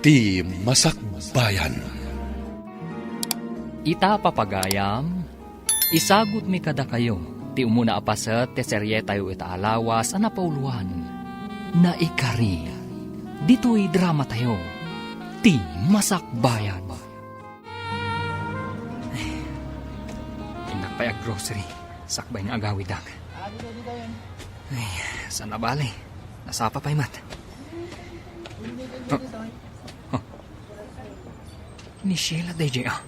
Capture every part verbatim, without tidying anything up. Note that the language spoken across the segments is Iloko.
Ti Masakbayan. Ita, papagayam, isagutmi kadakayo ti umuna a paset ti serietayo ita a lawas a napauloan, Naikari. Ditoy dramatayo, Ti Masakbayan. Innak pay ag-grocery, sakbay nga agawidak. Ay, saan a bale? Nasapa pay met. Oh. Oh. Ni Sheila daydiay, ah.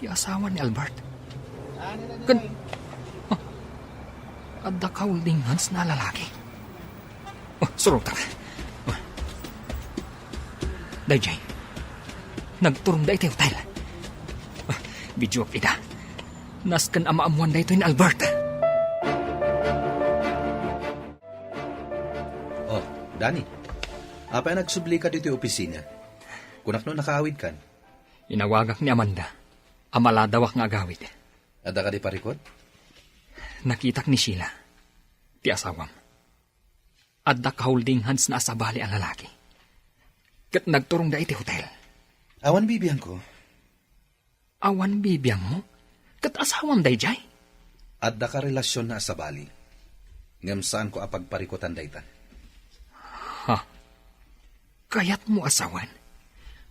Ti asawa ni Albert. Ken, oh. Adda ka holding hands na lalaki. Oh, surotak. Oh. Daydiay. Nagturongda iti hotel. Oh, videoak ida. Nasken a maammoan daytoy ni Albert. Oh, Danny. Apay a nagsublika ditoy opisina? Kunak no nakaawidkan. Inawagak ni Amanda a maladawak nga agawid. Adda kadi parikut? Nakitak ni Sheila, ti asawam. Adda ka holding hands na a sabali a lalaki. Ket nagturongda iti hotel. Awan bibiangko. Awan bibiangmo? Ket asawam daydiay? Adda ka relasionna a sabali. Ngem saanko a pagparikutan dayta. Ha? Kayatmo a sawen?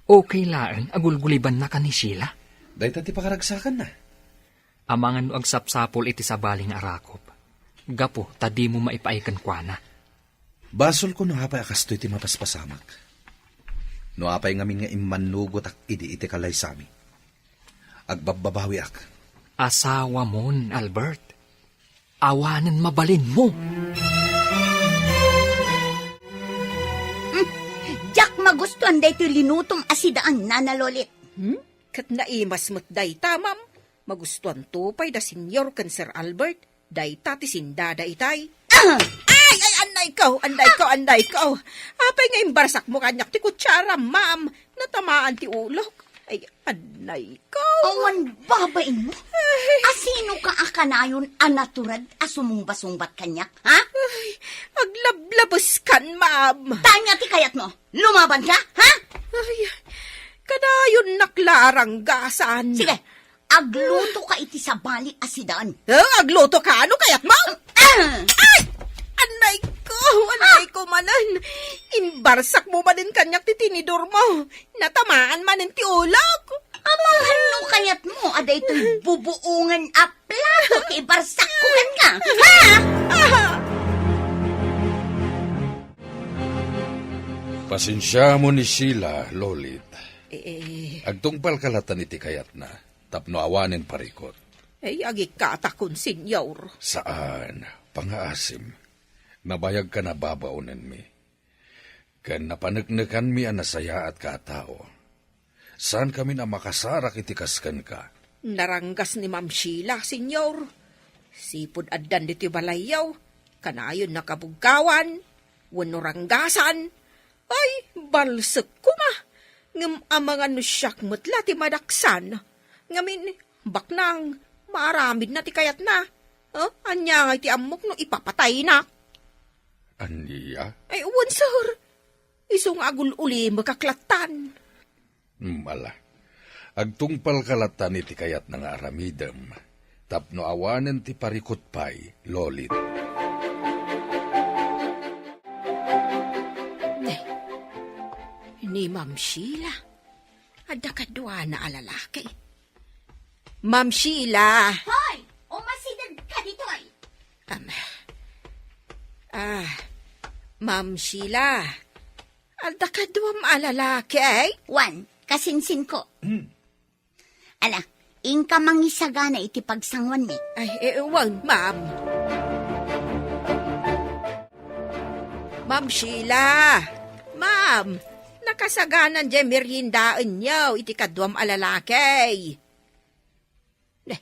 Okay laeng a gulgulibannaka ni Sheila? Dayta ti pakaragsakanna. Amangan no agsapsapul iti sabali nga arakop, gapu ta dimo maipaay kenkuana. Basolko no apay a kastoy ti mapaspasamak. No apay ngamin nga immannugotak idi iti kalaysami, agbabbabawiak. Asawamon, Albert. Awanen mabalinmo. Hmm, diak magustuan daytoy linutom a sidaan, Nana Lolit. Hmm? Ket naimas met dayta, ma'am. Magustuanto pay da Senyor ken Sir Albert. Dayta ti sindada itay. Ah! Ay, ay, annayko, annayko, annayko. Apay nga imbarsakmo kaniak ti kutsara, ma'am? Natamaan ti ulok. Ay, annayko. Awan babainmo? Ay. Asinoka a kanayon a natured a sumumbasungbat kaniak, ha? Ay, aglablabeskan, ma'am. Tania ti kayatmo. Lumabanka, ha? Ay, kanayon naklaranggasan. Sige, aglutoka iti sabali a sidaan. Eh, aglutoka? Ano kayatmo? Ah! Ay! Annayko, annayko manen. Imbarsakmo manen kaniak ti tinidormo. Natamaan manen ti ulok. Amangan no kayatmo a daytoy bubuongen a plato ti ibarsakko kenka. Ha? Ah! Pasensiamon ni Sheila, Lolit. Eh, eh. Agtungpalka latan iti kayatna, tapno awanen parikut. Eh, agikkatakon, Senyor. Saan, pangaasim. Nabayagkan a babaonenmi. Ken napaneknekanmi a nasayaatka a tao. Saankamin a makasarak iti kas kenka. Naranggas ni Ma'am Sheila, Senyor. Sipud addan ditoy balayyo, kanayon nakabuggawan, wenno ranggasan. Ay, balsek koma. Ngem amangan no siak met la ti madaksan. Ngamin, baknang, maaramidna ti kayatna. Eh, ania ngay ti ammok no ipapataynak? Ania? Ay, wen, sir. Isu nga agul-ulimekak lattan. Hmm, ala. Agtungpalka lattan iti kayatna nga aramidem, tapno awanen ti parikut pay, Lolit. Nay, ni Ma'am Sheila. Adda kaduana a lalaki. Ma'am Sheila! Hoy! Umasidegka ditoy! Am, ah, Ma'am Sheila, adda kaduam a lalaki, eh? Wan, kasinsinko. Hmm. Ala, inka mangisagana iti pagsanguanmi. Ay, eh, wan, ma'am. Ma'am Sheila! Ma'am, nakasaganan diay meriendaenyo iti kaduam a lalaki. Ne,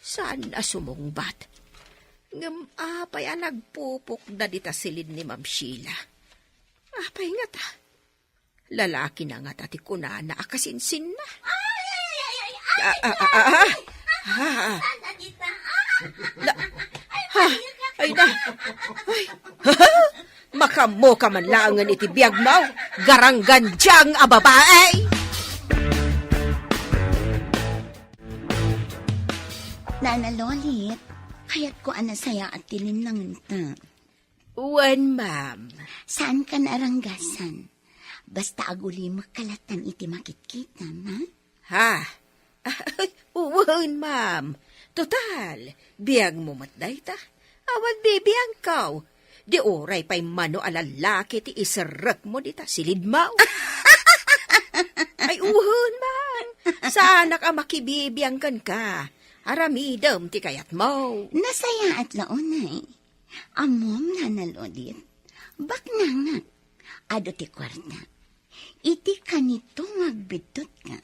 saan a sumungbat? Ngem apay a nagpupukda dita silin ni Ma'am Sheila? Apay ngata? Lalakina ngata ti kunana a kasinsinna? Ay, ay, ay, ay, ay, ay, Ah, ah, ah, ah, ah. Ay, Ah, ah. Sana dita. Ah, La-, ay, ha? Ay, na. Ay. Makaammoka man laengen iti biagmo, garanggandiang a babae! Nana Lolit, kayatko a nasayaat ti linnangenta. Wen, ma'am. Saanka naaranggasan. Basta agulimekka latta iti makitkitam, ha? Ha? Wen, ma'am. Total, biagmo met dayta. Awan bibiangko. Di uray pay mano a lallaki ti iserrekmo dita silidmo. Ay, wen, ma'am. Saanak a makibibiang kenka. Aramidem ti kayatmo. Nasayaat la unay. Ammom, Nana Lolit, baknangak. Adu ti kuarta. Iti kanito nga agbiddutka,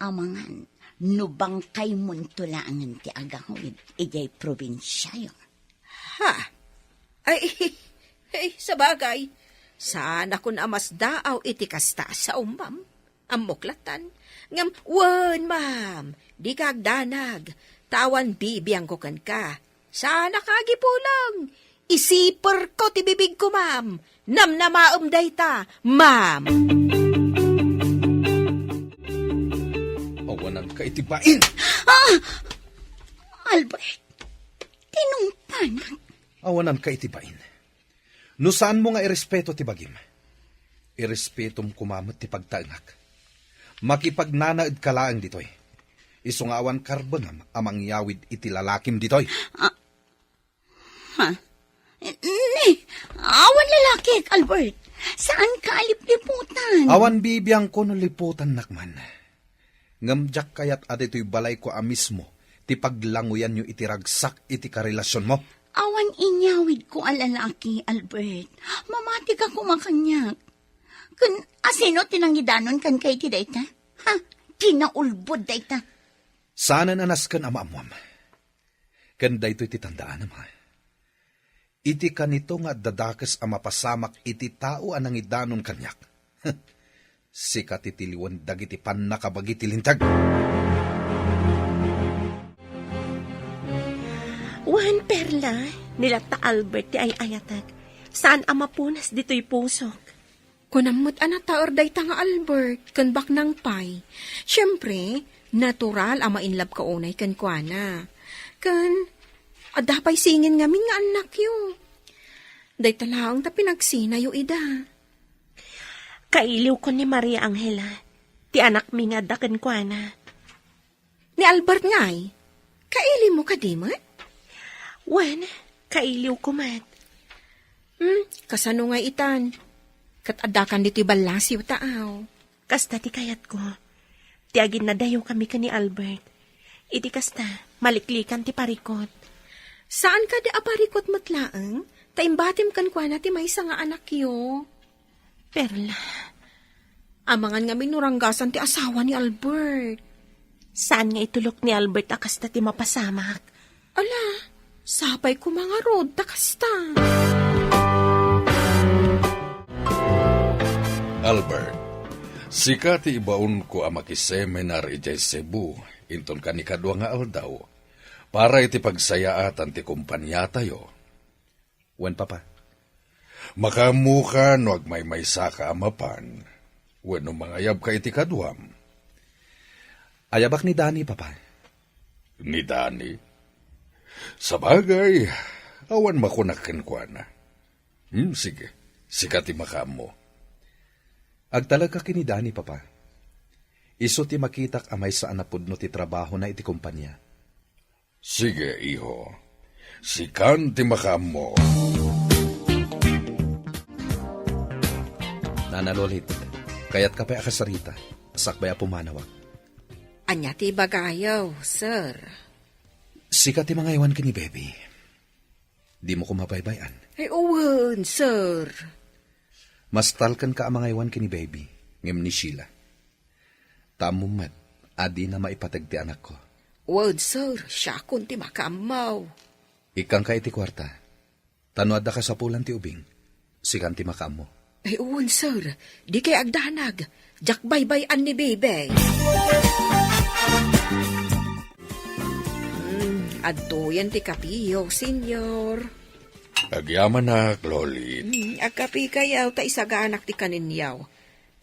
amangan no bangkaymonto laengen ti agawid idiay probinsiayo. Ha? Ay, ay, sabagay, saanakon a masdaaw iti kasta a sao, ma'am. Ammok lattan. Ngem, wen, ma'am, dika agdanag, ta awan bibiangko kenka. Saanak a agipulong. Isiperko ti bibigko, ma'am. Namnamaem dayta, ma'am. Awananka iti bain! Ah! Albert, tinungpanak. Awananka iti bain. No saanmo nga irespeto ti bagim, irespetom koma met ti pagtaengak. Makipagnanaedka laeng ditoy. Isu nga awan karbengam a mangyawid iti lalakim ditoy. Ah, ha? Ni, awan lalakik, Albert. Saanka a lipliputan. Awan bibiangko no liputannak man. Ngem diak kayat a ditoy balayko a mismo ti paglanguyanyo iti ragsak iti karelasionmo. Awan inyawidko a lalaki, Albert. Mamatika koma kaniak. Ken asino ti nangidanon kenka iti dayta? Ha? Kinaulbod dayta. Saanen a nasken a maammuam. Ken daytoy ti tandaanam, ha? Iti kanito nga adda dakes a mapasamak iti tao a nangidanon kaniak. Sika ti tiliwen dagiti pannakabagi ti linteg. Wen, Perla, ni latta Albert ti ay-ayatek. Saan a mapunas ditoy pusok. Kunam met a nataer dayta nga Albert ken baknang pay. Siempre, natural a ma-inlove ka unay kenkuana. Ken, adda pay singin ngamin nga annakyo. Dayta laeng ta pinagsinayo ida. Kailiwko ni Maria Angela, ti anakmi nga adda kenkuana. Ni Albert ngay, kailimo kadi met? Wen, kailiwko met. Hmm, kasano ngay itan? Ket addakan ditoy ballasiw ta aw. Kasta ti kayatko. Ti aginnadayokami ken ni Albert. Iti kasta, maliklikan ti parikut. Saan kadi a parikut met laeng? Ta imbatim kenkuana ti maysa nga anakyo. Perla. Amangan ngamin no ranggasan ti asawa ni Albert. Saan nga itulok ni Albert a kasta ti mapasamak? Ala, sapay koma ngarud ta kasta. Albert, sika ti ibaonko a makiseminar idiay Cebu, inton kanikadua nga aldaw, para iti pagsayaatan ti kompaniatayo. Wen, Papa. Makaammoka no agmaymaysaka a mapan, wenno mangayabka iti kaduam. Ayabak ni Dani, Papa. Ni Dani? Sabagay, awan makunak kenkuana. Hmm, sige, sika ti makaammo. Agtalekka ken ni Dani, Papa. Isu ti makitak a maysa a napudno ti trabahona iti kompania. Sige, iho. Sikan ti makaammo. Nana Lolit, kayatka pay a kasarita, sakbay a pumanawak. Ania ti ibagayo, sir? Sika ti mangaywan ken ni Baby. Dimo koma baybay-an. Ay, wen, sir. Mastalkenka a mangaywan ken ni Baby, ngem ni Sheila. Ta ammom met a dina maipateg ti anakko. Wen, sir, siakon ti makaammo. Ikkanka iti kuarta. Ta no adda kasapulan ti ubing, sikan ti makaammo. Ay, wen, sir. Dikay agdanag. Diak baybay-an ni Baby. Hmm, adtoyen ti kapiyo, senyor. Agyamanak, Loli. Hmm, agkapikayaw ta isaganak ti kaninyaw.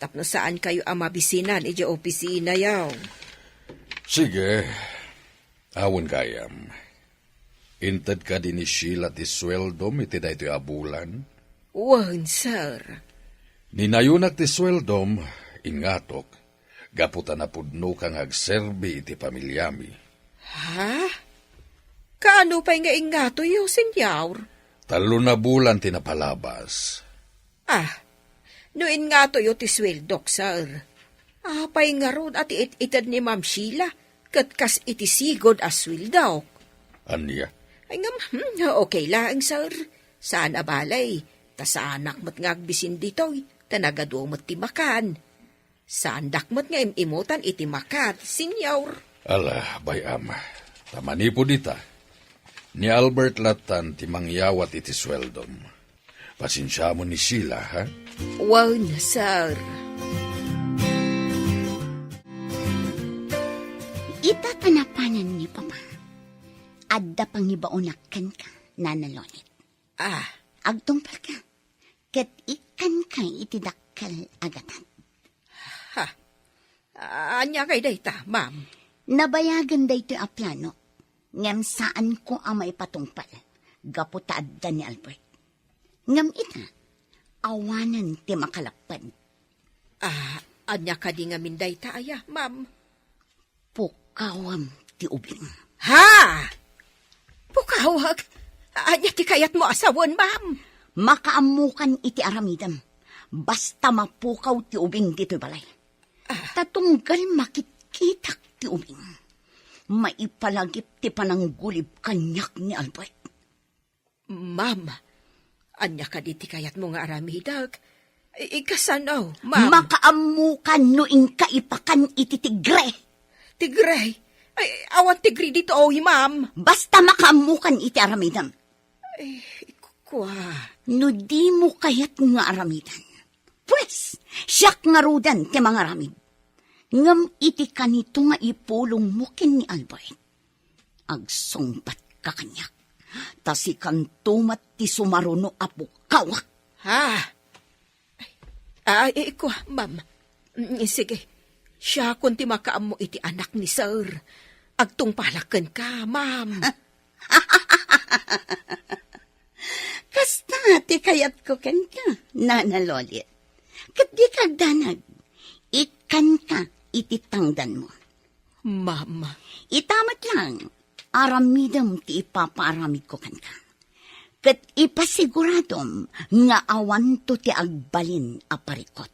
Tapno saankayo a mabisinan idiay opisinayaw. Sige. Awan gayam. Inted kadi ni Sheila ti sueldom iti daytoy a bulan? Wen, sir. Ninayonak ti sueldom, ingatok, gapu ta napudnoka nga agserbi iti pamiliami. Ha? Kaano pay nga ingatoyo, senyor? Tallo na bulan ti napalabas. Ah, no ingatoyo ti sueldok, sir. Apay ngarud a ti it-ited ni Ma'am Sheila, ket kas iti sigud a sueldok? Ania? Ay ngem, hmm, okay laeng, sir. Saan a balay, ta saanak met nga agbisin ditoy, ta nagadu met ti makan. Saandak met nga im-imutan iti makan, senyor. Ala, bay-am. Ta manipud ita, ni Albert lattan ti mangyawat iti sueldom. Pasensiamon ni Sheila, ha? Wen, sir. Ita ta napanan ni Papa, adda pangibaonak kenka, Nana Lolit. Ah. Agtungpalka, ket ikkanka iti dakkel a gatad. Ha? Ania kay dayta, ma'am? Nabayagen daytoy a plano, ngem saanko a maipatungpal, gapu ta adda ni Albert. Ngem ita, awanen ti makalapped. Ah, ania kadi ngamin dayta aya, ma'am? Pukawem ti ubing. Ha? Pukawek? Ania ti kayatmo a sawen, ma'am? Makaammokan iti aramidem. Basta mapukaw ti ubing ditoy balay. Ah. Ta tunggal makitkitak ti ubing, maipalagip ti pananggulib kaniak ni Albert. Ma'am, ania kadi ti kayatmo nga aramidek? I-, ikasano, ma'am? Makaammokan no inka ipakan iti tigre. Tigre? Ay, awan tigre ditoy, ma'am. Basta makaammokan iti aramidem. Ay, kua. No dimo kayat nga aramidan, pues, siak ngaruden ti mangaramid. Ngem iti kanito nga ipulongmo ken ni Albert, agsungbatka kaniak, ta sikanto met ti sumaruno a pukawak. Ha? Ay, ay, kua, ma'am. Mm, sige. Siakon ti makaammo iti anak ni sir. Agtungpalak kenka, ma'am. Kasta ti kayatko kenka, Nana Lolit. Ket dika agdanag. Ikkanka iti tangdanmo. Ma'am. Ita met lang, aramidem ti ipapaaramidko kenka. Ket ipasiguradom nga awanto ti agbalin a parikut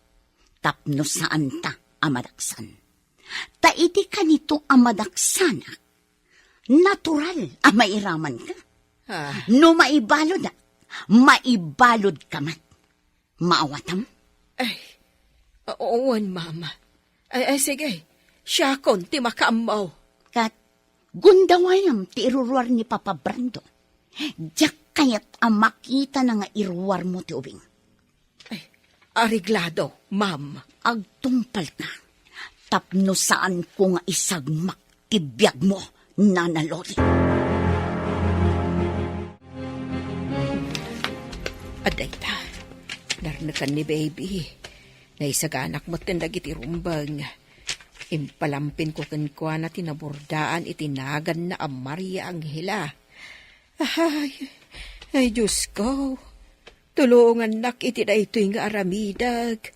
tapno saanta a madaksan. Ta iti kanito a madaksanak, natural a mairamanka. Ah. No maibaludak, maibaludka met. Maawatam? Ay, o-, wen, ma'am. Ay, ay, sige. Siakon ti makaammo. Ket gundawayam ti iruruar ni Papa Brando. Diak kayat a makitana nga iruarmo ti ubing. Ay, areglado, ma'am. Agtungpalka tapno saanko nga isagmak ti biagmo, Nana Loli. Adda ita, narnekan ni Baby. Naisaganak metten dagiti rumbeng. Impalampinko kenkuana ti nabordaan iti naganna a Maria Angela. Ay, ay, Diosko, tulongannak iti daytoy nga aramidek.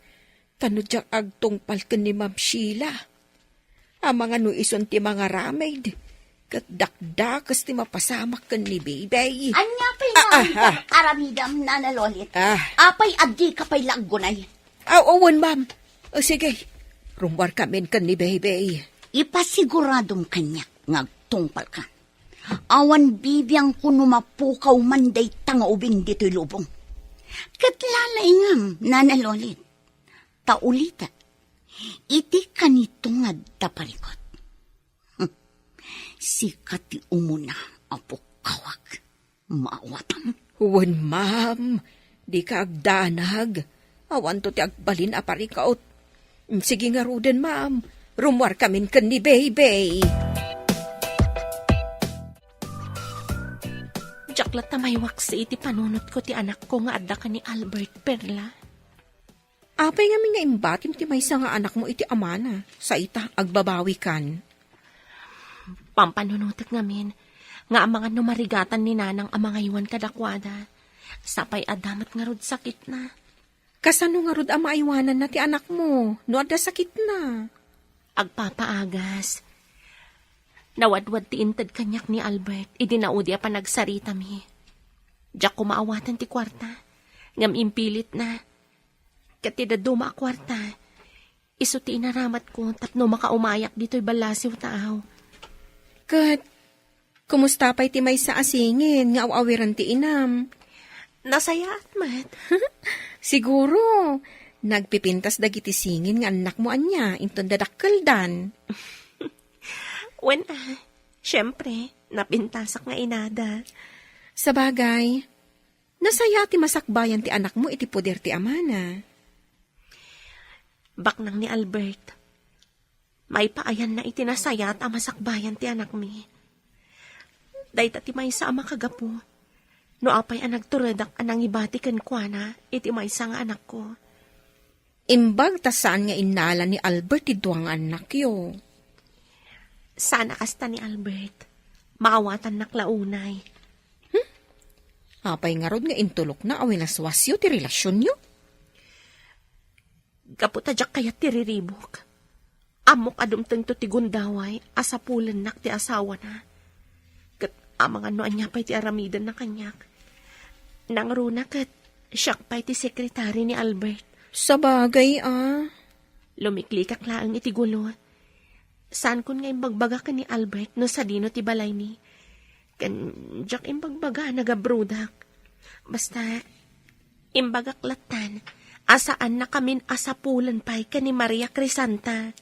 Ta no diak agtungpal ken ni Ma'am Sheila, amangan no isun ti mangaramid, ket dakdakes ti mapasamak ken ni Baby. Ania pay nga aramidem, Nana Lolit? Ah. Apay a dika pay la aggunay? Aw, wen, ma'am. O, sige. Rummuarkamin ken ni Baby. Ipasiguradom kaniak nga agtungpalka. Awan bibiangko no mapukaw man dayta nga ubing ditoy lubong. Ket lalaingam, Nana Lolit. Ta ulitek, iti kanito nga adda parikut, sika ti umuna a pukkawak. Maawatam? Wen, ma'am. Dika agdanag. Awanto ti agbalin a parikut. Sige ngaruden, ma'am. Rummuarkamin ken ni Baby. Diak latta maiwaksi iti panunotko ti anakko nga adda ken ni Albert, Perla. Apay ngamin nga imbatim ti maysa nga anakmo iti amana? Sa ita, agbabawikan. Pampanunotek ngamin nga amangan no marigatan ni nanang a mangaywan kadakuada. Sapay adda met ngarud sakitna. Kasano ngarud a maaywananna ti anakmo no adda sakitna? Agpapaagas. Nawadwad ti inted kaniak ni Albert idi naudi a panagsaritami. Diak koma awaten ti kuarta, ngem impilitna. Ket ti dadduma a kuarta, isu ti inaramatko tapno makaumayak ditoy ballasiw taaw. Ket, kumusta pay ti maysa a singin nga aw-awiran ti inam? Nasayaat met. Siguro, nagpipintas dagiti singin nga annakmo ania inton dadakkeldan. Wen, ah, siempre, napintasak nga inada. Sabagay, nasayaat ti masakbayan ti anakmo iti poder ti amana. Baknang ni Albert, maipaayanna iti nasayaat a masakbayan ti anakmi. Dayta ti maysa a makagapu no apay a nagturedak a nangibati kenkuana iti maysa nga anakko. Imbag ta saan nga innala ni Albert ti dua nga annakyo. Saan a kasta ni Albert. Maawatannak la unay. Hmm? Apay ngarud nga intulokna a winaswasyo ti relasionyo? Gapu ta diak kayat ti riribuk. Ammok a dumtengto ti gundaway a sapulennak ti asawana. Ket amangan no ania pay ti aramidenna kaniak. Nangruna ket siak pay ti sekretari ni Albert. Sabagay, ah. Lumiklikak laeng iti gulo. Saankon nga imbagbaga ken ni Albert no sadino ti balaymi. Ken diak imbagbaga a nagabrudak. Basta, imbagak lattan a saannakamin a sapulen pay ken ni Maria Crisanta.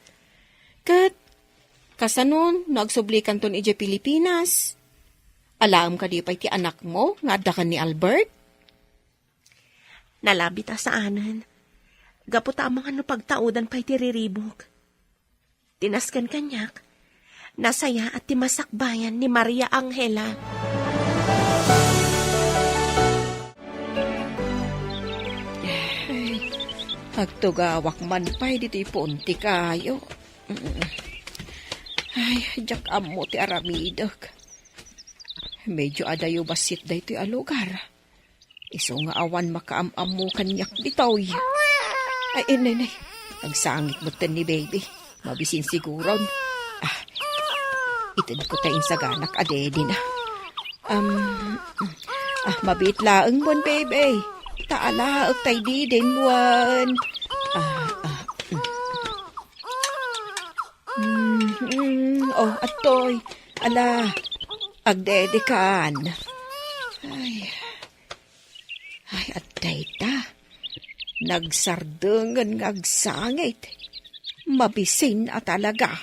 Ket, kasano no agsublikanton idiay Pilipinas? Alaem kadi pay ti anakmo nga adda ken ni Albert? Nalabit a saanen. Gapu ta amangan no pagtaudan pay ti riribuk. Ti nasken kaniak, nasayaat ti masakbayan ni Maria Angela. Ay, agtugawak man pay ditoy puon ti kayo. Ay, diak ammo ti aramidek. Medyo adayo bassit daytoy a lugar. Isu nga awan makaam-ammo kaniak ditoy. Ay, inay, nay. Agsangit metten ni baby. Mabisin siguron. Ah, itedko ta insaganak a dedi na. Um, ah, mabiit laeng mon, baby. Ta alaek tay didin wen. Ah, ah, mm. Mm, mm, oh, atoy. Ala, agdedikan. Ay. Ay, adda ita. Nagsardengen nga agsangit. Mabisin a talaga.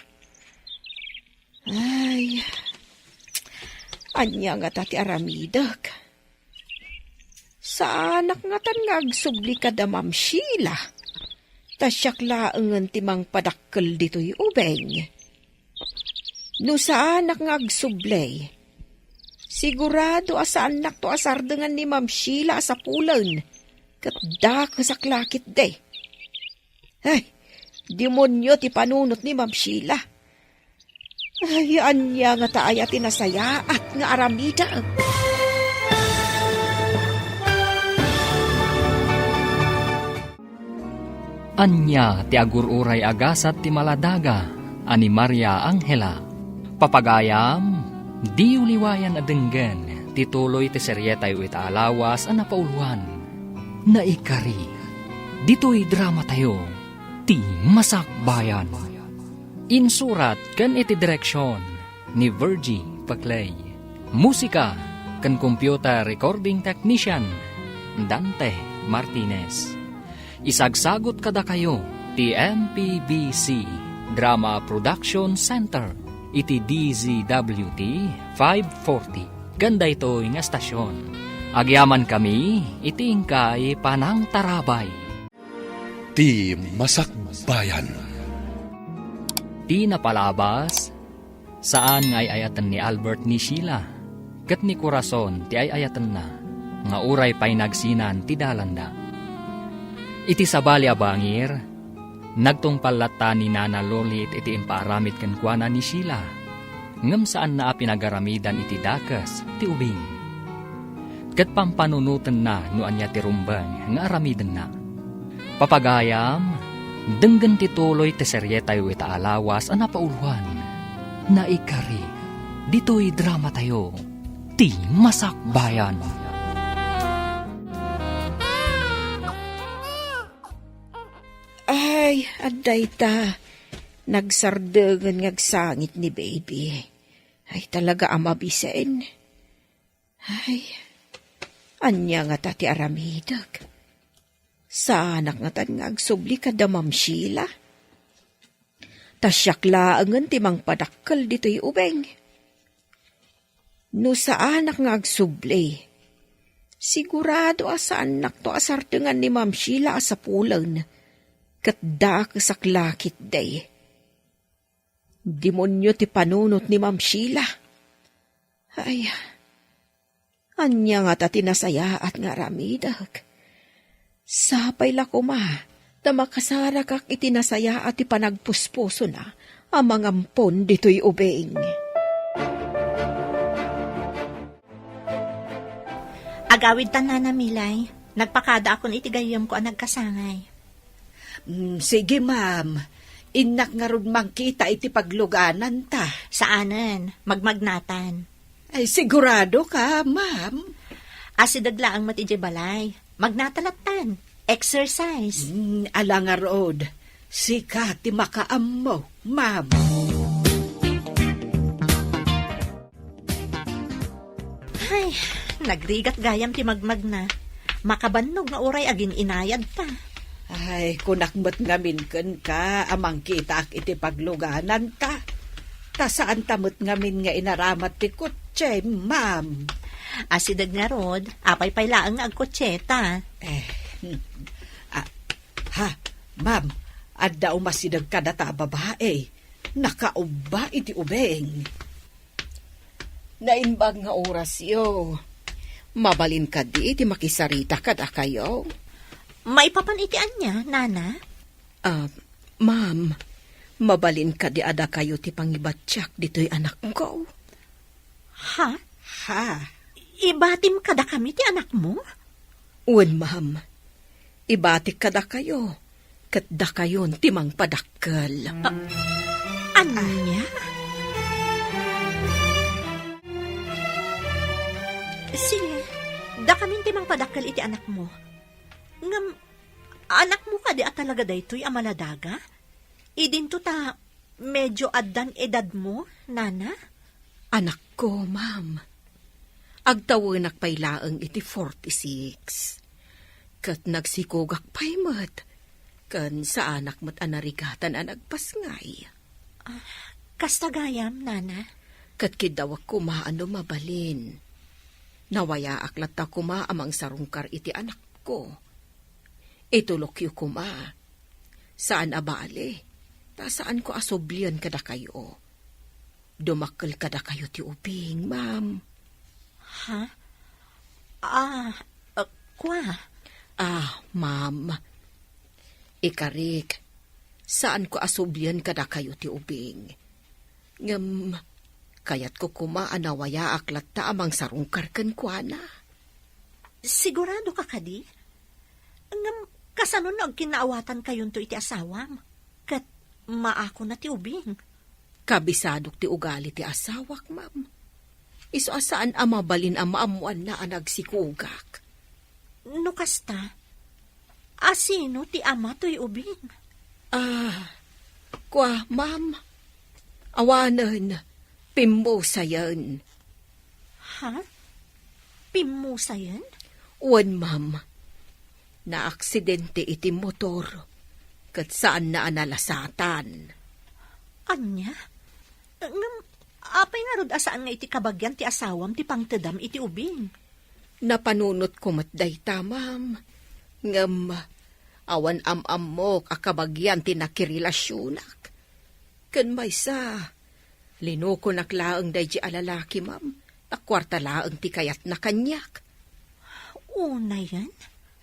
Ay, ania ngata ti aramidek? Saanak ngatan nga agsubli kada Ma'am Sheila. Ta siak laengen ti mangpadakkel ditoy ubing. No saanak nga agsubli, sigurado a saannakto a sardengan ni Ma'am Sheila a sapulen, ket dakesak la ketdi. Ay, demonio ti panunot ni Ma'am Sheila. Ay, ania ngata aya ti nasayaat nga aramidek? Ania ti agur-uray a gasat ti maladaga a ni Maria Angela? Papagayam, diyo liwayan a denggen ti tuloy ti serietayo ita a lawas a napauluan, Naikari, ditoy dramatayo, Ti Masakbayan. Insurat ken iti direksion ni Virgie Paclay. Musika ken computer recording technician, Dante Martinez. Isagsagut kadakayo ti M P B C Drama Production Center iti D Z W T five forty ken daytoy nga estasion. Agyamankami iti inkay panangtarabay. Ti Masakbayan. Ti napalabas, saan nga ay-ayaten ni Albert ni Sheila. ket ni Corazon ti ay-ayatenna nga uray pay nagsinan ti dalanda. Iti sabali a bangir, nagtungpal latta ni Nana Lolit iti impaaramid kenkuana ni Sheila, ngem saanna a pinagaramidan iti dakes ti ubing. Ket pampanunotenna no ania ti rumbeng nga aramidenna. Papagayam, denggen ti tuloy ti serietayo ita a lawas a napauloan, Naikari, ditoy dramatayo, ti Masakbayan. Ay, adda ita. Nagsardengen nga agsangit ni baby. Ay, talaga a mabisen. Ay, ania ngata ti aramidek? Saanak ngatan nga agsubli kada Ma'am Sheila? Ta siak laengen ti mangpadakkel ditoy ubing. No saanak nga agsubli, sigurado a saannakto a sardengan ni Ma'am Sheila a sapulen, ket dakesak la ketdi. Demonio ti panunot ni Ma'am Sheila. Ay, ania ngata ti nasayaat nga aramidek? Sapay la koma ta makasarakak iti nasayaat ti panagpuspusona a mangampon ditoy ubing. Agawidtan, Nana Milay. Nagpakadaakon iti gayyemko a nagkasangay. Mm, sige, ma'am. Innak ngarud mangkita iti paglugananta. Saanen, magmagnatan. Ay, sigurado ka, ma'am? Asideg laeng met idiay balay. Magnata lattan. Exercise. Mm, ala ngarud. Sika ti makaammo, ma'am. Ay, nagrigat gayam ti magmagna. Makabannog nga uray agin-inayadta. Ay, kunak met ngamin kenka a mangkitaak iti paglugananta. Ta saanta met ngamin nga inaramat ti kotse, ma'am. Asideg ngarud, apay pay laeng nga agkotseta? Eh, hmm. Ah, ha, ma'am, adda umasideg kadata a babae. Nakaubba iti ubing. Naimbag nga orasyo. Mabalin kadi ti makisarita kadakayo? Maipapan iti ania, Nana? Ah, ma'am, mabalin kadi a dakayo ti pangibatiak ditoy anakko? Ha? Ha? Ibatim kadakami ti anakmo? Wen, ma'am. Ibatik kadakayo, ket dakayon ti mangpadakkel. A-, ania? Sige, dakamin ti mangpadakkel iti anakmo. Ngem, anakmo kadi a talaga daytoy a maladaga? Idinto ta medio addan edadmo, Nana? Anakko, ma'am. Agtawenak pay laeng iti forty-six. Ket nagsikogak pay met. Ken saanak met a narigatan a nagpasngay. Ah, kasta gayam, Nana? Ket kiddawek koma a no mabalin. Nawayaak latta koma a mangsarungkar iti anakko. Itulokyo koma. Saan a bale, ta saanko a sublian kadakayo. Dumakkel kadakayo ti ubing, ma'am. Ha? Ah, ah, kua? Ah, ma'am. Ikarik, saanko a sublian kadakayo ti ubing. Ngem, kayatko koma a nawayaak latta a mangsarungkar kenkuana. Sigurado ka kadi? Ngem, kasano no agkinnaawatankayonto iti asawam? Ket maakona ti ubing. Kabisadok ti ugali ti asawak, ma'am. Isu a saan a mabalin a maammoanna a nagsikogak. No kasta, a sino ti ama toy ubing? Ah, kua, ma'am. Awanen, pimmusayen. Ha? Pimmusayen? Wen, ma'am. Naaksidente iti motor, ket saanna a nalasatan. Ania? Ngem, apay ngarud a saan nga iti kabagian ti asawam ti pangtedam iti ubing? Napanunotko met dayta, ma'am. Ngem, awan am-ammok a kabagian ti nakirelasionak. Ken maysa, linukonak laeng daydi a lalaki, ma'am. ta kuarta laeng ti kayatna kaniak. Unayen?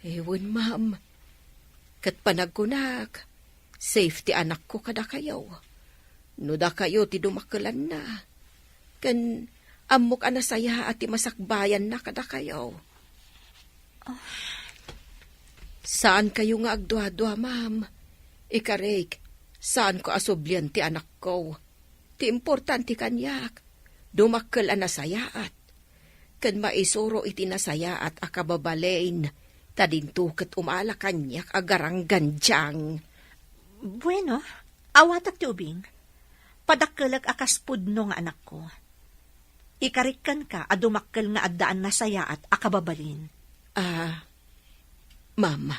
Ewan, ma'am. Ket panagkunak, safe ti anakko kadakayo. No dakayo ti dumakkelanna, ken ammok a nasayaat ti masakbayanna kadakayo. Ah. Saankayo nga agduadua, ma'am. Ikarik, saanko a sublian ti anakko. Ti importante kaniak, dumakkel a nasayaat. Ken maisuro iti nasayaat a kababalin, ta dinto ket umala kaniak a garanggandiang. Bueno, awatak ti ubing. Padakkelek a kas pudno nga anakko. Ikarik kenka a dumakkel nga addaan nasayaat a kababalin. Ah, ma'am,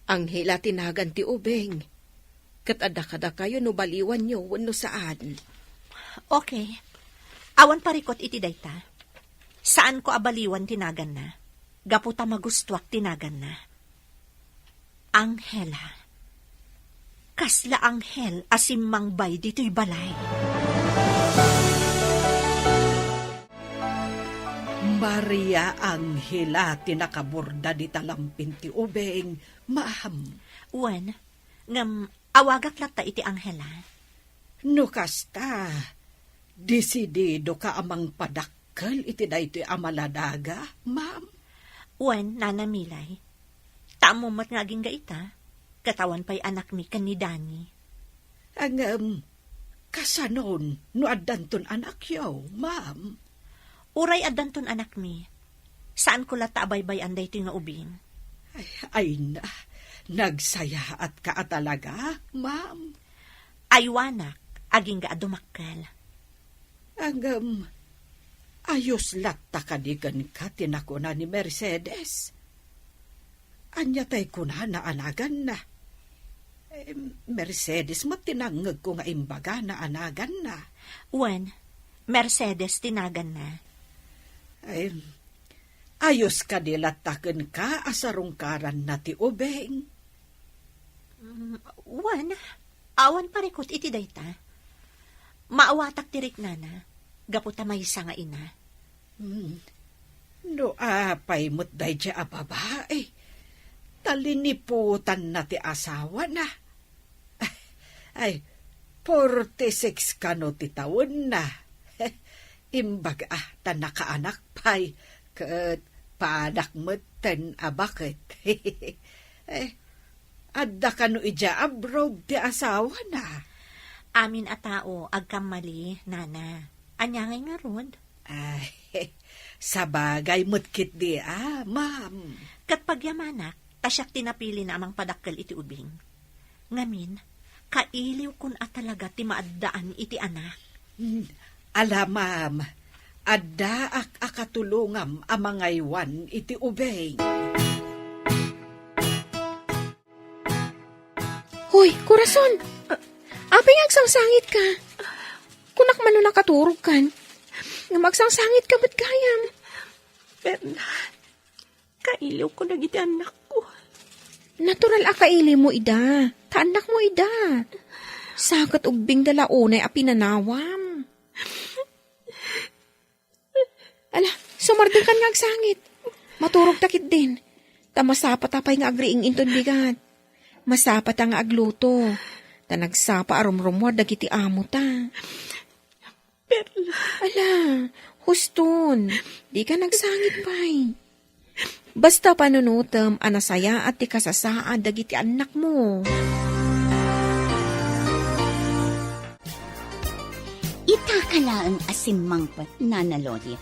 Angela ti nagan ti ubing. Ket adda kadakayo no baliwanyo wenno saan. Okay. Awan parikut iti dayta. Saanko a baliwan ti naganna. Gapu ta magustuak ti naganna. Angela. Kasla anghel a simmangbay ditoy balay. Maria Angela ti nakaborda dita lampin ti ubing, ma'am. Wen, ngem awagak latta iti Angela. No kasta, desididoka a mangpadakkel iti daytoy a maladaga, ma'am? Wen, Nana Milay. Ta ammom met nga agingga ita, ket awan pay anakmi ken ni Dani. Ngem, kasanon no addanton anakyo, ma'am? Uray addanton anakmi, saanko latta a baybay-an daytoy nga ubing. Ay, ay na, nagsayaatka a talaga, ma'am. Aywanak, agingga a dumakkel. Ngem, ayos latta kadi kenka ti nakuna ni Mercedes? Ania tay kunana a naganna? Em, Mercedes met ti nangngegko nga imbagana a naganna. Wen, Mercedes ti naganna. Em, ayos kadi latta kenka a sarungkaranna ti ubing? Mm, wen, awan parikut iti dayta. Maawatak ti riknana, gapu ta maysa nga ina. Hmm. No apay met daydiay a babai, ta liniputanna ti asawana. Ay, forty-six kano ti tawenna. Imbaga ta nakaanak pay, ket padak metten a baket. Eh, adda kano idiay abroad ti asawana? Amin a tao agkammali, Nana. Ania ngay ngarud? Ay, sabagay met ketdi a, ma'am. Ket pagyamanak, ta siak ti napilina a mangpadakkel iti ubing. Ngamin, kailiwkon a talaga ti maaddaan iti anak. Hmm, ala, ma'am, addaak a katulongam a mangaywan iti ubing. Hoy, Corazon! Ah. Apay nga agsangsangitka? Kunak man no nakaturogkan. Ngem agsangsangitka met gayam. Perla, kailiwko dagiti annakko. Natural a kailiwmo ida. Ta annakmo ida. Sa ket ubbingda la unay a pinanawam. Ala, sumardengkan nga agsangit. Maturogta ketdin. Ta masapata pay nga agriing inton bigat. Masapata nga agluto. Ta nagsapa a rumrumuar dagiti amota. Perla. Ala, huston. Dika nagsangit pay. Basta panunotem a nasayaat ti kasasaad dagiti annakmo. Itaka laeng a simmangpet, Nana Lodi.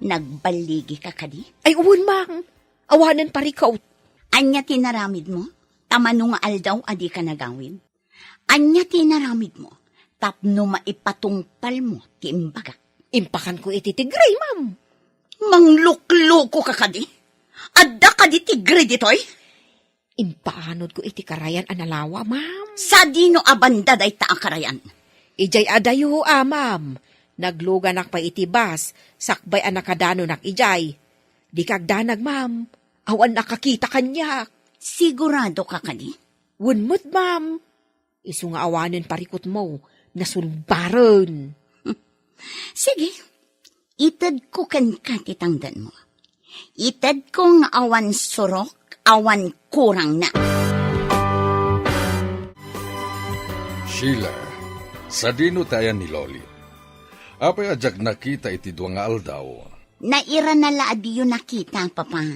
Nagballigika kadi? Ay, wen, ma'am. Awanen parikut. Ania ti naramidmo? Ta mano nga aldaw a dika nagawid? Ania ti inaramidmo tapno maipatungpalmo ti imbagak? Impakanko iti tigre, ma'am. Mangluklokoka kadi? Adda kadi tigre ditoy? Impaanodko iti karayan a nalawa, ma'am. Sadino a banda dayta a karayan? Idiay adayo, a, ma'am. Nagluganak pay iti bus, sakbay a nakadanonak idiay. Dika agdanag, ma'am. Awan nakakita kaniak. Siguradoka kadi? Wen met, ma'am. Isu nga awanen parikutmo, nasulbaren. Sige, Itedko kenka ti tangdanmo. Itedko nga awan surok, awan kurangna. Sheila, sadino ti ayan ni Lolit? Apay a diak nakita iti dua nga aldaw? Nairana la a diyo nakita, Papa.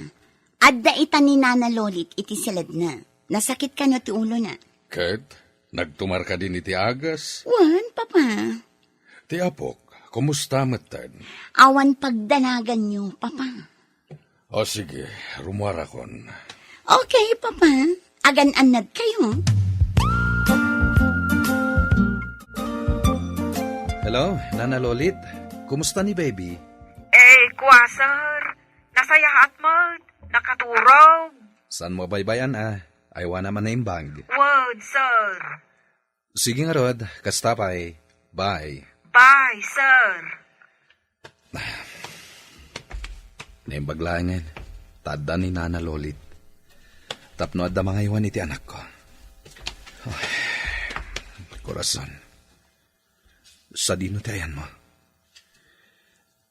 Adda ita ni Nana Lolit iti siledna. Nasakit kano ti ulona. Ket nagtumar kadin iti agas? Wen, Papa. Ti apok, kumusta metten? Awan pagdanaganyo, Papa. O sige, rumuarakon. Okay, Papa. Agan-annad kayo. Hello, Nana Lolit. Kumusta ni baby? Eh, kua, sir. Nasayaat met. Nakaturog. Saan mo baybay-an a? Aywana man naimbag. Word, sir. Sige ngarud, kasta pay. Bye. Bye, sir. Naimbag laengen, ta adda ni Nana Lolit. Tapno adda mangaywan iti anakko. Ay, korason. Sadino ti ayanmo?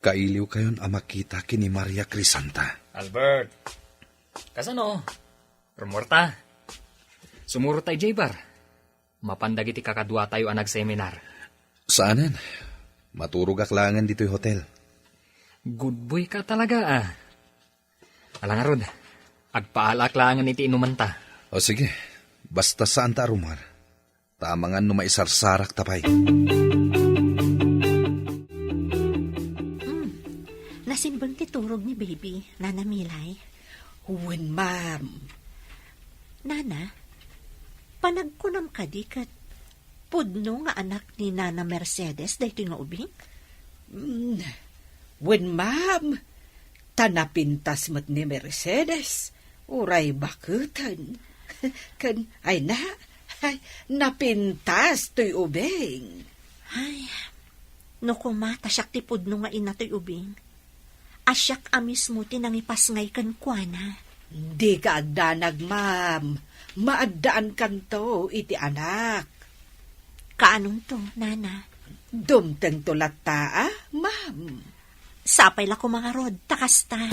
Kailiwkayon a makita ken ni Maria Crisanta. Albert, kasano? Rumuarta. Sumurot ta idiay bar. Mapan dagiti kakaduatayo a nagseminar. Saanen. Maturogak laengen ditoy hotel. Good boy ka talaga, ah. Ala ngarud, agpaalaak laengen iti inumanta. O sige, basta saanta a rumuar. Ta amangan no maisarsarakta pay. Hmm. Nasimbeng ti turog ni baby, Nana Milay. Wen, ma'am. Nana, panagkunam kadi ket pudno nga anak ni Nana Mercedes daytoy nga ubing? Mm, wen, ma'am. Ta napintas met ni Mercedes, uray baketen. Ken, ay na, ay, napintas toy ubing. Ay, no koma ta siak ti pudno nga ina toy ubing, a siak a mismo ti nangipasngay kenkuana. Dika agdanag, ma'am. Maaddaankanto iti anak. Kaanonto, Nana? Dumtengto latta, a, ma'am. Sapay la koma ngarud, ta kasta.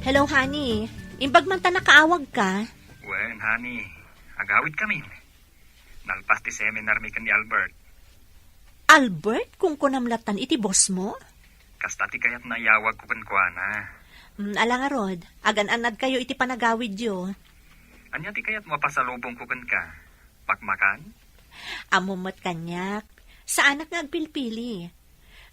Hello, honey. Imbag man ta nakaawagka. Wen, honey. Agawidkamin. Nalpas ti seminarmi ken ni Albert. Albert, kunkunam lattan iti bossmo? Kasta ti kayatna a iyawagko kenkuana. Mm, ala ngarud, agan-annadkayo iti panagawidyo. Ania ti kayatmo a pasalubongko kenka? Pakmakan? Ammom met kaniak. Saanak nga agpilpili.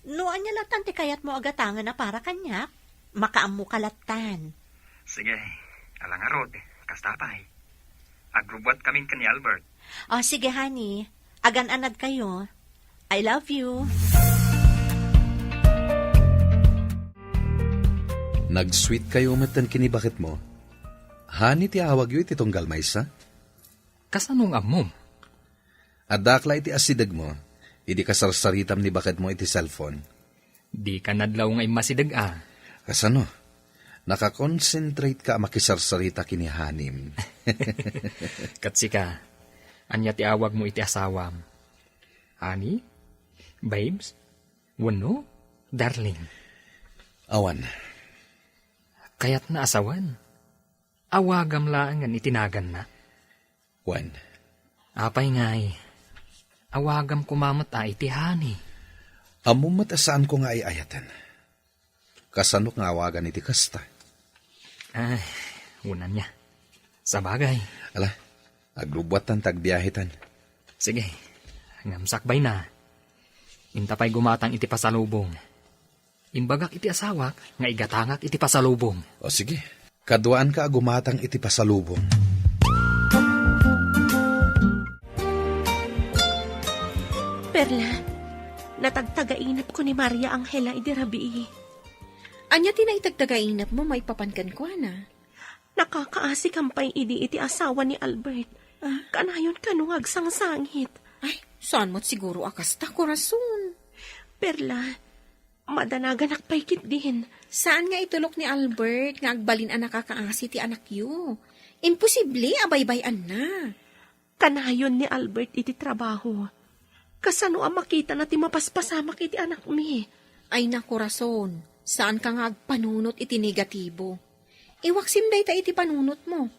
No ania lattan ti kayatmo a gatangen a para kaniak, makaammoka lattan. Sige, ala ngarud, kasta pay. Agrubbuatkamin ken ni Albert. O, sige, honey. Agan-annadkayo. I love you. Nag-sweet kayo metten ken ni baketmo. Honey ti awagyo iti tunggal maysa? Kasano nga ammom? Addaak la iti asidegmo, idi kasarsaritam ni baketmo iti cellphone. Dika nadlaw nga immasideg a. Kasano? Nakakonsentrate ka a makisarsarita ken ni honey-m. Ket sika, ania ti awagmo iti asawam? Honey? Babes? Wenno darling? Awan. Kayatna a sawen. Awagam laengen iti naganna. Wen. Apay ngay, awagam koma met a iti honey. Ammom met a saanko nga ay-ayaten. Kasanok nga awagan iti kasta? Ay, wen ania. Sabagay. Ala, agrubbuattan ta agbiahetan. Sige, ngem sakbayna. Inta pay gumatang iti pasalubong. Imbagak iti asawak nga igatangak iti pasalubong. O sige, kaduaanka a gumatang iti pasalubong. Perla, natagtagainepko ni Maria Angela idi rabii. Ania ti naitagtagainepmo maipapan kenkuana? Nakakaasikam pay idi iti asawa ni Albert. Ah? Kanayon kano nga agsangsangit. Ay, saan met siguro a kasta, korason. Perla, madanaganak pay ketdin. Saan nga itulok ni Albert nga agbalin a nakakaasi ti anakyo? Imposible a baybay-anna. Kanayon ni Albert iti trabaho. Kasano a makitana ti mapaspasamak iti anakmi? Ay, nakorason, saanka nga agpanunot iti negatibo. Iwaksim dayta iti panunotmo.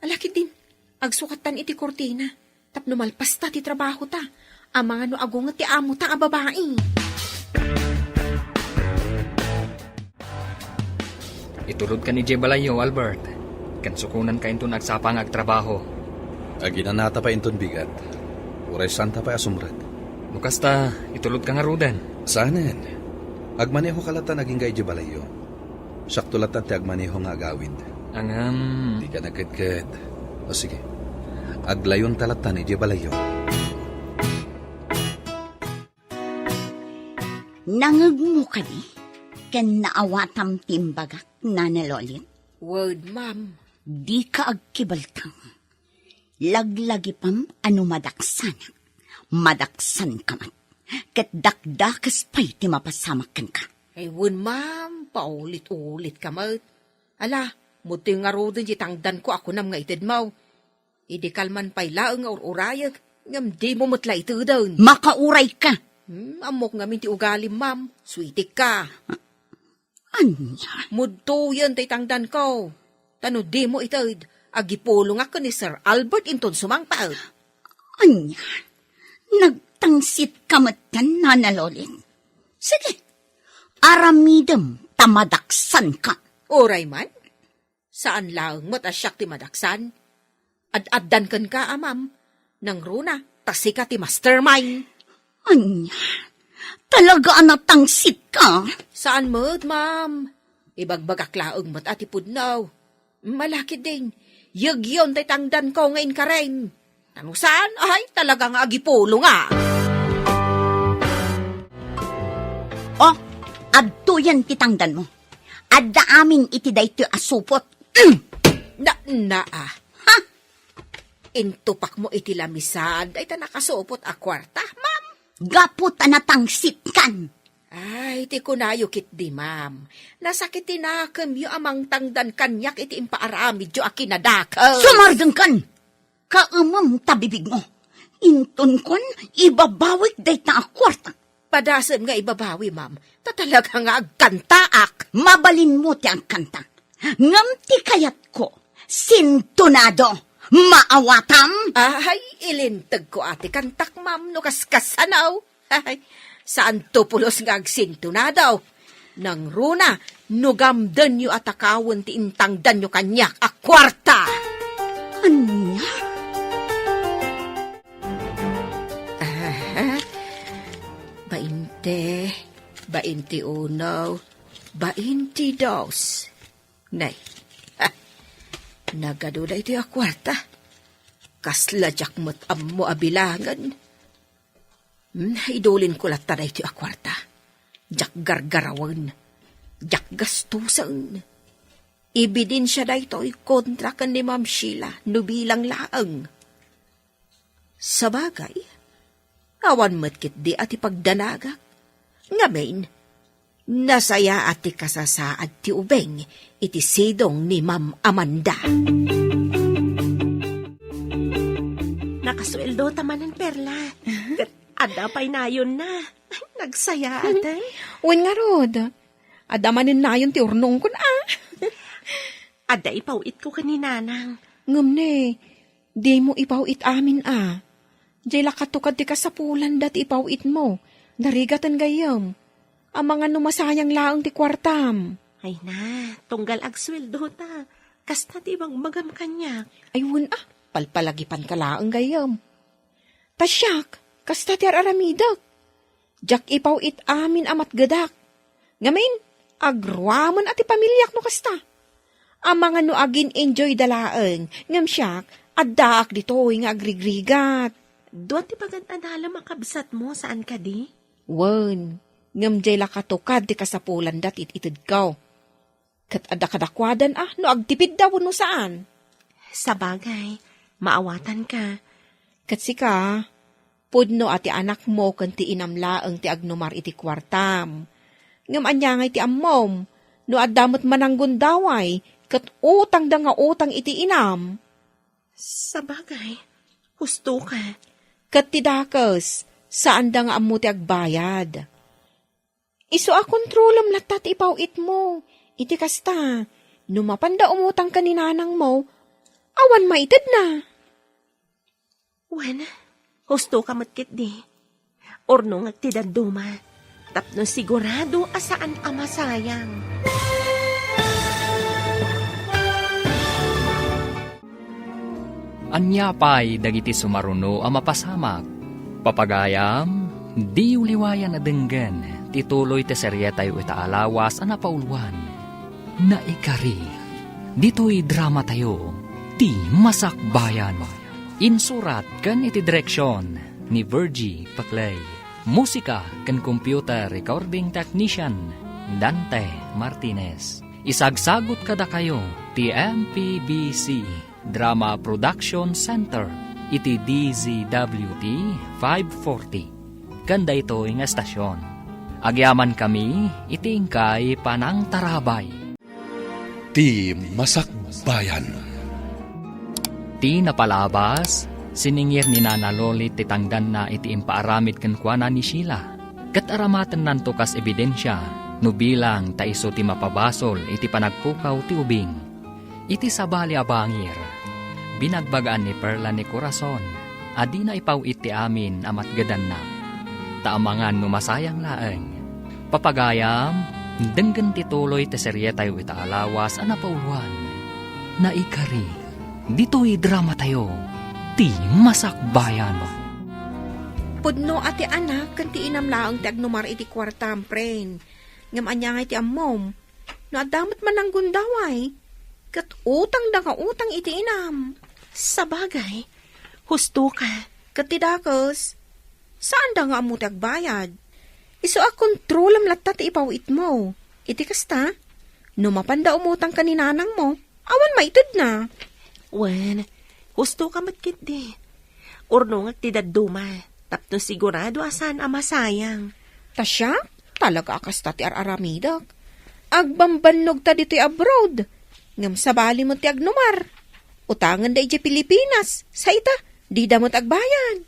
Ala ketdin, agsukattan iti kurtina, tapno malpasta ti trabahota. Amangan no agunget ti amota a babai. Itulodkan idiay balayyo, Albert. Ken sukonanka inton agsapa nga agtrabaho. Aginanata pay inton bigat. Uray saanta pay a sumrek. No kasta, itulodka ngaruden. Saanen. Agmanehoka lattan agingga idiay balayyo. Siakto lattan ti agmaneho nga agawid. Ngem. Dika nagkedked. O sige. Aglayonta lattan idiay balayyo. Nangngegmo kadi ken naawatam ti imbagak, Nana Lolit? Wen, ma'am. Dika agkibaltang. Laglagipem a no madaksanak, madaksanka met. Ket dakdakes pay ti mapasamak kenka. Ay, wen, ma'am, paulit-ulitka met. Ala, mutoy ngaruden ti tangdanko a kunam nga itedmo. Idi kalman pay laeng nga ur-urayek, ngem dimo met la iteden. Makaurayka! Hmm, ammok ngamin ti ugalim, ma'am. Suitikka. Ania? Mudtoyen tay tangdanko. Ta no dimo ited, agipulongak ken ni Sir Albert inton sumangpet. Ania? Nagtangsitka metten, Nana Lolit? Sige, aramidem ta madaksanka. Uray man, saan laeng met a siak ti madaksan. Ad-addan kenka, a, ma'am. Nangruna, ta sika ti mastermind. Ania? Talaga a natangsitka? Saan met, ma'am. Ibagbagak laeng met a ti pudno. Ala ketdin, yegyon tay tangdanko nga inkarem. Ta no saan, ay, talaga nga agipulongak. Oh, adtoyen ti tangdanmo. Adda amin iti daytoy a supot. Mm! Na, na, ah. Ha? Intupakmo iti lamisan dayta nakasupot a kuarta, ma'am. Gapu ta natangsitkan. Ay, ti kunayo ketdi, ma'am. Nasakit ti nakemyo a mangtangdan kaniak iti impaaramidyo a kinadakes. Sumardengkan! Kaemem ta bibigmo. Intonkon, ibabawik dayta a kuarta. Padasem nga ibabawi, ma'am. Ta talaga nga agkantaak. Mabalinmo ti agkanta. Ngem ti kayatko, sintonado. Maawatam? Ay, ilintegko a ti kantak, ma'am, no kaskasano. Ay, saanto pulos nga agsintonado. Nangruna, no gamdenyo a takawen ti intangdanyo kaniak a kuarta. Ania? Aha. Bainte, bainte uno, bainte dos. Nay, ha, nagadu daytoy a kuarta. Kasla diak met ammo a bilangen. Hmm, idulinko latta daytoy a kuarta. Diak gargarawen. Diak gastusen. Ebidensya daytoy kontra ken ni Ma'am Sheila no bilang laeng. Sabagay, awan met ketdi a ti pagdanagak. Ngamin, nasayaat ti kasasaad ti ubing iti sidong ni Ma'am Amanda. Nakasueldo ta manen, Perla. Ket adda pay nayonna. Ay, nagsayaaten. Wen ngarud, adda manen nayon ti urnongkon, a. Adda ipaw-itko ken ni Nanang. Ngem ne, dimo ipaw-it amin, a. Diay la katukad ti kasapulanda ti ipaw-itmo. Narigaten gayyem. Amangan no masayang laeng ti kuartam. Ay na, tunggal agsueldo ta. Kasta ti ibagbagam kaniak. Ay, wen, a, palpalagipanka laeng gayyem. Ta siak, kasta ti ar-aramidek. Diak ipaw-it amin a matgedak. Ngamin, agruamen a ti pamiliak no kasta. Amangan no agin-enjoyda laeng, ngem siak, addaak ditoy nga agrigrigat. Dua ti pagad-adalem a kabsatmo, saan kadi? Wen, ngem diay la katukad ti kasapulanda ti it-itedko. Ket adda kadakuadan a no agtipidda wenno saan. Sabagay, maawatanka. Ket sika, pudno a ti anakmo ken ti inam laeng ti agnumar iti kuartam. Ngem ania ngay ti ammom, no adda met mananggundaway ket utangda nga utang iti inam? Sabagay, husto ka. Ket ti dakes, Saanda nga ammo ti agbayad. Isu a kontrolem latta ti ipaw-itmo. Iti kasta, no mapanda umutang ken ni nanangmo, awan maitedna. Wen, husto ka met ketdi. Urnongek ti dadduma, tapno sigurado a saan a masayang. Ania pay dagiti sumaruno a mapasamak? Papagayam, diyo liwayan a denggen ti tuloy ti serietayo ita a lawas a napauluan, Naikari. Ditoy dramatayo, Ti Masakbayan. Insurat ken iti direksion ni Virgie Paclay. Musika ken computer recording technician, Dante Martinez. Isagsagut kadakayo ti M P B C Drama Production Center iti D Z W T five forty. Ken daytoy nga estasion, agyamankami iti inkay panangtarabay. Ti Masakbayan. Ti napalabas, siningir ni Nana Lolit ti tangdanna iti impaaramid kenkuana ni Sheila, ket aramatennanto kas ebidensia no bilang ta isu ti mapabasol iti panagpukaw ti ubing. Iti sabali a bangir, binagbagaan ni Perla ni Corazon a dina ipaw-it ti amin a matgedanna. Ta amangan no masayang laeng. Papagayam, denggen ti tuloy ti serietayo ita a lawas a napauluan, Naikari. Ditoy dramatayo, Ti Masakbayan. Pudno a ti anak ken ti inam laeng ti agnumar iti kuartam, pren. Ngem ania ngay ti ammom? No adda met mananggundaway, ket utangda nga utang iti inam. Sabagay, husto ka. Ket ti dakes, saanda nga ammo ti agbayad. Isu a kontrolem latta ti ipaw-itmo. Iti kasta, no mapanda umutang ken ni nanangmo, awan maitedna. Wen, husto ka met ketdi. Urnongek ti dadduma, tapno sigurado a saan a masayang. Ta siak, talaga a kasta ti ar-aramidek. Agbambannog ta ditoy abroad, ngem sabali met ti agnumar. Utangen da idiay Pilipinas, sa ita, dida met agbayad.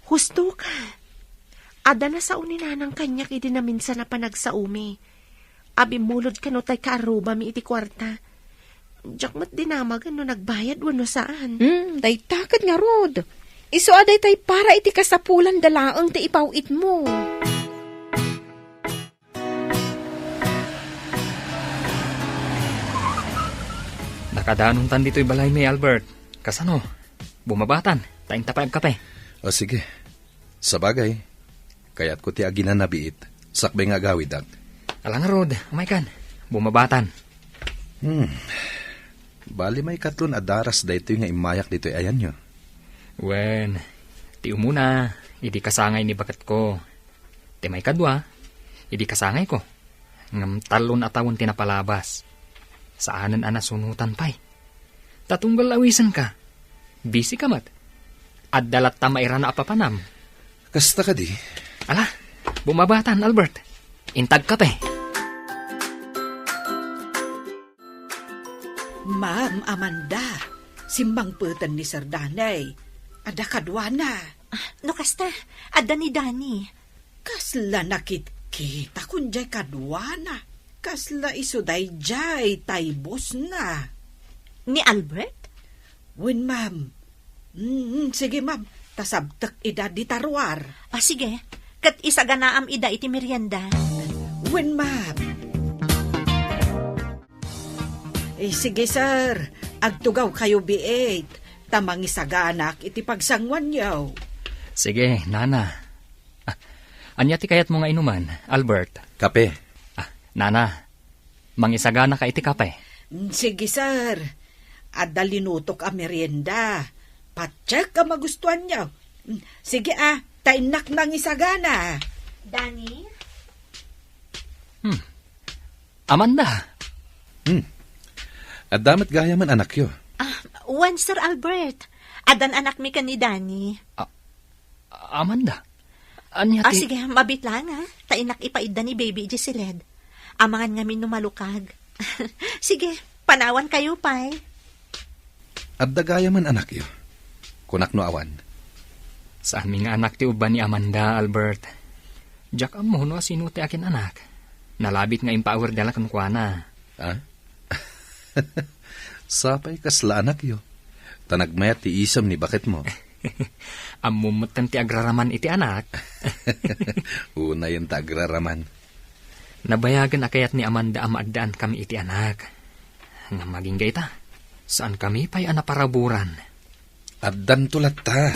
Husto ka. Adda nasao ni nanang kaniak idi naminsan a panagsaomi. Abimmulod kano tay kaarrubami iti kuarta. Diak met dinamagen no nagbayad wenno saan. Hmm, dayta ket ngarud. Isu a daytay para iti kasapulan da laeng ti ipaw-itmo. Nakadanontan ditoy balaymi, Albert. Kasano? Bumabatan, ta inta pay agkape. O, sige. Sabagay, kayatko ti aginanabiit, sakbay nga agawidak. Ala ngarud, umaykan. Bumabatan. Hmm. Bali, maikatlo a daras daytoy nga immayak ditoy ayanyo. Wen, ti umuna, idi kasangay ni baketko. Ti maikadua, idi kasangayko. Ngem tallo a tawen ti napalabas. Saanen a nasunotan pay. Ta tunggal awisenka. Busy ka met. Adda latta mairana a papanam. Kasta kadi? Ala, bumabatan, Albert. Inta agkape. Ma'am Amanda, simmangpeten ni Sir Danny. Adda kaduana. Ah, no kasta, adda ni Danny. Kasla nakitkitak diay kaduana. Kasla isu daydiay tay bossna. Ni Albert? Wen, ma'am. Mm, sige, ma'am. Ta sabtek ida dita ruar. Ah, sige. Ket isaganaam ida iti merienda. Wen, ma'am. Eh, sige, sir. Agtugawkayo biit, ta mangisaganak iti pagsanguanyo. Sige, nana. Ah, ania ti kayatmo nga inuman, Albert? Kape. Ah, nana, mangisaganaka iti kape? Mm, sige, sir. Adda linutok a merienda. Patiek a magustuanyo. Mm, sige, ah, ta innak nangisagana. Danny? Hmm. Amanda. Hmm. Adda met gayamen anakyo? Ah, wen, Sir Albert. Addan anakmi ken ni Danny. Ah, Amanda. Ania Ah, ti sige, mabit lang, ha? Ta innak ipaidda ni Baby idiay siled. Amangan ngamin no malukag. Sige, panawankayo pay. Adda gayamen anakyo? Kunak no awan. Saanmi nga anak ti ubban ni Amanda, Albert. Diak ammo no asino ti akin-anak. Nalabit nga impaawirda la kenkuana. Ah? Sapay kasla anakyo. Ta nagmayat ti isem ni baketmo. Ammom metten ti agraraman iti anak. Unayen ta agraraman. Nabayagen a kayat ni Amanda a maaddaan kami iti anak. Ngem agingga ita, saan kami pay a naparaburan. Addanto latta.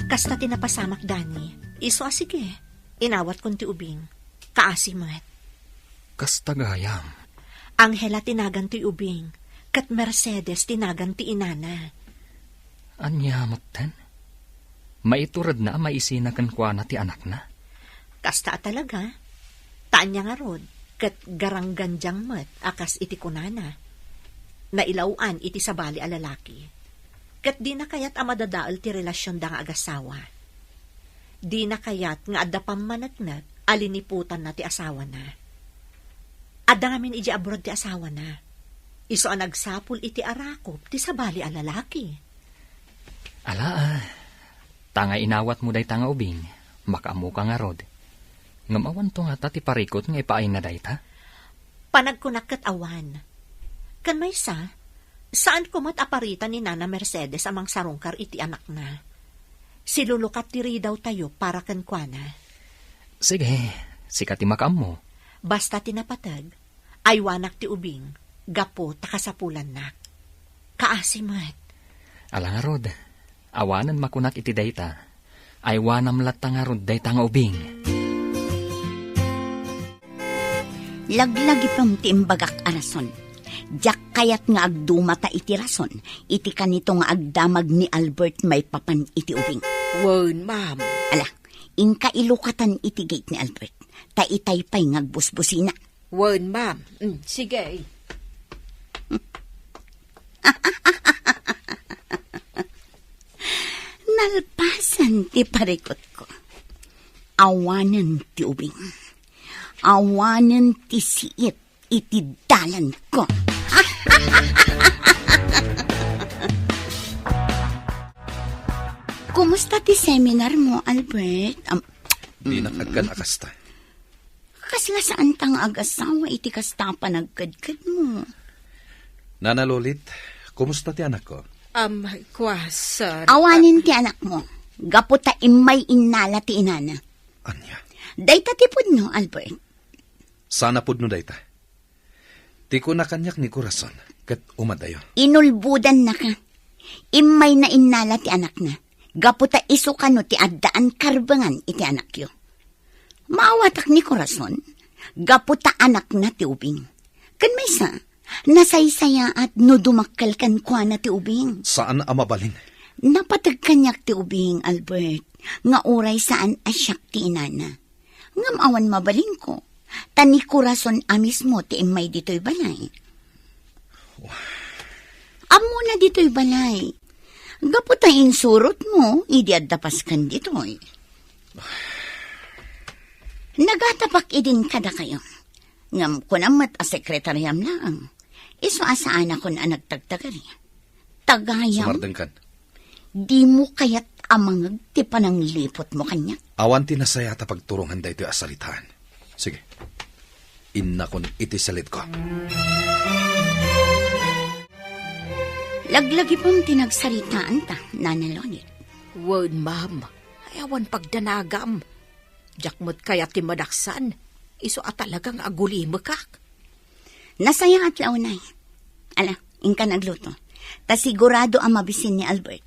Kasta ti napasamak, Dani. Isu a sige. Inawatkon ti ubing. Kaasi met. Kasta gayam. Angela ti nagan ti ubing, ket Mercedes ti nagan ti inana. Ania metten? Maituredna a maisina kenkuana ti anakna? Kasta a talaga. Ta ania ngarud, ket garanggandiang met a kas iti kunana. Nailaw-an iti sabali a lalaki. Ket dina kayat a madadael ti relasionda nga agasawa. Dina kayat nga adda pammaneknek a liniputanna ti asawana. Adda ngamin idiay abroad ti asawana. Isu a nagsapul iti arakop ti sabali a lalaki. Ala, ah. Ta nga inawatmo dayta nga ubing, makaammoka ngarud. Ngem awanto ngata ti parikut nga ipaayna dayta? Panagkunak ket awan. Ken maysa, saanko met a parita ni Nana Mercedes a mangsarungkar iti anakna. Silulukat ti ridawtayo para kenkuana. Sige, sika ti makaammo. Basta ti napateg, aywanak ti ubing, gapu ta kasapulannak. Kaasi met. Ala ngarud, awanen makunak iti dayta. Aywanam latta ngarud dayta nga ubing. Laglagipem ti imbagak a rason. Diak kayat nga agdumata iti rason, iti kanito nga agdamag ni Albert maipapan iti ubing. Wen, ma'am. Ala, inka ilukatan iti gate ni Albert. Ta itay pay nga agbusbusina. Wen, ma'am. Mm, sige. Nalpasan ti parikutko. Awanen ti ubing. Awanen ti siit iti dalanko. Kumusta ti seminar mo, Albert? Am- Dinak agkan a kasta. Kasla saanta nga agasawa iti kasta a panagkedkedmo. Nana Lolit, kumusta ti anakko? Am, kua, sir. Awanen ti anakmo. Gapu ta immay innala ti inana. Ania? Dayta ti pudno, Albert. Saan a pudno dayta? Ti kuna kaniak ni Corazon, ket umadayo. Inulbodannaka. Immayna innala ti anakna. Gapu ta isu kano ti addaan karbengan iti anakyo. Maawatak ni Corazon, gapu ta anakna ti ubing. Ken maysa, nasaysayaat no dumakkel kenkuana ti ubing. Saan a mabalin. Napateg kaniak ti ubing, Albert, nga uray saan a siak ti inana. Ngem awan mabalinko, ta ni Corazon a mismo ti immay ditoy balay. Ammona ditoy balay. Gapu ta insurotmo, idi adda pasken ditoy. Nagatapak idin kadakayo. Ngem kunam met a sekretariam laeng. Isu a saanakon a nagtagtagari. Tagayam. Sumardengkan. Dimo kayat a mangeg ti panangliputmo kaniak? Awan ti nasayaat a pagturongan daytoy a saritaan. Sige. Innakon iti saledko. Laglagipem ti nagsaritaanta, Nana Lolit. Wen, ma'am. Ay, awan pagdanagam. Diak met kayat ti madaksan. Isu a talaga nga agulimekak. Nasayaat la unay. Ala, inka nagluto. Ta sigurado a mabisin ni Albert.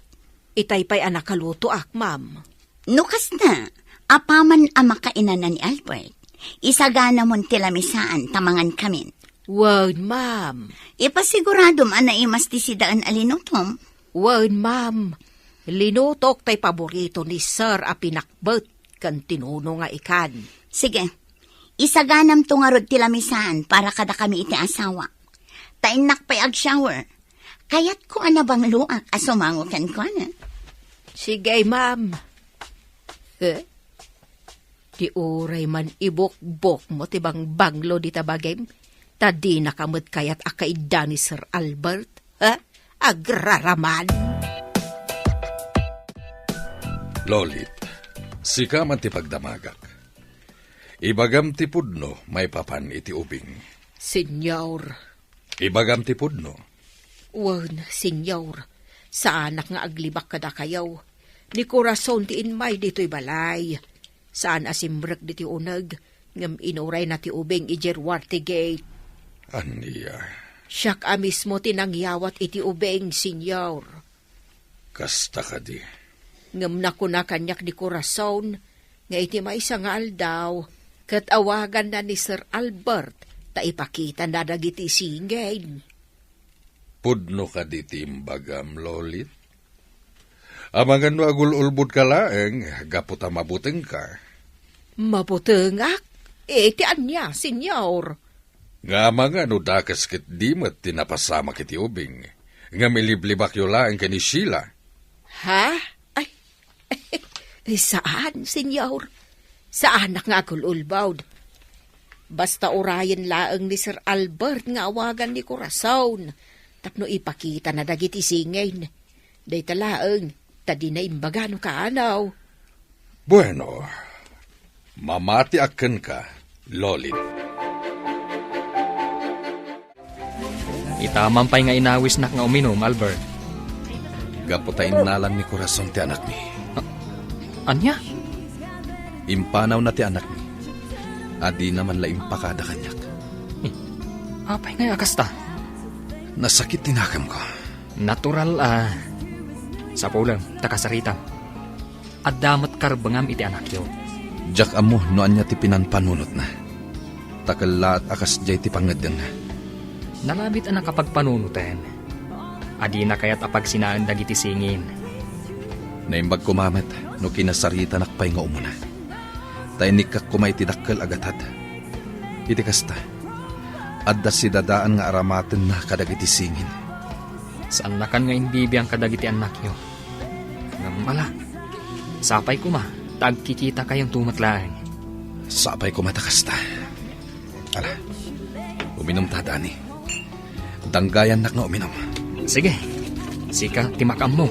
Itay pay a nakalutoak, ma'am. No kasta, apaman a makainana ni Albert, isaganamon ti lamisaan ta mangankamin. Wen, ma'am. Ipasiguradom a naimas ti sidaen a linutom. Wen, ma'am. Linutok tay paborito ni Sir a pinakbet ken tinuno nga ikan. Sige. Isaganamto ngarud ti lamisaan para kadakami iti asawa. Ta innak pay ag-shower. Kayatko a nabangloak a sumango kenkuana. Sige, ma'am. Eh? Ti uray man ibukbokmo ti bangbanglo dita bagim, ta dinaka met kayat a kaidda ni Sir Albert, ha? Agraraman! Lolit, sika man ti pagdamagak. Ibagam ti pudno maipapan iti ubing. Senyor. Ibagam ti pudno. Wen, Senyor, saanak nga aglibak kadakayo. Ni Corazon ti immay ditoy balay. Saan a simrek ditoy uneg, ngem inurayna ti ubing idiay ruar ti gate. Ania? Siak a mismo ti nangyawat iti ubing, Senyor. Kasta kadi? Ngem nakuna kaniak ni Corazon nga iti maysa nga aldaw, ket awaganna ni Sir Albert ta ipakitana dagiti singin. Pudno kadi ti imbagam, Lolit? Amangan no agul-ulbodka laeng, gapu ta mabutengka. Mabutengak? Eh, ti ania, Senyor? Nga amangan no dakes ket di met ti napasamak iti ubing, ngem iliblibakyo laeng ken ni Sheila. Ha? Ay, ay, saan, Senyor. Saanak nga agul-ulbod. Basta urayen laeng ni Sir Albert nga awagan ni Corazon tapno ipakitana dagiti singin. Dayta laeng, ta dina imbaga no kaano. Bueno, mamatiak kenka, Lolit. Ita man pay nga inawisnak nga uminum, Albert. Gapu ta innalan ni Corazon ti anakmi. A-, ania? Impanawna ti anakmi. A dina man la impakada kaniak. Hmm. Apay ngay a kasta? Nasakit ti nakemko. Natural a. Sapulem, ta kasaritam. Adda met karbengam iti anakyo. Diak ammo no ania ti pinanpanunotna. Ta kellaat a kasdiay ti pangngeddengna. Nalabit a nakapagpanunoten. A dina kayat a pagsinaen dagiti singin. Naimbag koma met no kinasaritanak pay nga umuna. Ta inikkak koma iti dakkel a gatad. Iti kasta, adda sidadaan nga aramatenna kadagiti singin. Saannakan nga imbibiang kadagiti annakyo. Ngem ala, sapay koma ta agkikitakayon met laeng. Sapay koma ta kasta. Ala, uminumta, Dani. Danggayannak nga uminum. Sige, sika ti makaammo.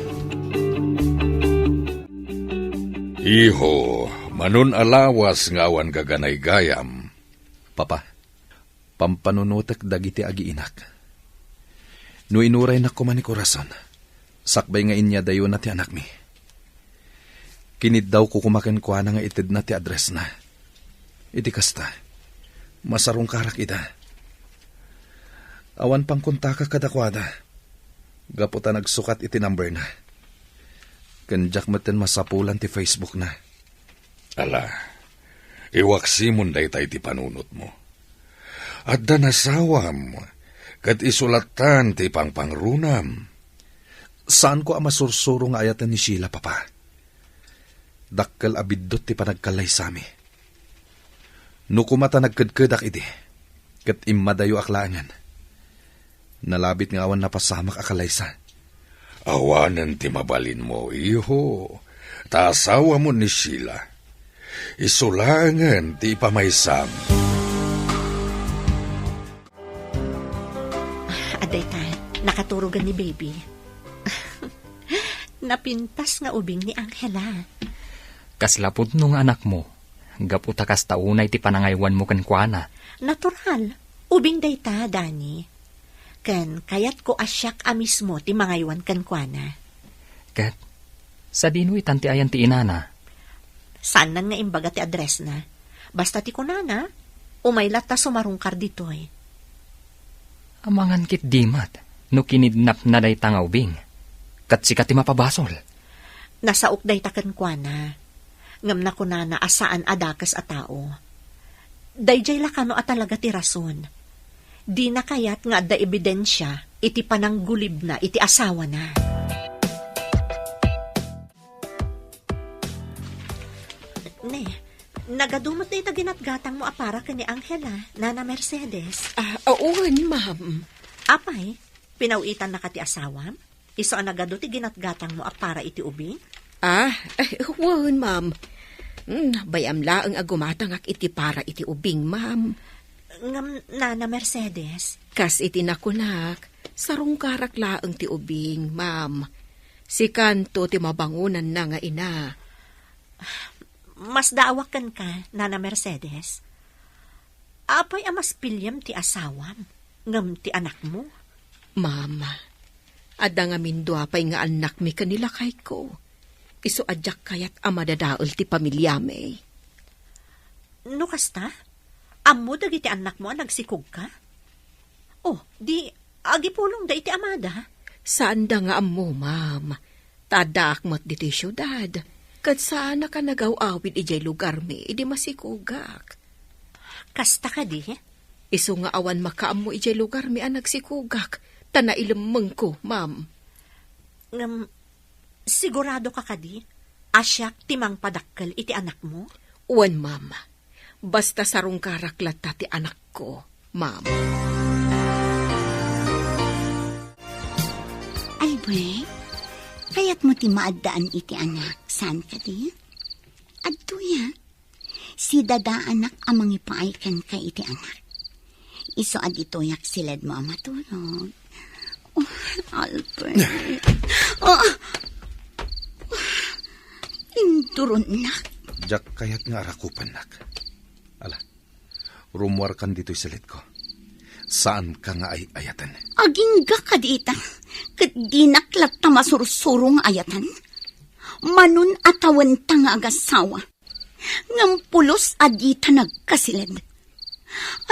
Iho, manon a lawas nga awan gaganaygayam. Papa, pampanunotek dagiti agiinak. No inuraynak koma ni Corazon, sakbay nga inyadayona ti anakmi. Kiniddawko koma kenkuana nga itedna ti addressna. Iti kasta, masarungkarak ida. Awan pangkontakak kadakuada, gapu ta nagsukat iti numberna. Ken diak metten masapulan ti Facebookna. Ala, iwaksimon dayta iti panunotmo. Adda nasawam, ket isu lattan ti pangpangrunam. Saanko a masursuro nga ayaten ni Sheila, Papa. Dakkel a biddut ti panagkallaysami. No koma ta nagkedkedak idi, ket immadayoak laengen. Nalabit nga awan napasamak a kallaysa. Awanen ti mabalinmo, iho. Ta asawamo ni Sheila. Isu laengen ti ipamaysam. Adda ita, nakaturogen ni baby. Napintas nga ubing ni Angela. Kasla pudno nga anakmo, gapu ta kasta unay ti panangaywanmo kenkuana. Natural. Ubing dayta, Dani. Ken kayatko a siak a mismo ti mangaywan kenkuana. Ket, sadino itan ti ayan ti inana? Saannan nga imbaga ti addressna. Basta ti kunana, umay latta sumarungkar ditoy. Amangan ketdi met no kinidnapna dayta nga ubing. Ket sika ti mapabasol. Nasaok dayta kenkuana. Ngem nakunana a saan a dakes a tao. Daydiay la kano a talaga ti rason. Dina kayat nga adda ebidensia iti pananggulibna iti asawana. Ne, nagadu met dayta ginatgatangmo a para ken ni Angela, Nana Mercedes. Ah, wen, ma'am. Apay, pinaw-itannaka ti asawam? Isu a nagadu ti ginatgatangmo a para iti ubing? Ah, eh, wen, ma'am. Hmm, bay-am laeng a gumatangak iti para iti ubing, ma'am. Ngem, Nana Mercedes? Kas iti nakunak, sarungkarak laeng ti ubing, ma'am. Sikanto ti mabangonanna nga ina. Masdaawak kenka, Nana Mercedes. Apay a mas piliem ti asawam ngem ti anakmo? Mama, adda ngamin dua pay nga annakmi ken ni lakayko. Isu a diak kayat a madadael ti pamiliami. No kasta, ammo dagiti annakmo a nagsikogka? Oh, di agipulongda iti amada? Saanda nga ammo, ma'am. Ta addaak met ditoy siudad. Ket saanak a nagaw-awid idiay lugarmi idi masikogak. Kasta kadi? Isu nga awan makaammo idiay lugarmi a nagsikogak, ta nailemmengko, ma'am. Ngem, sigurado ka kadi a siak ti mangpadakkel iti anakmo? Wen, ma'am. Basta sarungkarak latta ti anakko, ma'am. Albert, kayatmo ti maaddaan iti anak, saan kadi? Adtoya, sidadaanak a mangipaay kenka iti anak. Isu a ditoyak siledmo a matulog. Oh, Albert. Oh. Induronnak. Diak kayat nga arakupannak. Ala, rummuarkan ditoy siledko. Saanka nga ay-ayaten. Agingga kadi ita, ket dinak latta masursuro nga ayatan. Manon a tawenta nga agasawa. Ngem pulos a dita nagkasiled.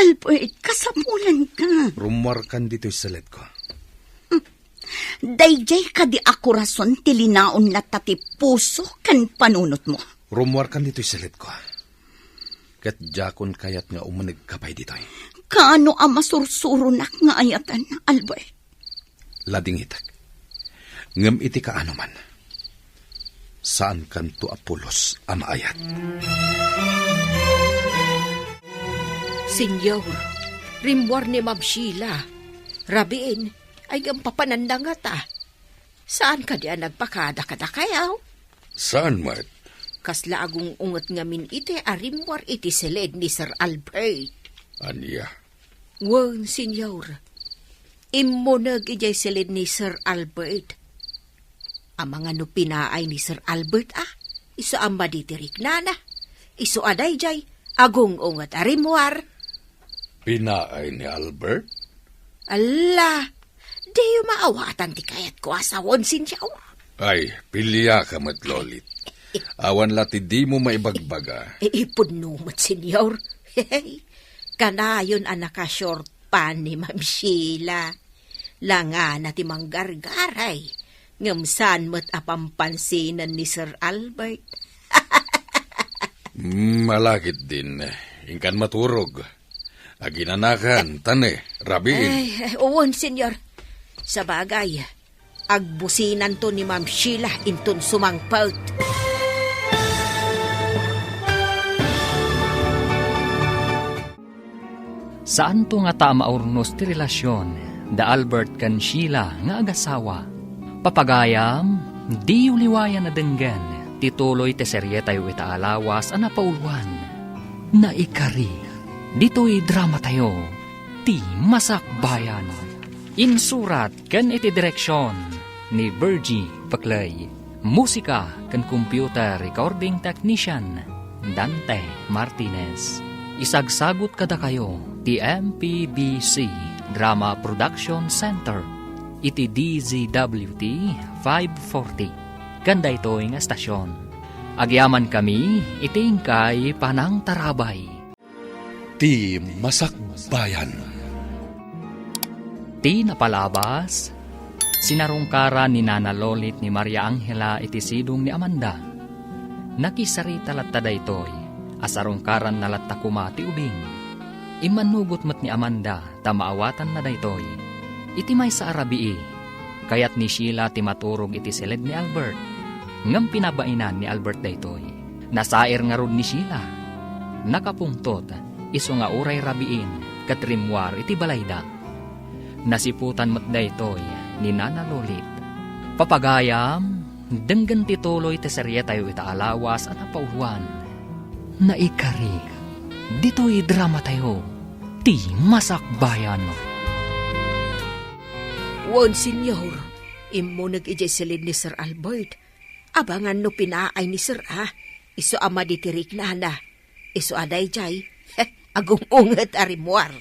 Albert, kasapulanka. Rummuarkan ditoy siledko. Daydiay kadi a korason ti linaon latta ti puso ken panunotmo. Rummuarkan ditoy siledko. Ket diakon kayat nga umunegka pay ditoy. Kaano a masursuronak nga ayatan, Albert? Ladingitek. Ngem iti kaanoman, saankanto a pulos a maayat. Senyor, rimmuar ni Ma'am Sheila. Rabiin, ay ngem papananda ngata. Saan kadi a nagpakada kadakayaw? Saan met? Kasla agung-unget ngamin iti a rimmuar iti siled ni Sir Albert. Ania? Wen, Senyor. Immuneg idiay siled ni Sir Albert. Amangan no pinaay ni Sir Albert, a? Isu a madi ti riknana. Isu a daydiay, agung-unget a rimmuar. Pinaay ni Albert? Alla, diyo maawatan ti kayatko a sawen, Senyor. Ay, piliaka met, Lolit. Awan la ti dimo maibagbaga. Ipudno met, Senyor. Kanayon a naka-short pants ni Ma'am Sheila. Langana ti manggargaray, ngem saan met a pampansinan ni Sir Albert. Mm, malagitdin. Inkan maturog. Aginanakan, tane, rabiin. Ay, ay, uwan, Senyor. Sabagay, agbusinanto ni Ma'am Sheila inton sumangpet. Saanto ngata a maurnos ti relasion da Albert ken Sheila nga agasawa. Papagayam, diyo liwayan a denggen ti tuloy ti serietayo ita a lawas a napauloan. Naikari, ditoy dramatayo, Ti Masakbayan. Insurat ken iti direksion ni Virgie Peclay. Musika ken computer recording technician, Dante Martinez. Isagsagut kadakayo ti M P B C Drama Production Center iti D Z W T five forty. Ken daytoy nga estasion, agyamankami iti inkay panangtarabay. Ti Masakbayan. Ti napalabas, sinarungkaran ni Nana Lolit ni Maria Angela iti sidong ni Amanda. Nakisarita latta daytoy a sarungkaranna latta koma ti ubing. Immannugot met ni Amanda ta maawatanna daytoy. Iti maysa a rabii, kayat ni Sheila ti maturog iti siled ni Albert. Ngem pinabainan ni Albert daytoy. Nasair ngarud ni Sheila. Nakapungtot, isu nga uray rabiin ket rimmuar iti balayda. Nasiputan met daytoy ni Nana Lolit. Papagayam, denggen ti tuloy ti serietayo ita a lawas a napauloan. Naikari, ditoy dramatayo, Ti Masakbayan. Wen, Senyor, immuneg idiay siled ni Sir Albert. Abangan no pinaay ni Sir, a. Isu a madi ti riknana. Isu a daydiay, agung-unget a rimmuar.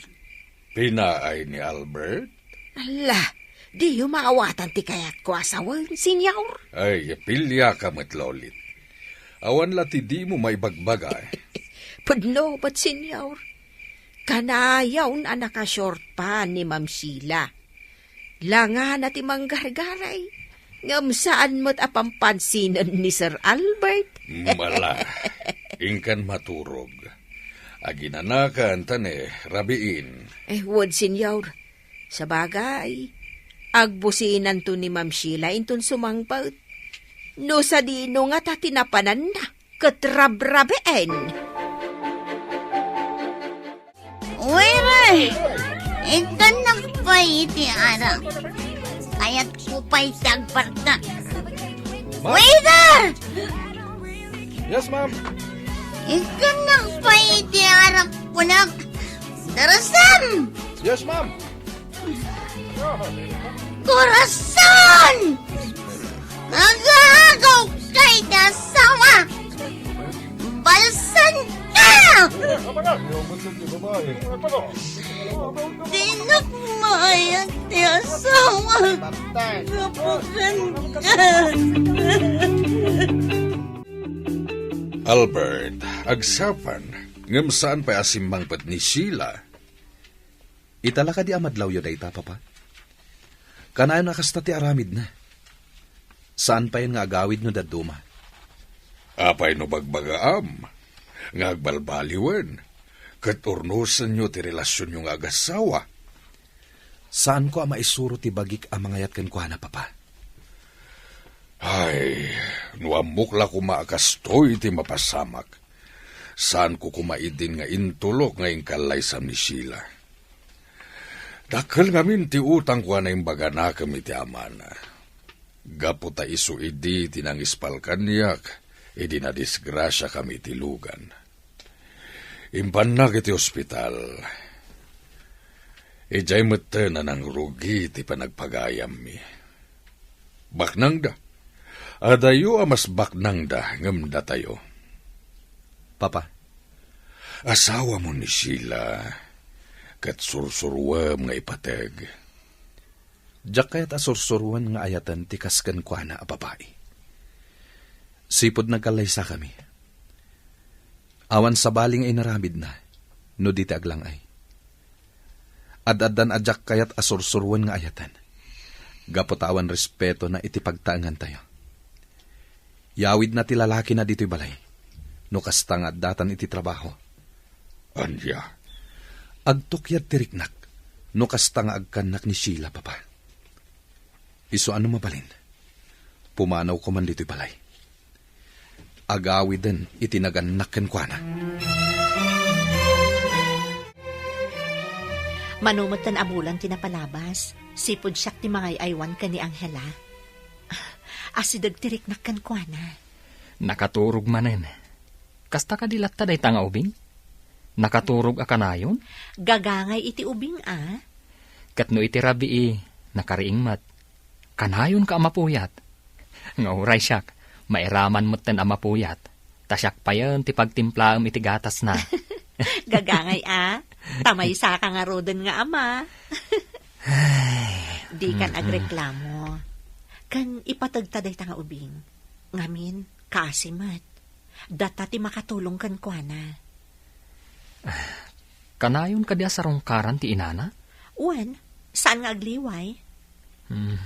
Pinaay ni Albert? Ala, diyo maawatan ti kayatko a sawen, Senyor? Ay, piliaka met, Lolit. Awan la ti dimo maibagbaga, eh. Pudno met, Senyor. Kanayon a naka-short pa ni Ma'am Sheila. Langana ti manggargaray, ngem saan met a pampansinen ni Sir Albert. Mala, inkan maturog. Aginanakan ta ne, rabiin. Eh, wen, Senyor. Sabagay, agbusinanto ni Ma'am Sheila inton sumangpet. No sadino ngata ti napananna ket rabrabiin. Waiter! Ikkannak pay iti arak. Kayatko pay ti agparta. Ma'am? Waiter! Yes, ma'am. Ikkannak pay iti arak, kunak. Darasam! Yes, ma'am. Corazon! Nagaagaw kay asawa! Balsan ka! Dinak mayat ti asawa! Kapukan ka! Albert, agsapang, ngem saan pay a simmangpet ni Sheila. Ita la kadi a madlawyo dayta, Papa? Kanayon a kasta ti aramidna. Saan payen nga agawid no dadduma. Apay no bagbagaam nga agbalbaliwen ket urnosenyo ti relasionyo nga agassawa? Saanko a maisuro ti bagik a mangayat kenkuana, Papa. Ay, no ammok la koma a kastoy ti mapasamak, saanko koma idin nga intulok nga inkallaysam ni Sheila. Dakkel ngamin ti utangko a naimbaganakem iti amana. Gapu ta isu idi ti nangispal kaniak idi nadisgrasiakami iti lugan. Impannak iti ospital. Idiay metten a nangrugi ti panagpagayammi. Baknangda. Adayo a mas baknangda ngem datayo. Papa. Asawamo ni Sheila, ket sursuruem nga ipateg. Diak kayat a sursuroen nga ayaten ti kas kenkuana a babai. Sipud nagkallaysakami, awan sabali nga inaramidna no di ti aglang-ay. Ad-addan a diak kayat a sursuroen nga ayaten, gapu ta awan respetona iti pagtaengantayo. Yawidna ti lalakina ditoy balay, no kasta nga addatan iti trabaho. Ania? Agtukyad ti riknak, no kasta nga agkannak ni Sheila, Papa. Isu a no mabalin, pumanawko man ditoy balay. Agawiden iti nagannak kenkuana. Mano metten a bulan ti napalabas, sipud siak ti mangay-aywan ken ni Angela. Asideg ti riknak kenkuana. Nakaturog manen. Kasta kadi latta dayta nga ubing? Nakaturog a kanayon? Gagangay iti ubing a. Ket no iti rabii, nakariing met. Kanayonka a mapuyat. Nga uray siak, mairaman metten a mapuyat. Ta siak payen ti pagtimplaem iti gatasna. Gagangay a, ta maysaka ngaruden nga ama. Dikan agreklamo. Ken ipategta dayta nga ubing. Ngamin, kaasi met. Data ti makatulong kenkuana. Kanayon kadi a sarungkaran ti inana? Wen, saan nga agliway? Hmm,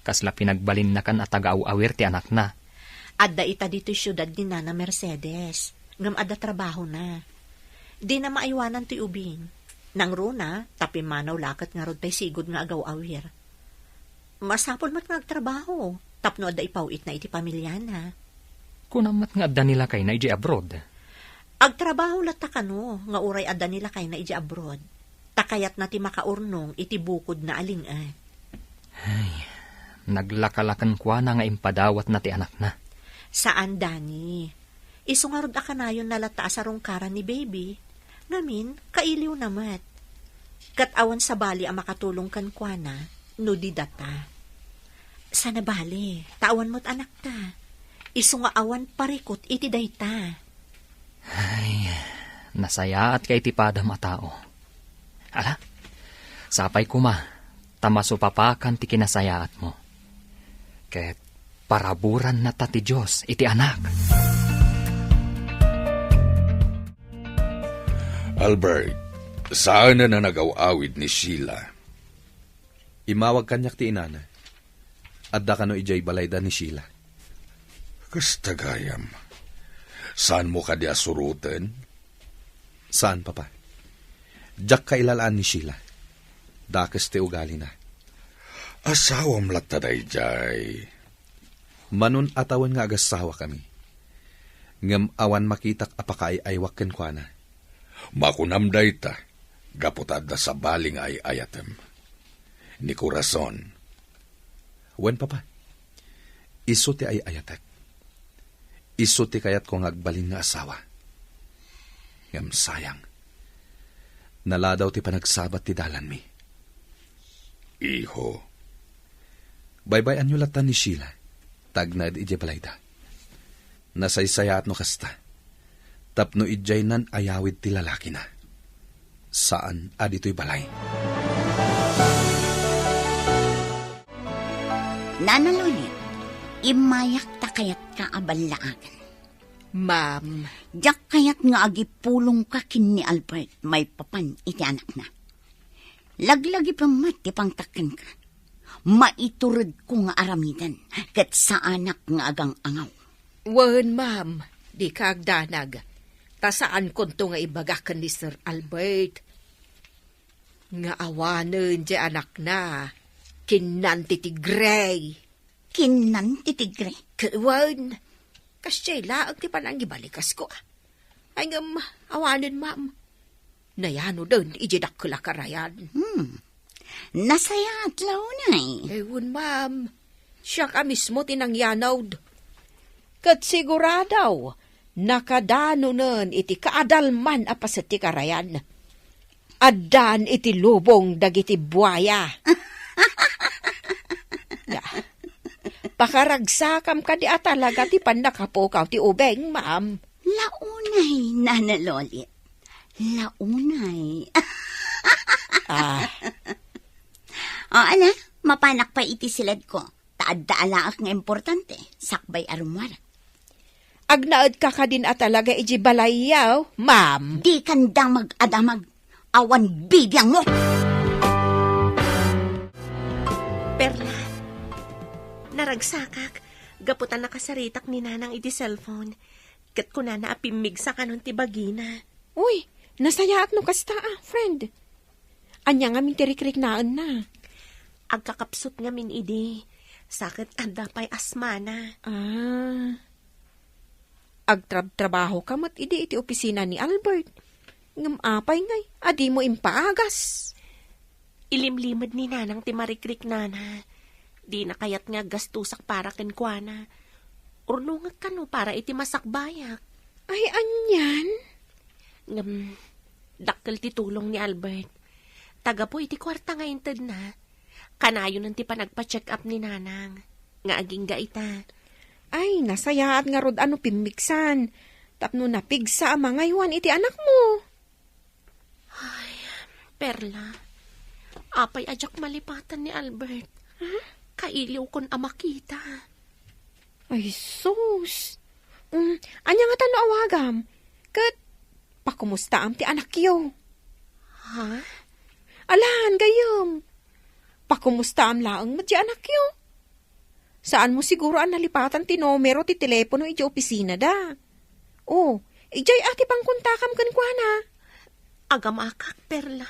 kasla pinagbalinnakan a taga-aw-awir ti anakna. Adda ita ditoy siudad ni Nana Mercedes, ngem adda trabahona. Dina maaywanan toy ubing. Nangruna, ta pimmanaw la ket ngarud pay sigud nga agaw-awir. Masapul met nga agtrabaho, tapno adda ipaw-itna iti pamiliana. Kunam met nga adda ni lakayna idiay abroad. Agtrabaho latta kano nga uray adda ni lakayna idiay abroad, ta kayatna ti makaurnong iti bukodna a ling-et. Ay, naglaka la kenkuana nga impadawatna ti anakna. Saan, Dani. Isu ngarud a kanayonna latta a sarungkaran ni baby. Ngamin, kailiwna met. Ket awan sabali a makatulong kenkuana no di data. Sana bale, ta awan met anakta. Isu nga awan parikut iti dayta. Ay, nasayaatka iti padam a tao. Ala, sapay koma, ta masupapakan ti kinasayaatmo. Ket paraburanna ta ti Dios iti anak. Albert, saan a nagaw-awid ni Sheila. Immawag kaniak ti inana. Adda kano idiay balayda ni Sheila. Kasta gayam. Saanmo kadi a suroten? Saan, Papa. Diak kailalaan ni Sheila. Dakes ti ugalina. Asawam latta daydiay. Manon a tawen nga agassawa kami. Ngem awan makitak a pakaay-aywak kenkuana. Makunam dayta, gapu ta adda sabali nga ay-ayatem. Ni Corazon. Wen, Papa. Isu ti ay-ayatek. Isu ti kayatko nga agbalin nga asawa. Ngem sayang. Naladaw ti panagsabat ti dalanmi. Iho. Baybay-anyo latta ni Sheila, ta agnaed idiay balayda. Nasaysayaat no kasta. Tapno idiay nan-ayawid ti lalakina. Saan a ditoy balay. Nana Loli, immayak ta kayatka a ballaagan. Ma'am. Diak kayat nga agipulongka ken ni Albert maipapan iti anakna. Laglagipem met ti pangtakkenka. Maituredko nga aramiden, ket saanak nga agang-angaw. Wen, ma'am, dika agdanag. Ta saankonto nga ibaga ken ni Sir Albert nga awanen ti anakna, kinnan ti tigre. Kinnan ti tigre? Ke-, wen, kasdiay laeng ti panangibalikas ko, a. Ay, ngem, awanen, ma'am. Nayanoden iti dakkel a karayan. Hmm. Nasayaat la unay. Eh, wen, ma'am. Siak a mismo ti nangyanod. Ket sigurado, nakadanonen iti kaadalman a paset ti karayan. Addan iti lubong dagiti buaya. Ya. Pakaragsakam kadi a talaga ti pannakapukaw ti ubing, ma'am. La unay, Nana Lolit. La unay. Ah. O, ala, mapanak pay iti siledko. Ta adda alaek nga importante, sakbay a rummuarek. Agnaedka kadin a talaga iti balayyo, ma'am? Dikanda mag-adamag. Awan bibiangmo! Perla, naragsakak, gapu ta nakasaritak ni Nanang iti cellphone. Ket kunana a pimmigsa kanon ti bagina. Uy, nasayaat no kasta, a, friend. Ania ngamin ti rikriknaenna? Agkakapsut ngamin idi, sa ket adda pay asmana. Ah. Agtrabtrabahoka met idi iti opisina ni Albert. Ngem apay ngay a dimo impaagas? Ilimlimed ni Nanang ti marikriknana. Dina kayat nga aggastosak para kenkuana. Urnongek kano para iti masakbayak. Ay, anian? Ngem, dakkel ti tulong ni Albert. Ta gapu iti kuarta nga intedna, kanayonen ti panagpa-check-up ni Nanang nga agingga ita. Ay, nasayaat ngarud a no pimmigsan tapno napigsa a mangaywan iti anakmo. Ay, Perla, apay a diak malipatan ni Albert? Huh? Kailiwkon a makita. Ay, sus! Mm, ania ngata no awagam? Ket pakumustaam ti anakyo? Ha? Alan, gayyem. Pakumustaam laeng met ti anakyo? Saanmo siguro a nalipatan ti numero ti telepono iti opisinada? O, idiay a ti pangkontakam kenkuana. Agamakak, Perla.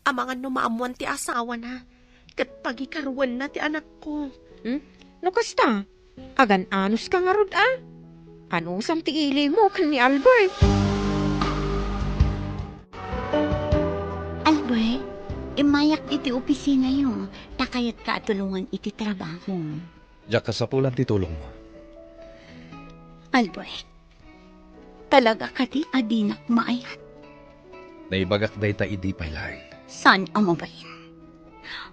Amangan no maammoan ti asawana, ket pagikaruenna ti anakko. Hmm? No kasta, agan-anoska ngarud a? Anusam ti ilimo ken ni Albert? Albert, immayak iti opisinayo, ta kayatka a tulongan iti trabaho. Diak kasapulan ti tulongmo. Albert, talaga kadi a dinak maayat? Naibagak dayta idi pay laeng. Saan a mabalin?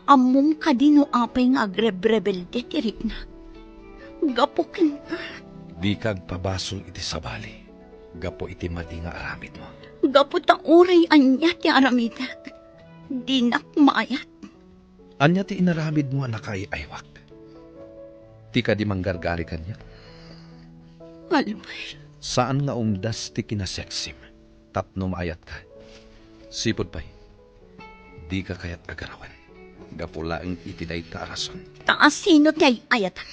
Ammom kadi no apay nga agrebrebelde ti riknak? Gapu kenka. Dika agpabasol iti sabali gapu iti madi nga aramidmo. Gapu ta uray ania ti aramidek, dinak maayat. Ania ti inaramidmo a nakaay-aywak? Ti kadi manggargari kaniak? Albert. Saan nga umdas ti kinaseksim tapno maayatka. Sipud pay, dika kayat a garawen gapu laeng iti dayta a rason. Ta asino ti ay-ayatam?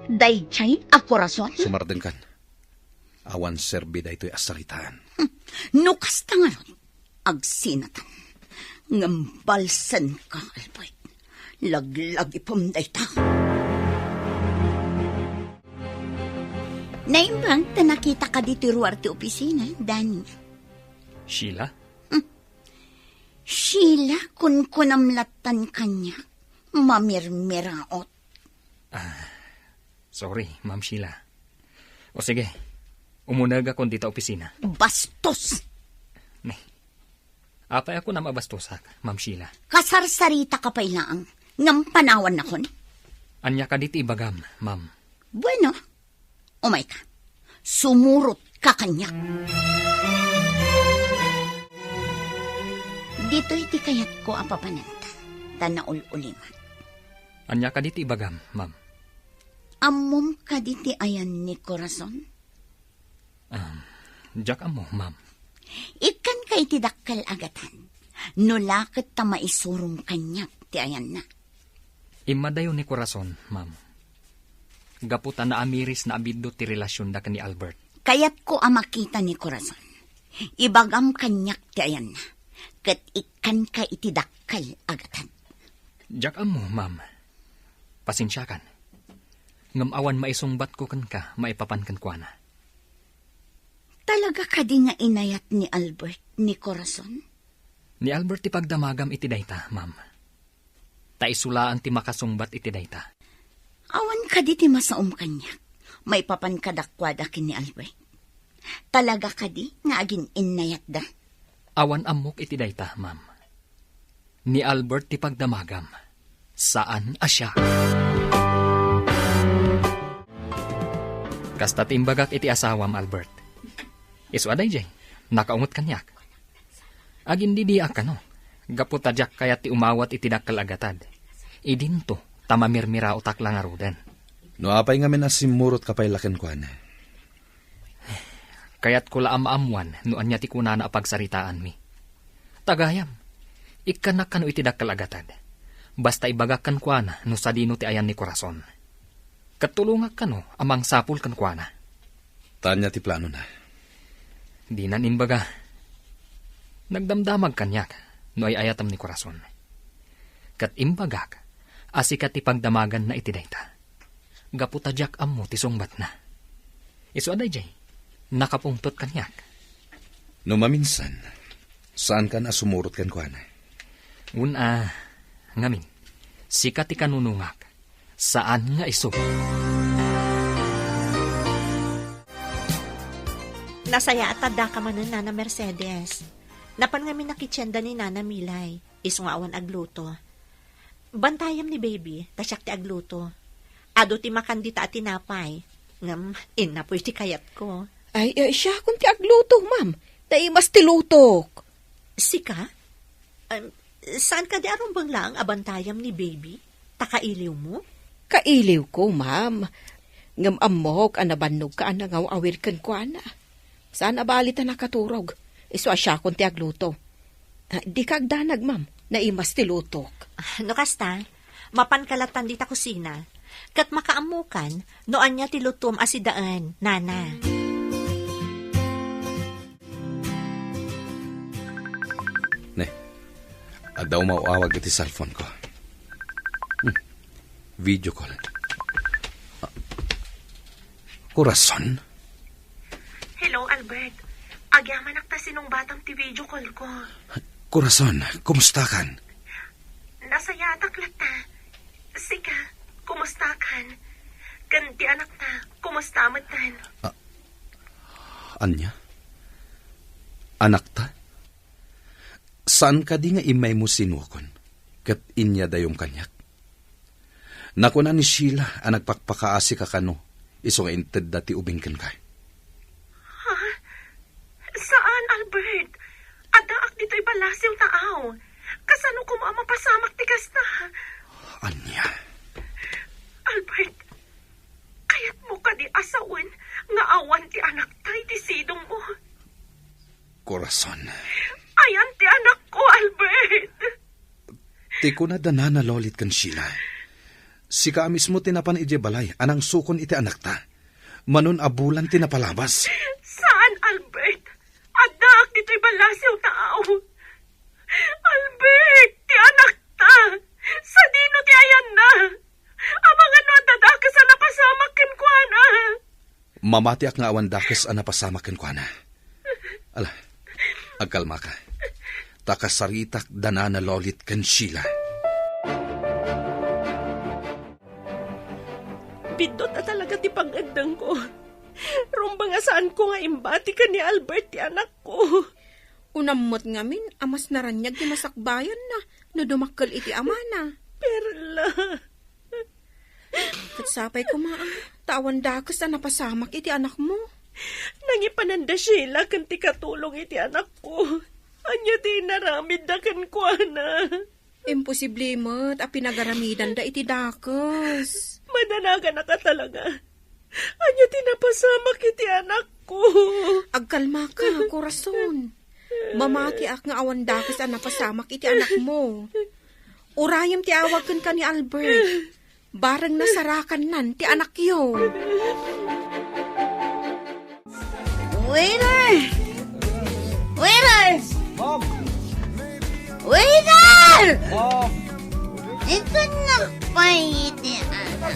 Daydiay a korason? Sumardengkan. Awan serbi daytoy a saritaan. Hmm. No kasta ngarud, agsinatan. Ngem balsenka, Albert. Laglagipem dayta. Naimbag ta nakitaka ditoy ruar ti opisina, Danny. Sheila? Hmm. Sheila, kunkunam lattan kaniak. Mamirmiraot. Ah, sorry, Ma'am Sheila. O sige, umunegakon dita opisina. Bastos! Ne. Apay a kunam a bastosak, Ma'am Sheila? Kasarsaritaka pay laeng, ngem panawannakon? Ania kadi ti ibagam, ma'am? Bueno, umayka. Sumurotka kaniak. Ditoy ti kayatko a papananta, ta naul-ulimak. Ania kadi ti ibagam, ma'am? Ammom kadi ti ayan ni Corazon? Um, diak ammo, ma'am. Ikkanka iti dakkel a gatad. No la ket ta maisurom kaniak ti ayanna. Immadayo ni Corazon, ma'am. Gapu ta naamirisna a biddut ti relasionda ken ni Albert. Kayatko a makita ni Corazon. Ibagam kaniak ti ayanna. Ket ikkanka iti dakkel a gatad. Diak ammo, ma'am. Pasensiakan. Ngem awan maisungbatko kenka maipapan kenkuana. Talaga kadi nga inayat ni Albert ni Corazon? Ni Albert ti pagdamagam iti dayta, ma'am. Ta isu laeng ti makasungbat iti dayta. Awan kadi ti masaom kaniak maipapan kadakuada ken ni Albert? Talaga kadi nga agin-innayatda? Awan ammok iti dayta, ma'am. Ni Albert ti pagdamagam. Saan a siak. Kasta ti imbagak iti asawam, Albert. Isu a daydiay, nakaungot kaniak. Agindidiak kano, gapu ta diak kayat ti umawat iti dakkel a gatad. Idinto, ta mamirmiraotak la ngaruden. No apay ngamin a simmurotka pay la kenkuana? Kayatko la a maammuan no ania ti kunana a pagsaritaanmi. Ta gayam, ikkanak kano iti dakkel a gatad. Basta ibagak kenkuana no sadino ti ayan ni Corazon. Ket tulongak kano a mangsapul kenkuana. Ta ania ti planona? Dinan imbaga. Nagdamdamag kaniak no ay-ayatam ni Corazon. Ket imbagak a sika ti pagdamaganna iti dayta. Gapu ta diak ammo ti sungbatna. Isu a daydiay, nakapungtot kaniak. No maminsan, saankan a sumurot kenkuana? Wen a, ngamin, sika ti kanunongak, saan nga isu. Nasayaat ta addaka manen, Nana Mercedes. Napan ngamin a kitienda ni Nana Milay, isu nga awan agluto. Bantayam ni baby, ta siak ti agluto. Adu ti makan dita a tinapay, ngem innapoy ti kayatko. Ay, eh, siakon ti agluto, ma'am. Naimas ti lutok. Sika? Em, saan kadi a rumbeng laeng a bantayam ni baby? Ta kailiwmo? Kailiwko, ma'am. Ngem ammok a nabannogka a nangaw-awir kenkuana. Saan a bali ta nakaturog. Isu a siakon ti agluto. Ah, dika agdanag, ma'am. Naimas ti lutok. Ah, no kasta, mapanka lattan dita kusina. Ket makaammokan no ania ti lutom a sidaen, Nana. Ne, adda umaw-awag iti cellphone ko. Hmm. Video call. Ah, Corazon? Hello, Albert. Agyamanak ta sinungbatam ti video call ko. Corazon, kumustakan? Nasayaatak latta. Sika, kumustakan? Ken ti anakta, kumusta metten? Ah, ania? Anakta? Saan kadi nga immaymo sinuakon, ket inyadayom kaniak? Nakuna ni Sheila a nagpakpakaasika kano, Isu nga intedda ti ubing kenka. Ha? Saan, Albert. Addaak ditoy balasiw taaw. Kasano koma a mapasamak ti kasta? Ania? Albert, kayatmo kadi a sawen nga awan ti anakta iti sidongmo? Corazon. Ayan ti anakko, Albert. Ti kuna da Nana Lolit ken Sheila, sika a mismo ti napan idiay balay a nangsukon iti anakta. Manon a bulan ti napalabas. Saan, Albert? Addaak ditoy balasiw taaw. Albert, ti anakta. Sadino ti ayanna? Amangan no adda dakes a napasamak kenkuana. Mamatiak nga awan dakes a napasamak kenkuana. Ala, agkalmaka. Ta kasaritak da Nana Lolit ken Sheila. Biddut a talaga ti pangeddengko. Rumbeng a saanko nga imbati ken ni Albert ti anakko. Unam met ngamin a mas naraniag ti masakbayanna no dumakkel iti amana. Perla. Ket sapay koma, a, ta awan dakes a napasamak iti anakmo. Nangipanan da Sheila ken ti katulong iti anakko. Ania ti inaramidda kenkuana? Imposible met a pinagaramidanda iti dakes. Madanaganaka talaga. Ania ti napasamak iti anakko? Agkalmaka, Corazon. Mamatiak nga awan dakes a napasamak iti anakmo. Urayem ti awag kenka ni Albert. Bareng nasarakannan ti anakyo. Waiter! Waiter! Ma'am! Waiter! Ma'am! Ikan na pay iti anak.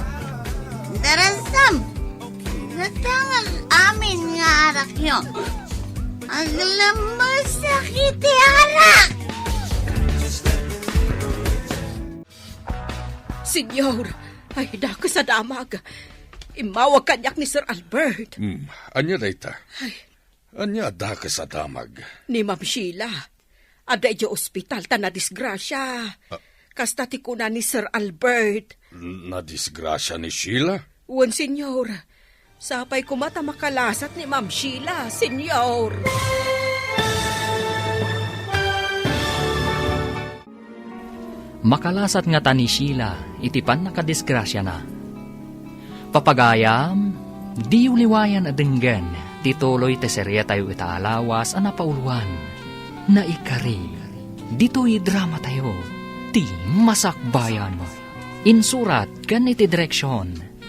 Darasam! Datang amin nga arakyo. Aglamusak iti arak! Senyor, ay, dakes a damag. Immawag kaniak ni Sir Albert. Hmm, ania dayta? Ay. Ania a dakes a damag? Ni Ma'am Sheila. Adda idiay ospital ta nadisgrasia. Ah. Kasta ti kuna ni Sir Albert. N-, nadisgrasia ni Sheila? Wen, senyor. Sapay koma ta makalasat ni Ma'am Sheila, senyor. Makalasat ngata ni Sheila iti pannakadisgrasiana. Papagayam, diyo liwayan a denggen ti tuloy ti serietayo ita a lawas a napauluan. Naikari, ditoy dramatayo, Ti Masakbayan. Insurat ken iti direksion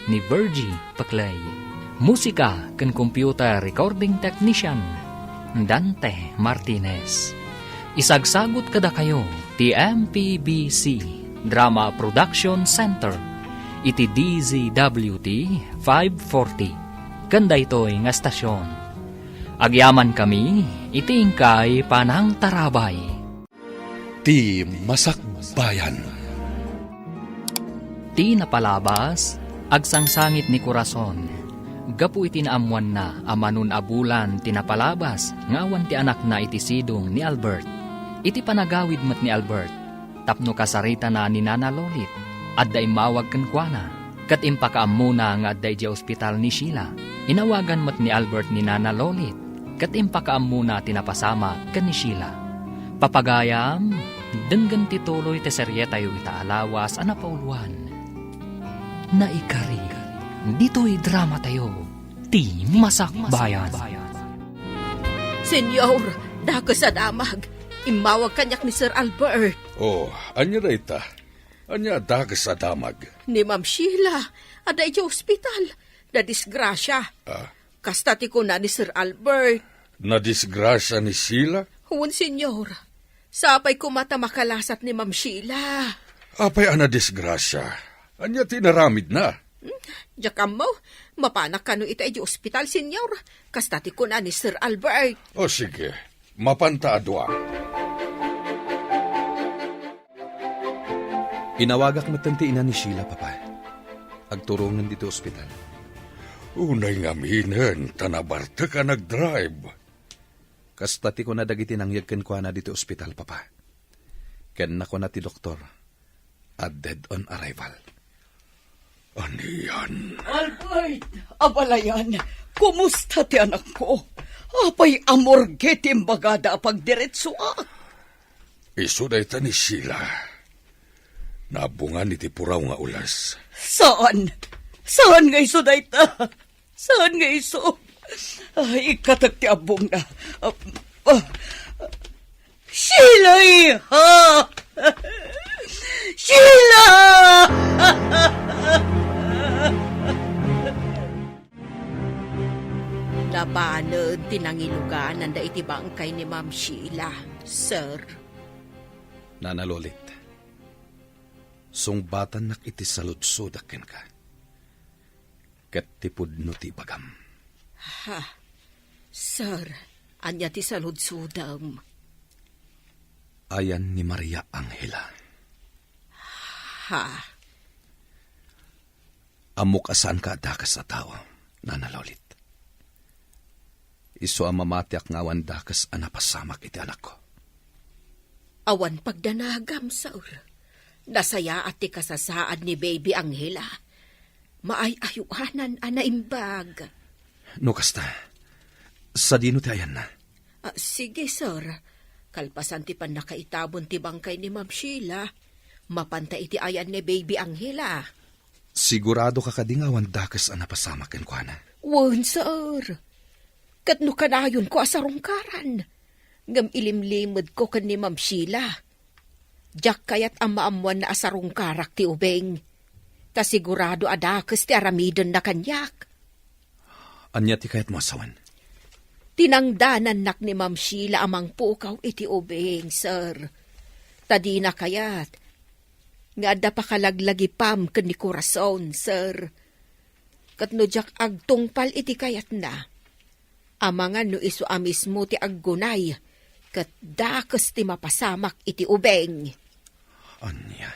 ni Virgie Peclay. Musika ken computer recording technician, Dante Martinez. Isagsagut kadakayo ti M P B C Drama Production Center iti D Z W T five forty. Ken daytoy nga estasion, agyamankami iti inkay panangtarabay. Ti Masakbayan. Ti napalabas, agsangsangit ni Corazon gapu iti naammoanna a manon a bulan ti napalabas nga awan ti anakna iti sidong ni Albert. Iti panagawid met ni Albert, tapno kasaritana ni Nana Lolit, adda immawag kenkuana. Ket impakaammona nga adda idiay ospital ni Sheila. Inawagan met ni Albert ni Nana Lolit, ket impakaammona ti napasamak ken ni Sheila. Papagayam, denggen ti tuloy ti serietayo ita a lawas a napauluan. Naikari, ditoy dramatayo, Ti Masakbayan. Senyor, dakes a damag. Immawag kaniak ni Sir Albert. Oh, ania dayta? Ania a dakes a damag? Ni Ma'am Sheila, adda idiay ospital. Nadisgrasia. Ah? Kasta ti kuna ni Sir Albert. Nadisgrasia ni Sheila? Wen, senyor. Sapay koma ta makalasat ni Ma'am Sheila. Apay a nadisgrasia? Ania ti inaramidna? Hmm, diak ammo. Mapanak kano ita idiay ospital, senyor. Kasta ti kuna ni Sir Albert. O, sige. Mapanta a dua. Inawagak metten ti ina ni Sheila, Papa. Agturongen ditoy ospital. Unay ngaminen ta nabartek a nagdrive. Kasta ti kuna dagiti nangyeg kenkuana ditoy ospital, Papa. Ken nakuna ti doktor a dead on arrival. Anian? Albert, abalayan, kumusta ti anakko? Apay a morgue ti imbagada a pagdiretsoak? Isu dayta ni Sheila. Nabungan iti puraw nga ules. Saan? Saan nga isu dayta? Saan nga isu? Ay, ikkatak ti abbongna. Ah, ah. Sheila, iha! Sheila! Nabaned ti nangilugananda iti bangkay ni Ma'am Sheila, sir. Nana Lolit, sungbatannak iti saludsodak kenka. Ket ti pudno ti ibagam. Ha? Sir, ania ti saludsodem? Ayan ni Maria Angela. Ha? Ammok a saanka a dakes a tao, Nana Lolit. Isu a mamatiak nga awan dakes a napasamak iti anakko. Awan pagdanagam, sir. Nasayaat ti kasasaad ni Baby Angela. Maay-ayoanan a naimbag. No kasta, sadino ti ayanna? Ah, sige, sir. Kalpasan ti pannakaitabon ti bangkay ni Ma'am Sheila, mapanta iti ayan ni Baby Angela. Sigurado ka kadi nga awan dakes a napasamak kenkuana? Wen, sir. Ket no kanayonko a sarungkaran, ngem ilimlimedko ken ni Ma'am Sheila. Diak kayat a maammoanna a sarungkarak ti ubing. Ta sigurado a dakes ti aramidenna kaniak. Ania ti kayatmo a sawen? Tinangdanannak ni Ma'am Sheila a mangpukaw iti ubing, sir. Ta dina kayat nga adda pakalaglagipam ken ni Corazon, sir. Ket no diak agtungpal iti kayatna, amangan no isu a mismo ti aggunay ket dakes ti mapasamak iti ubing. Ania?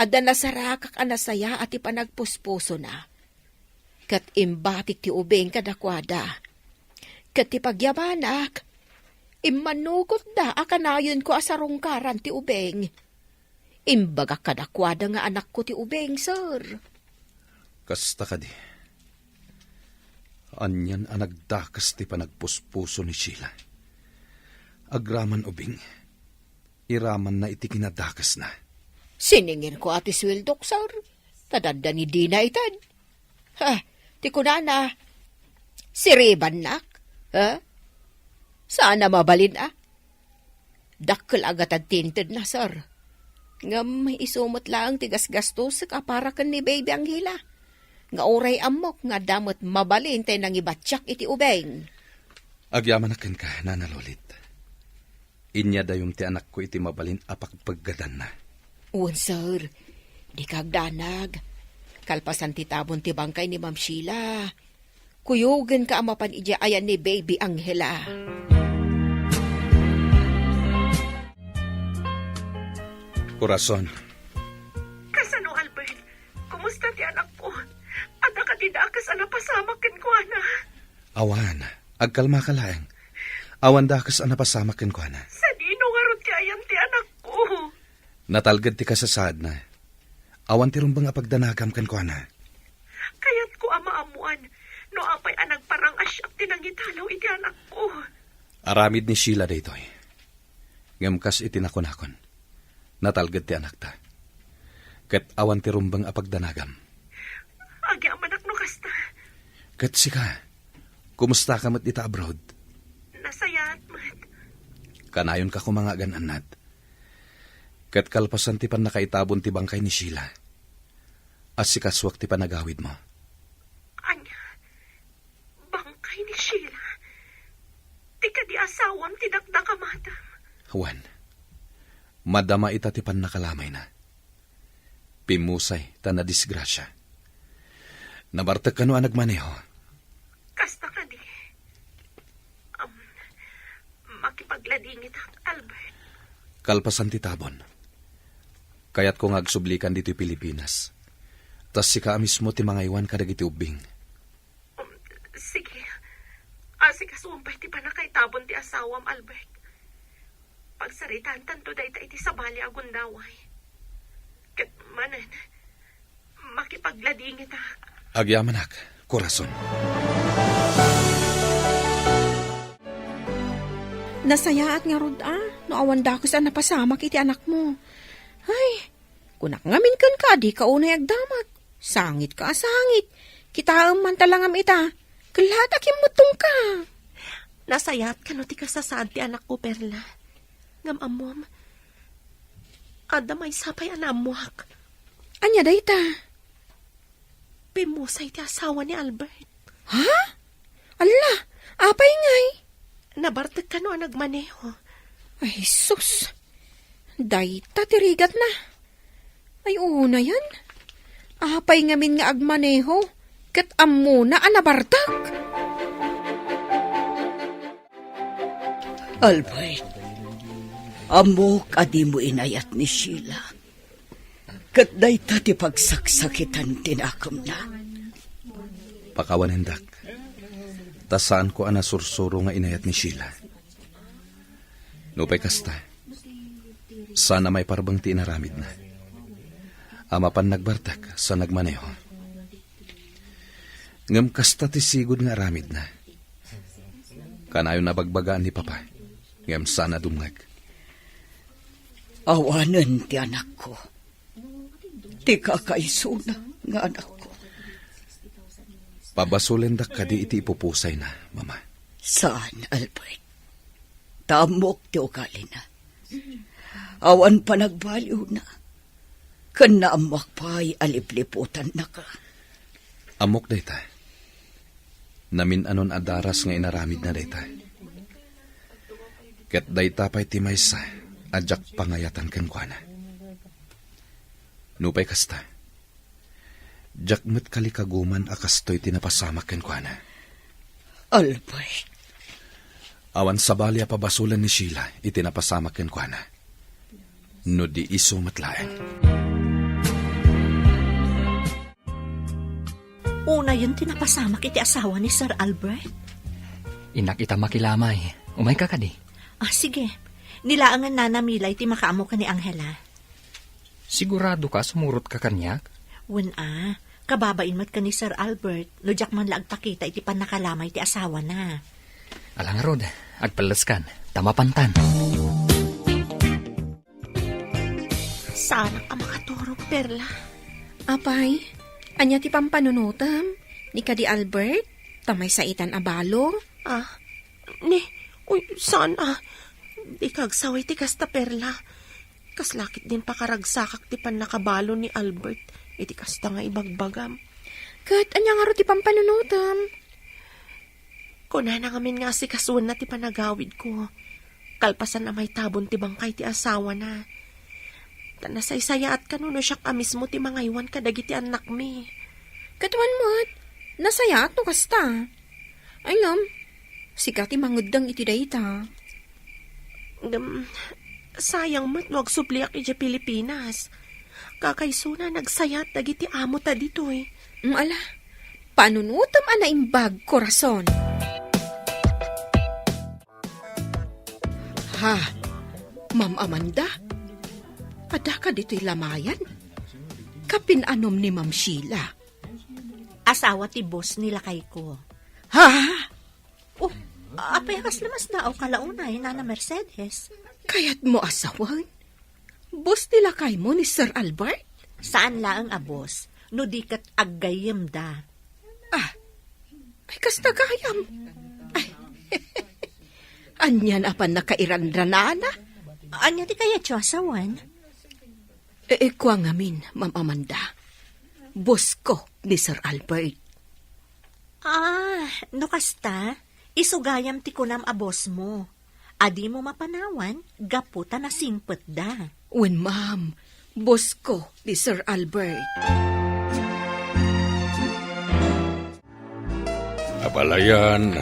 Adda nasarakak a nasayaat ti panagpuspusona. Ket imbatik ti ubing kadakuada. Ket ti pagyamanak, immannugotda a kanayonko a sarungkaran ti ubing. Imbagak kadakuada nga anakko ti ubing, sir. Kasta kadi. Anian a nagdakes ti panagpuspuso ni Sheila. Agraman ubing, iramanna iti kinadakesna. Siningirko a ti sueldok, sir. Ta dadda ni dina ited. Ha, ti kunana, siribannak? Ha? Saan a mabalin, a? Dakkel a gatad ti intedna, sir. Ngem isu met laeng ti gasgastosek a para ken ni Baby Angela. Nga uray ammok nga adda met mabalin ti nangibatiak iti ubing. Agyamanak kenka, Nana Lolit. Inyadayom ti anakko iti mabalin a pagpeggedanna. Wen, sir. Dika agdanag. Kalpasan ti tabon ti bangkay ni Ma'am Sheila, kuyogenka a mapan idiay ayan ni Baby Angela. Corazon. Kasano, Albert? Kumusta ti anakko? Adda kadi dakes a napasamak kenkuana? Awan. Agkalmaka laeng. Awan dakes a napasamak kenkuana. Sadino ngarud ti ayan ti anakko? Natalged ti kasasaadna. Awan ti rumbeng a pagdanagam kenkuana. Kayatko a maammoan no apay a nagparang-asiak ti nangitalaw iti anakko. Aramid ni Sheila daytoy. Ngem kas iti nakunakon, natalged ti anakta. Ket awan ti rumbeng a pagdanagam. Agyamanak no kasta. Ket sika, kumusta ka met ita abroad? Nasayaat met. Kanayonka koma nga agan-annad. Ket kalpasan ti pannakaitabon ti bangkay ni Sheila, assikasuak ti panagawidmo. Ania? Bangkay ni Sheila? Ti kadi asawam ti dakdakamatam? Wen, madama ita ti pannakalamayna. Pimmusay ta nadisgrasia. Nabartek kano a nagmaneho. Kasta kadi. Am, makipagladingitak, Albert. Kalpasan ti tabon, kayatko nga agsublikan ditoy Pilipinas. Ta sika a mismo ti mangaywan kadagiti ubbing. Um, sige. Asikasuam pay ti pannakaitabon ti asawam, Albert. Pagsaritaantanto dayta iti sabali a gundaway. Ket manen, Ladingitak. Agyamanak, korason. Nasayaat ngarud a, no awan dakes a napasamak iti anakmo. Ay, kunak ngamin kenka a dika unay agdamag. Sangit ka a sangit. Kitaem man ta langam ita. Kellaat a kimmuttongka. Nasayaat kano ti kasasaad ti anakko, Perla. Ngem ammom, adda maysa pay a naammoak. Ania dayta? Pimmusay ti asawa ni Albert. Ha? Alla, apay ngay? Nabartek kano a nagmaneho. Ay, sus. Dayta ti rigatna. Ay, unayen. Apay ngamin nga agmaneho ket ammona a nabartek? Albert, ammok a dimo inayat ni Sheila. Ket dayta ti pagsaksakitan ti nakemna. Pakawanendak, ta saanko a nasursuro nga inayat ni Sheila. Nupay kasta, saan a maiparbeng ti inaramidna. A mapan nagbartek sa nagmaneho. Ngem kasta ti sigud nga aramidna. Kanayon a bagbagaan ni Papa, ngem saan a dumngeg. Awanen ti anakko. Ti kakaisuna nga anakko. Pabasolendak kadi iti ipupusayna, Mama? Saan, Albert. Ta ammok ti ugalina. Awan panagbaliwna. Ken naammoak pay a lipliputannaka. Ammok dayta. Namin-anon a daras nga inaramidna dayta. Ket dayta pay ti maysa a diak pangayatan kenkuana. Nupay kasta, diak met kalikaguman a kastoy ti napasamak kenkuana. Albert. Awan sabali a pabasolen ni Sheila iti napasamak kenkuana. No di isu met laeng. Unayen ti napasamak iti asawa ni Sir Albert? Innak ita makilamay. Umayka kadi? Ah, sige. Ni laengen Nana Milay ti makaammo ken ni Angela. Sigurado ka a sumurot ka kaniak? Wen a, kababain met ken ni Sir Albert no diak man la agpakita iti pannakalamay ti asawana. Ala ngarud, agpelleskan, ta mapantan. Saanak a makaturog, Perla. Apay, ania ti pampanunotem? Ni kadi Albert, ta maysa itan a balo? Ah, ni, uy, saan a. Dika agsaway ti kasta, Perla. Kasla ketdin pakaragsakak ti pannakabalo ni Albert iti kasta nga ibagbagam. Ket ania ngarud ti pampanunotem? Kunana ngamin nga asikasuenna ti panagawidko, kalpasan a maitabon ti bangkay ti asawana. Ta nasaysayaat kano no siak a mismo ti mangaywan kadagiti annakmi. Ket wen met, nasayaat no kasta. Ay ngem, sika ti mangeddeng iti dayta. Ngem, sayang met no agsubliak idiay Pilipinas. Kakaisuna, nagsayaat dagiti amota ditoy. Mm, ala, panunotem a naimbag, korason. Ha, Ma'am Amanda, adda ka ditoy lamayan? Kapin-anom ni Ma'am Sheila? Asawa ti boss ni lakayko. Ha? Oh, apay a kasla masdaawka la unay, Nana Mercedes? Kayatmo a sawen? Boss ti lakaymo ni Sir Albert? Saan laeng a boss, no di ket aggayyemda. Ah, ay, kasta gayam. Ay, ania a pannakairanranana? Ania ti kayatyo a sawen? E, e, kua ngamin, Ma'am Amanda. Bossko ni Sir Albert. Ah, no kasta, isu gayam ti kunam a bosmo. A dimo mapanawan gapu ta nasingpetda. Wen, ma'am, bossko ni Sir Albert. Abalayan,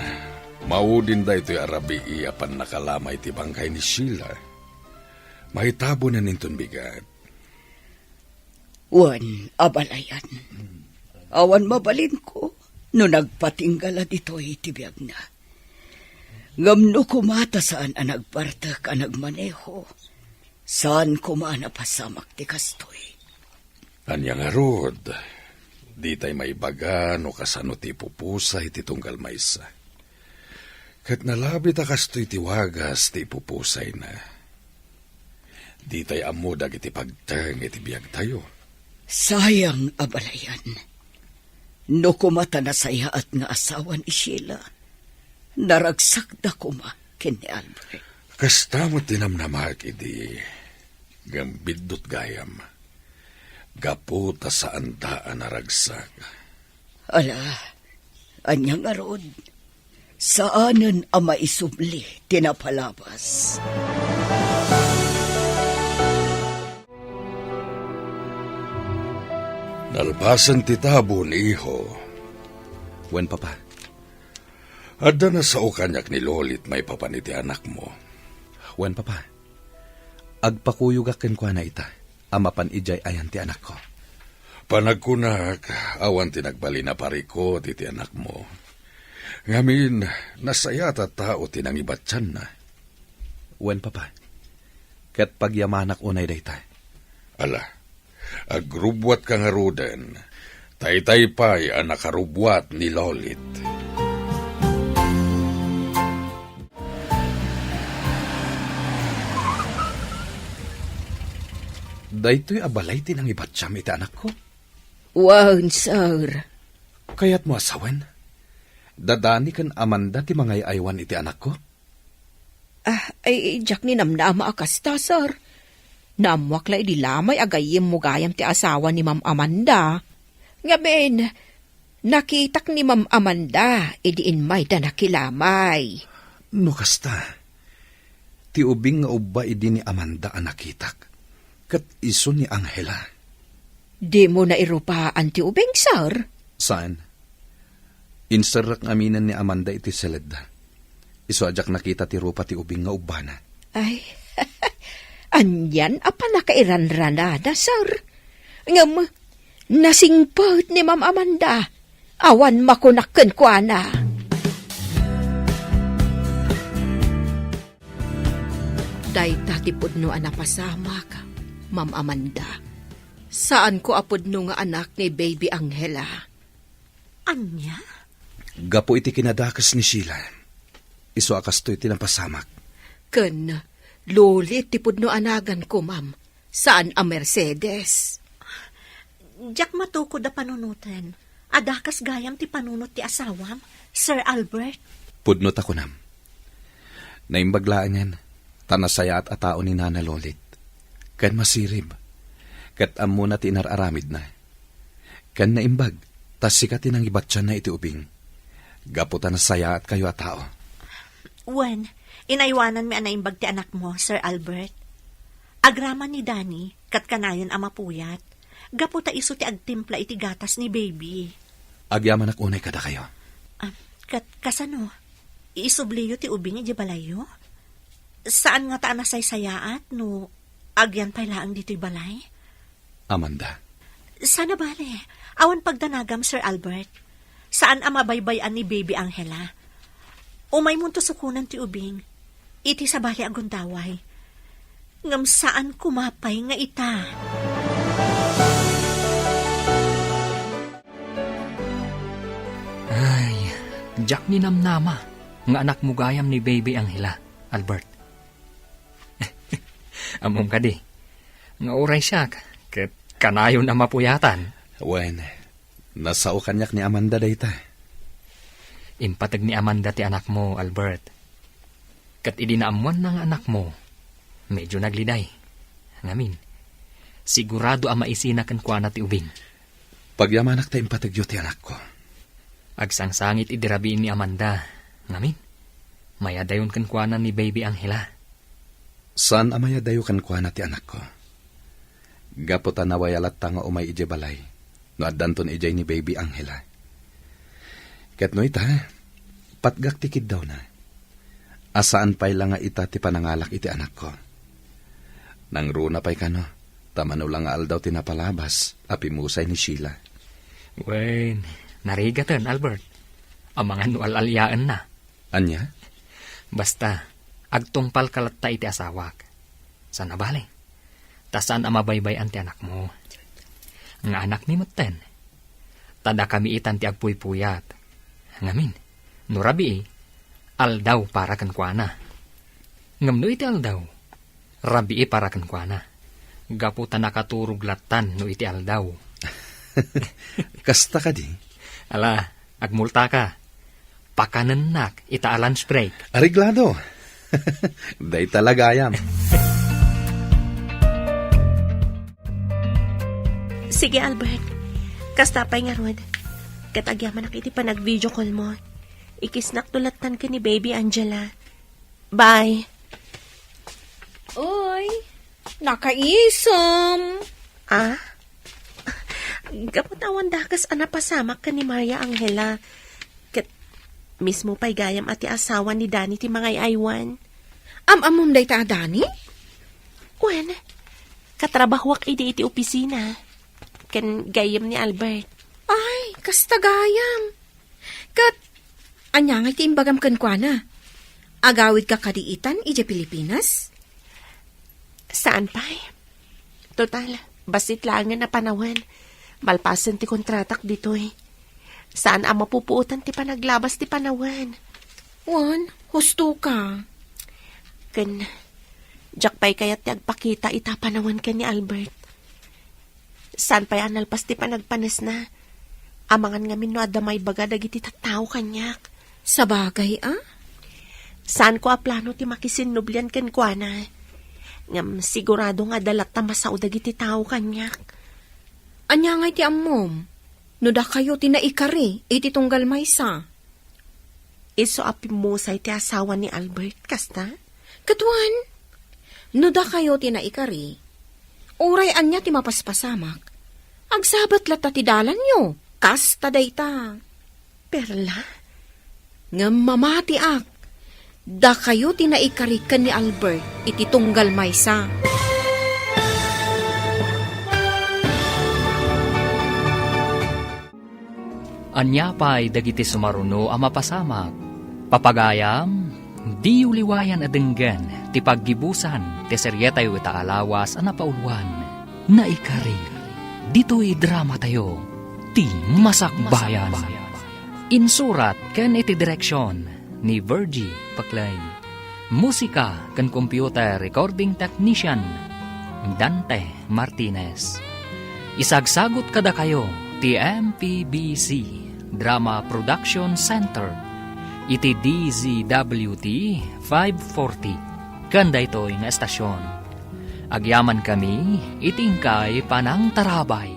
maudin daytoy a rabii a pannakalamay ti bangkay ni Sheila. Maitabonen inton bigat. Wen, abalayan. Awan mabalinko no nagpatingga la ditoy ti biagna. Ngem no koma ta saan a nagbartek a nagmaneho, saan koma a napasamak ti kastoy. Ania ngarud? Ditay maibaga no kasano ti ipupusay ti tunggal maysa. Ket nalabit a kastoy ti wagas ti ipupusayna. Ditay ammo dagiti pagteng iti biagtayo. Sayang a balayan. No koma ta nasayaat nga asawa ni Sheila, naragsakda koma ken ni Albert. Kasta met ti namnamak idi, ngem biddut gayam. Gapu ta saanda a naragsak. Ala, ania ngarud? Saanen a maisubli ti napalabas. Nalpasen ti tabon, iho. Wen, Papa. Adda nasao kaniak ni Lolit maipapan iti anakmo. Wen, Papa. Agpakuyogak kenkuana ita a mapan idiay ayan ti anakko. Panagkunak, awan ti nagbalin a parikut iti anakmo. Ngamin, nasayaat a tao ti nangibatianna. Wen, Papa. Ket pagyamanak unay dayta. Ala, agrubbuatka ngaruden. Taytay pay a nakarubbuat ni Lolit. Daytoy a balay ti nangibatiam iti anakko? Wen, sir. Kayatmo a sawen? Dadani ken Amanda ti mangay-aywan iti anakko? Ah, ay, diak ni namnama a kasta, sir. Naammuak la idi lamay a gayyemmo gayam ti asawa ni Ma'am Amanda. Ngamin, nakitak ni Ma'am Amanda idi immayda nakilamay. No kasta, ti ubing nga ubba idi ni Amanda a nakitak, ket isu ni Angela. Dimo nairupaan ti ubing, sir? Saan. Inserrek ngaminen ni Amanda iti seledda. Isu a diak nakita ti rupa ti ubing nga ubbana. Ay, anian a pannakairanranada, sir. Ngem, nasingpet ni Ma'am Amanda. Awan makunak kenkuana. Dayta ti pudno a napasamak, Ma'am Amanda. Saanko a pudno nga anak ni Baby Angela. Ania? Gapu iti kinadakes ni Sheila. Isu a kastoy ti napasamak. Ken Lolit ti pudno a naganko, ma'am. Saan a Mercedes. Diak matukod a panunoten. Adda kas gayam ti panunot ti asawam, Sir Albert. Pudno ta kunam. Naimbag laengen, ta nasayaat a tao ni Nana Lolit. Ken masirib. Ket ammona ti inar-aramidna. Ken naimbag, ta sika ti nangibatianna iti ubing. Gapu ta nasayaatkayo a tao. Wen, inaywananmi a naimbag ti anakmo, Sir Albert. Agraman ni Danny, ket kanayon a mapuyat. Gapu ta isu ti agtimpla iti gatas ni Baby. Agyamanak unay kadakayo. Ah, ket kasano? Isubliyo ti ubing idiay balayyo? Saan ngata a nasaysayaat no agyan pay laeng ditoy balay? Amanda. Sana bale, awan pagdanagam, Sir Albert. Saan a mabaybay-an ni Baby Angela. Umaymonto sukonen ti ubing. Iti sabali a gundaway. Ngem saan koma pay nga ita. Ay, diak ni namnama nga anakmo gayam ni Baby Angela, Albert. Ammom kadi, nga uray siak, ket kanayon a mapuyatan. Wen, nasao kaniak ni Amanda dayta. Impateg ni Amanda ti anakmo, Albert. Ket idi naammoanna nga anakmo, medyo nagliday. Ngamin, sigurado a maisina kenkuana ti ubing. Pagyamanak ta impategyo ti anakko. Agsangsangit idi rabii ni Amanda. Ngamin, mayadayon kenkuana ni Baby Angela. Saan a mayadayo kenkuana ti anakko. Gapu ta nawaya latta nga umay idiay balay no addanton idiay ni Baby Angela. Ket no ita, patgak ti kiddawna. A saan pay la nga ita ti panangalak iti anakko. Nangruna pay kano, ta mano la nga aldaw ti napalabas a pimmusay ni Sheila. Wen, narigaten, Albert. Amangan no al-aliaenna. Ania? Basta, agtungpalka latta iti asawak. Sana bale. Ta saan a mabaybay-an ti anakmo. Nga anakmi metten. Ta dakami itan ti agpuypuyat. Ngamin, no rabii, aldaw para kenkuana. Ngem no iti aldaw, rabii para kenkuana. Gapu ta nakaturog lattan no iti aldaw. Kasta kadi? Ala, agmultaka. Pakanennak ita a lunch break. Areglado. Dayta la gayam. Sige, Albert. Kasta pay ngarud. Ket agyamanak iti panag-video call mo. Ikisnak to lattan ken ni Baby Angela. Bye. Uy, nakaisem. Ah? Gapu ta awan dakes a napasamak ken ni Maria Angela. Ket mismo pay gayam a ti asawa ni Danny ti mangay-aywan. Am-ammom dayta a Danny? Wen, katrabahoak idi iti opisina. Ken gayyem ni Albert. Ay, kasta gayam. Ket, ania ngay ti imbagam kenkuana? Agawidka kadi itan idiay Pilipinas? Saan pay. Total, bassit laengen a panawen. Malpasen ti kontratak ditoy. Saan a mapupuotan ti panaglabas ti panawen. Wen, husto ka. Ken, diak pay kayat ti agpakita ita a panawen ken ni Albert. Saan pay a nalpas ti panagpanesna. Amangan ngamin no adda maibaga dagiti tattao kaniak. Sabagay a? Saanko a plano ti makisinnublian kenkuana. Ngem sigurado nga adda latta masao dagiti tao kaniak. Ania ngay ti ammom? No dakayo ti naikari iti tunggal maysa? Isu a pimmusay ti asawa ni Albert, kasta? Ket wen, no dakayo ti naikari, uray ania ti mapaspasamak, agsabat latta ti dalanyo, kasta dayta. Perla? Ngem mamatiak, dakayo ti naikari ken ni Albert iti tunggal maysa. Ania pay dagiti sumaruno a mapasamak? Papagayam, diyo liwayan a denggen ti paggibusan ti serietayo ita a lawas a napauluan, Naikari. Ditoy dramatayo, Ti Masakbayan. Insurat ken iti direksion ni Virgie Paclay. Musika ken computer recording technician, Dante Martinez. Isagsagut kadakayo ti M P B C Drama Production Center iti D Z W T five forty ken daytoy nga estasion. Agyamankami iti inkay panangtarabay.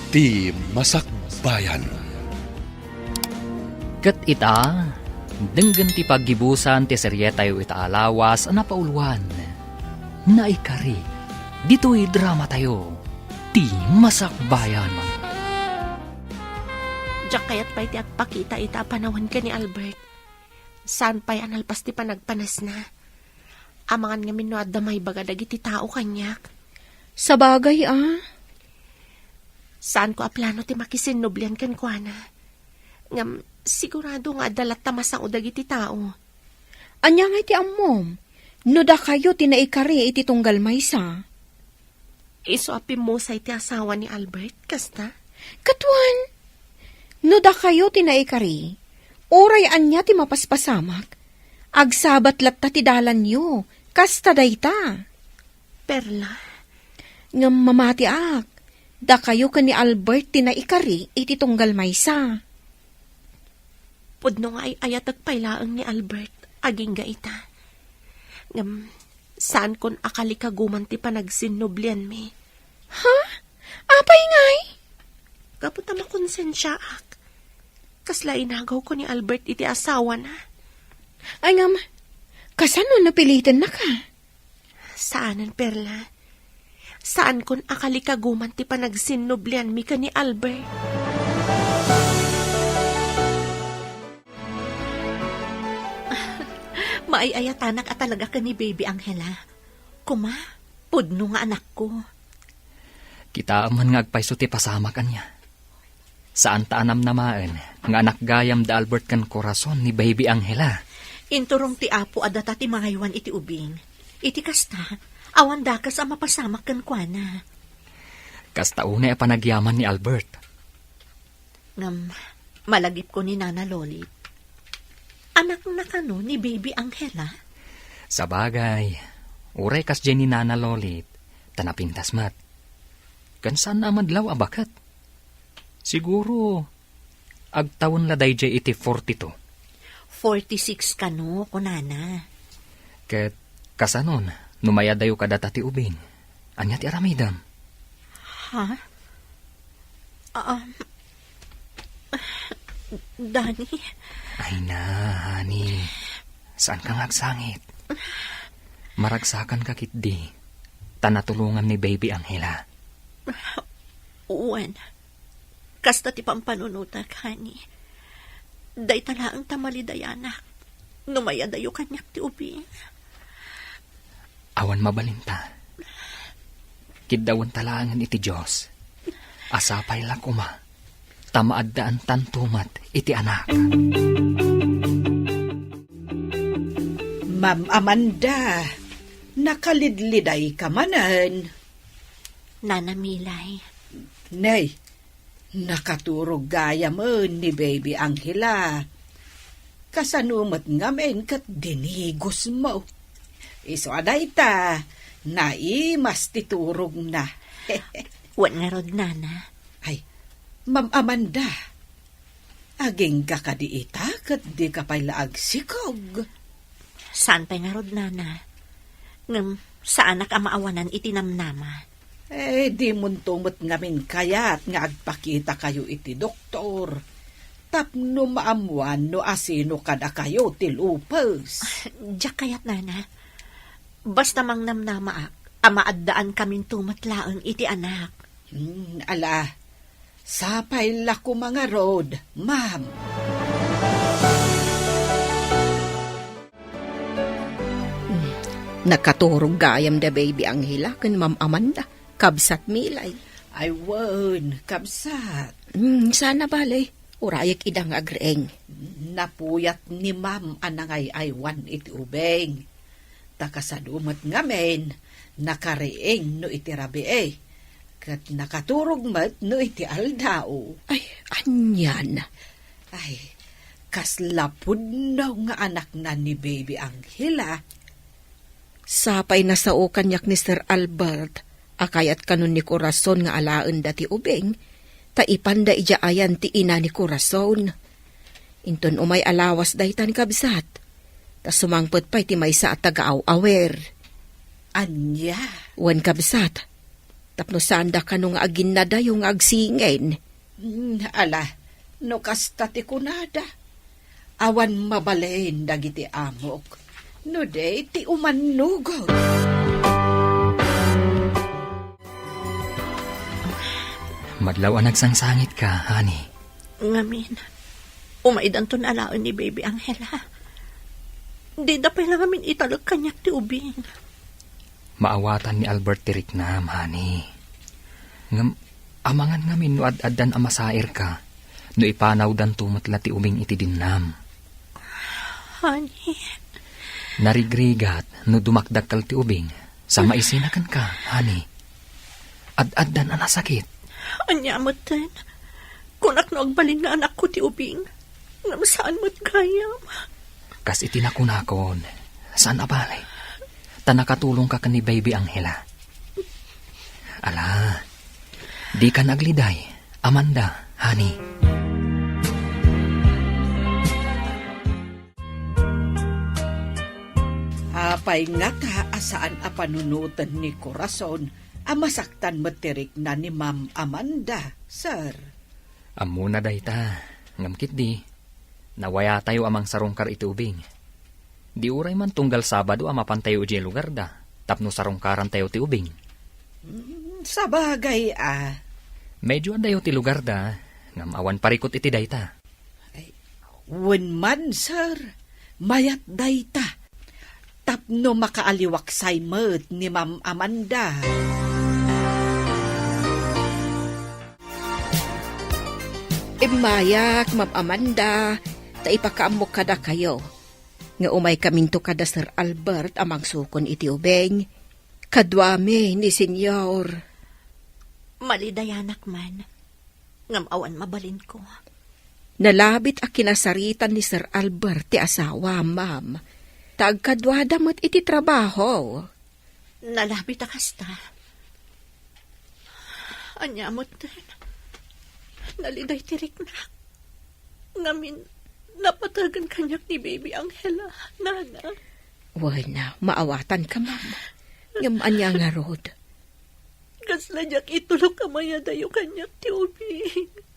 Ti Masakbayan. Ket ita, denggen ti paggibusan ti serietayo ita a lawas a napauluan, Naikari. Ditoy dramatayo, Ti Masakbayan. Diak kayat pay ti agpakita ita a panawen ken ni Albert. Saan pay a nalpas ti panagpanesna. Amangan ngamin no adda maibaga dagiti tao kaniak. Sabagay a. Saanko a plano ti makisinnublian kenkuana. Ngem sigurado nga adda latta masao dagiti tao. Ania ngay ti ammom? No dakayo ti naikari iti tunggal maysa. Isu a pimmusay ti asawa ni Albert, kasta? Ket wen, no dakayo ti naikari, uray ania ti mapaspasamak, agsabat latta ti dalanyo, kasta dayta. Perla? Ngem mamatiak, dakayo ken ni Albert ti naikari iti tunggal maysa. Pudno nga ay-ayatek pay laeng ni Albert, agingga ita. Ngem, saankon a kalikaguman ti panagsinnublianmi. Ha? Apay ngay? Gapu ta makonsensiaak. Kasla inagawko ni Albert iti asawana. Ay ngem, kasano napilitennaka? Saanen, Perla. Saankon a kalikaguman ti panagsinnublianmi ken ni Albert. Maay-ayatanak a talaga ken ni Baby Angela. Kuma, pudno nga anakko. Kitaem man nga agpayso ti pasamak, ania. Saan ta a namnamaen nga anak gayam da Albert ken Corazon ni Baby Angela. Inturong ti Apo a data ti mangaywan iti ubing. Iti kasta, awan dakes a mapasamak kenkuana. Kasta unay a panagyaman ni Albert. Ngem, malagipko ni Nana Lolit. Anakna kano ni Baby Angela? Sabagay, uray kasdiay ni Nana Lolit, ta napintas met. Ken saan a madlaw a baket. Siguro, agtawen la daydiay iti forty-two. Forty-six kano, kunana. Ket kasanon, no mayadayo kadata ti ubing? Ania ti aramidem? Ha? Um, Danny? Ay na, honey. Saanka nga agsangit? Maragsakanka ketdi, ta natulongam ni Baby Angela. Wen, kasta ti pampanunotak, honey. Dayta laeng ta malidayanak no mayadayo kaniak ti ubing. Awan mabalinta. Kiddawenta laengen iti Dios. A sapay la koma ta maaddaantanto met iti anak. Ma'am Amanda, nakalidlidayka manen. Nana Milay. Nay, nakaturog gayamen ni Baby Angela. Kasano met ngamin ket dinigos mo? Isu a dayta, naimas ti turogna. Wen ngarud, Nana. Ay, Ma'am Amanda, agingga kadi ita ket dika pay la agsikog? Saan pay ngarud, Nana. Ngem saanak a maawanan iti namnama. Eh, dimonto met ngamin kayat nga agpakitakayo iti doktor tapno maammoan no asino kadakayo ti lupus. Diak kayat, Nana. Basta mangnamnamaak a maaddaankaminto met laeng iti anak. Hmm, ala, sapay la koma ngarud, ma'am. Hmm, nakaturog gayam da Baby Angela ken Ma'am Amanda, kabsat Milay. Ay wen, kabsat. Hmm, saan a bale, urayek ida nga agriing. Napuyat ni Ma'am a nangay-aywan iti ubing. Ta kasano met ngamin, nakariing no iti rabii, ket nakaturog met no iti aldaw. Ay, anian? Ay, kasla pudno nga anakna ni Baby Angela. Sapay nasao kaniak ni Sir Albert a kayat kanon ni Corazon nga alaenda ti ubing, ta ipanda idiay ayan ti ina ni Corazon. Inton umay a lawas dayta ni kabsat, ta sumangpet pay ti maysa a taga-aw-awer. Ania? Wen, kabsat, tapno saanda kano nga aginnadayo nga agsingin. Hmm, ala, no kasta ti kunada, awan mabalin dagiti amok no di ti umannugod. Madlaw a nagsangsangitka, honey. Ngamin, umaydanton alaen ni Baby Angela. Dida pay la ngamin italek kaniak ti ubing. Maawatan ni Albert ti riknam, honey. Ngem, amangan ngamin no ad-addan a masairka no ipanawdanto met la ti ubing iti dinnam. Honey. Narigrigat no dumakdakkel ti ubing sa maisina kenka, honey. Ad-addan a nasakit. Ania metten? Kunak no agbalin nga anakko ti ubing. Ngem saan met gayam. Kas iti nakunakon, saan a bale. Ta nakatulongka ken ni Baby Angela. Ala, dikan agliday, Amanda, honey. Apay ngata a saan a panunoten ni Corazon a masaktan met ti rikna ni Ma'am Amanda, sir? Ammona dayta, ngem ketdi, nawayatayo a mangsarungkar iti ubing. Di uray man tunggal Sabado a mapantayo idiay lugarda tapno sarungkarantayo ti ubing. Mm, sabagay a. Medyo adayo ti lugarda, ngem awan parikut iti dayta. Ay, wen man, sir, mayat dayta. Tapno makaaliwaksay met ni Ma'am Amanda. Immayak, Ma'am Amanda, ta ipakaammok kadakayo nga umaykaminto kada Sir Albert a mangsukon iti ubing. Kaduami ni Senyor. Malidayanak man. Ngem awan mabalinko. Nalabit a kinasaritan ni Sir Albert ti asawa, ma'am. Ta agkaduada met iti trabaho. Nalabit a kasta. Ania met ten? Naliday ti riknak. Ngamin, napategen kaniak ni Baby Angela, nana. Wen, maawatanka, ma'am. Ngem ania ngarud? Kasla diak itulok a mayadayo kaniak ti ubing.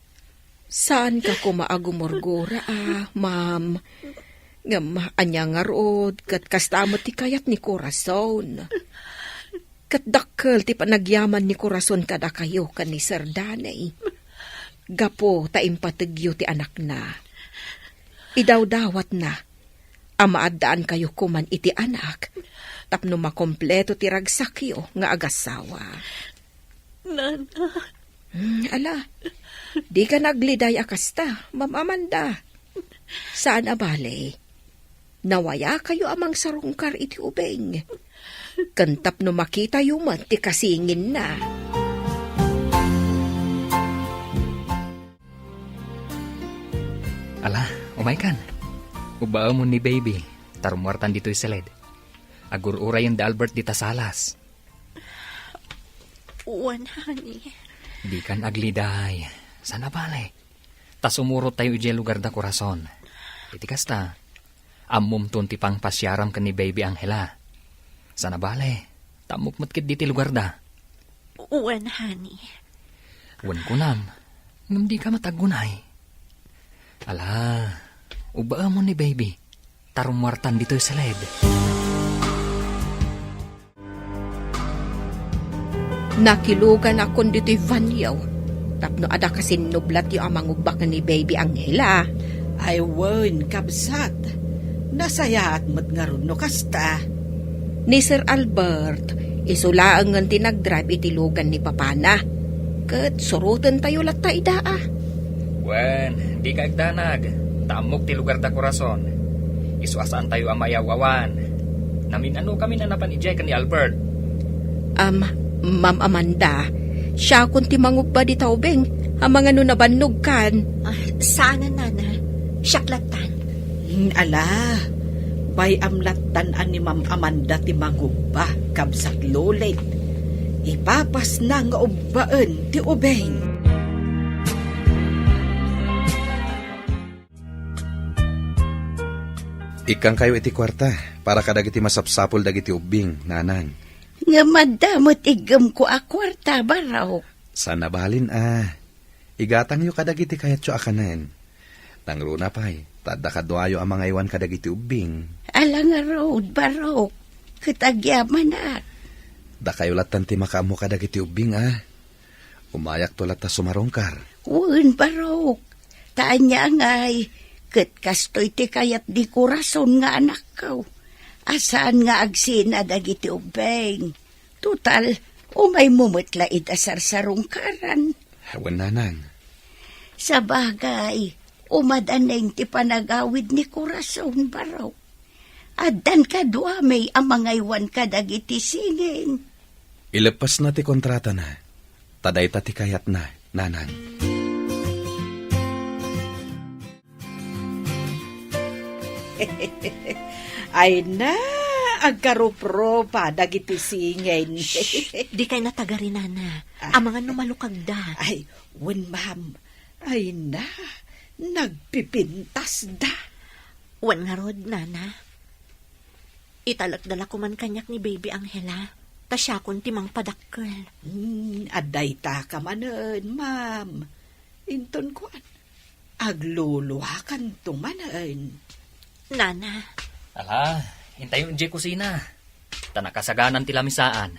Saanka koma a gumurgura, a, ma'am. Ngem ania ngarud, ket kasta met ti kayat ni Corazon. Ket dakkel ti panagyaman ni Corazon kadakayo ken ni Sir Danny. Gapu ta impategyo ti anakna. Idawdawatna a maaddaankayo koman iti anak tapno makompleto ti ragsakyo nga agasawa. Nana. Hmm, ala, dika nagliday a kasta, Ma'am Amanda. Saan a bale, nawayakayo a mangsarungkar iti ubing. Ken tapno makitayo met ti kasinginna. Ala, umaykan. Ubbaemon ni Baby, ta rummuartan ditoy siled. Agur-urayen da Albert dita salas. Wen, honey. Dikan agliday. Saan a bale. Ta sumurot tayo idiay lugar da Corazon. Iti kasta, ammomton ti pangpasiaram ken ni Baby Angela. Saan a bale, ta ammok met ketdi ti lugar da. Wen, honey. Wen kunam, ngem dika met aggunay. Ala, ubbaemon ni Baby, ta rummuartan ditoy siled. Nakiluganakon ditoy banio tapno adda kasinnublatyo a mangubba ken ni Baby Angela. Ay wen, kabsat. Nasayaat met ngarud no kasta. Ni Sir Albert, isu laengen ti nagdrive iti lugan ni papana. Ket surotentayo latta ida, a. Wen, dika agdanag, ta ammok ti lugar da Corazon. Isu a saantayo a mayaw-awan. Namin-anokamin a napan idiay ken ni Albert. Am, Ma'am Amanda, siakon ti mangubba dita ubing, amangan no nabannogkan. Ah, saanen, nana. Siak lattan. Hmm, ala, bay-am lattan a ni Ma'am Amanda ti mangubba, kabsat Lolit. Ipapasna nga ubbaen ti ubing. Ikkankayo iti kuarta para kadagiti masapsapul dagiti ubbing, nanang. Ngem adda met iggemko a kuarta, Barok. Saan a balin a. Igatangyo kadagiti kayatyo a kanen. Nangruna pay, ta adda kaduayo a mangaywan kadagiti ubbing. Ala ngarud, Barok, ket agyamanak. Dakayo lattan ti makaammo kadagiti ubbing a. Umayakto latta sumarungkar. Wen, Barok. Ta ania ngay, ket kastoy ti kayat di Corazon nga anakko. A saan nga agsina dagiti ubbing. Total, umaymo met la ida sarsarungkaran. Wen, nanang. Sabagay, umadanen ti panagawid ni Corazon, Barok. Addan kaduami a mangaywan kadagiti singin. Ileppesna ti kontratana, ta dayta ti kayatna, nanang. Ay na, agkarupropa dagiti singin. Shh! Dikay natagari, nana. Ah. Amangan no malukagda. Ay, wen, ma'am. Ay na, nagpipintasda. Wen ngarud, nana. Italekda la koman kaniak ni Baby Angela, ta siakon ti mangpadakkel. Hmm, adda ita ka manen, ma'am. Inton kuan, agluluakanto manen. Nana. Ala, intayo idiay kusina. Ta nakasaganan ti lamisaan.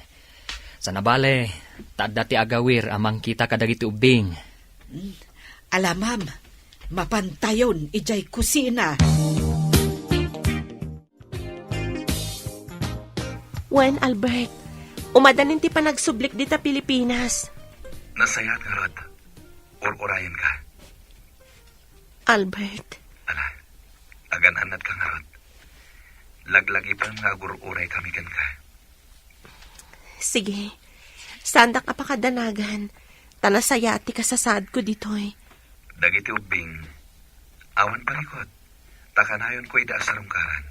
Saan a bale, ta adda ti agawir a mangkita kadagiti ubbing. Hmm. Ala, ma'am, mapantayon idiay kusina. Wen, Albert, umadanen ti panagsublik dita Pilipinas. Nasayaat ngarud. Ur-urayenka. Albert. Ala, agan-annadka ngarud. Laglagipem nga agur-uray kami kenka. Sige. Saandak a pakadanagan. ta nasayaat ti kasasaadko ditoy. Dagiti ubbing, awan parikut, ta kanayonko idi a sarungkaran.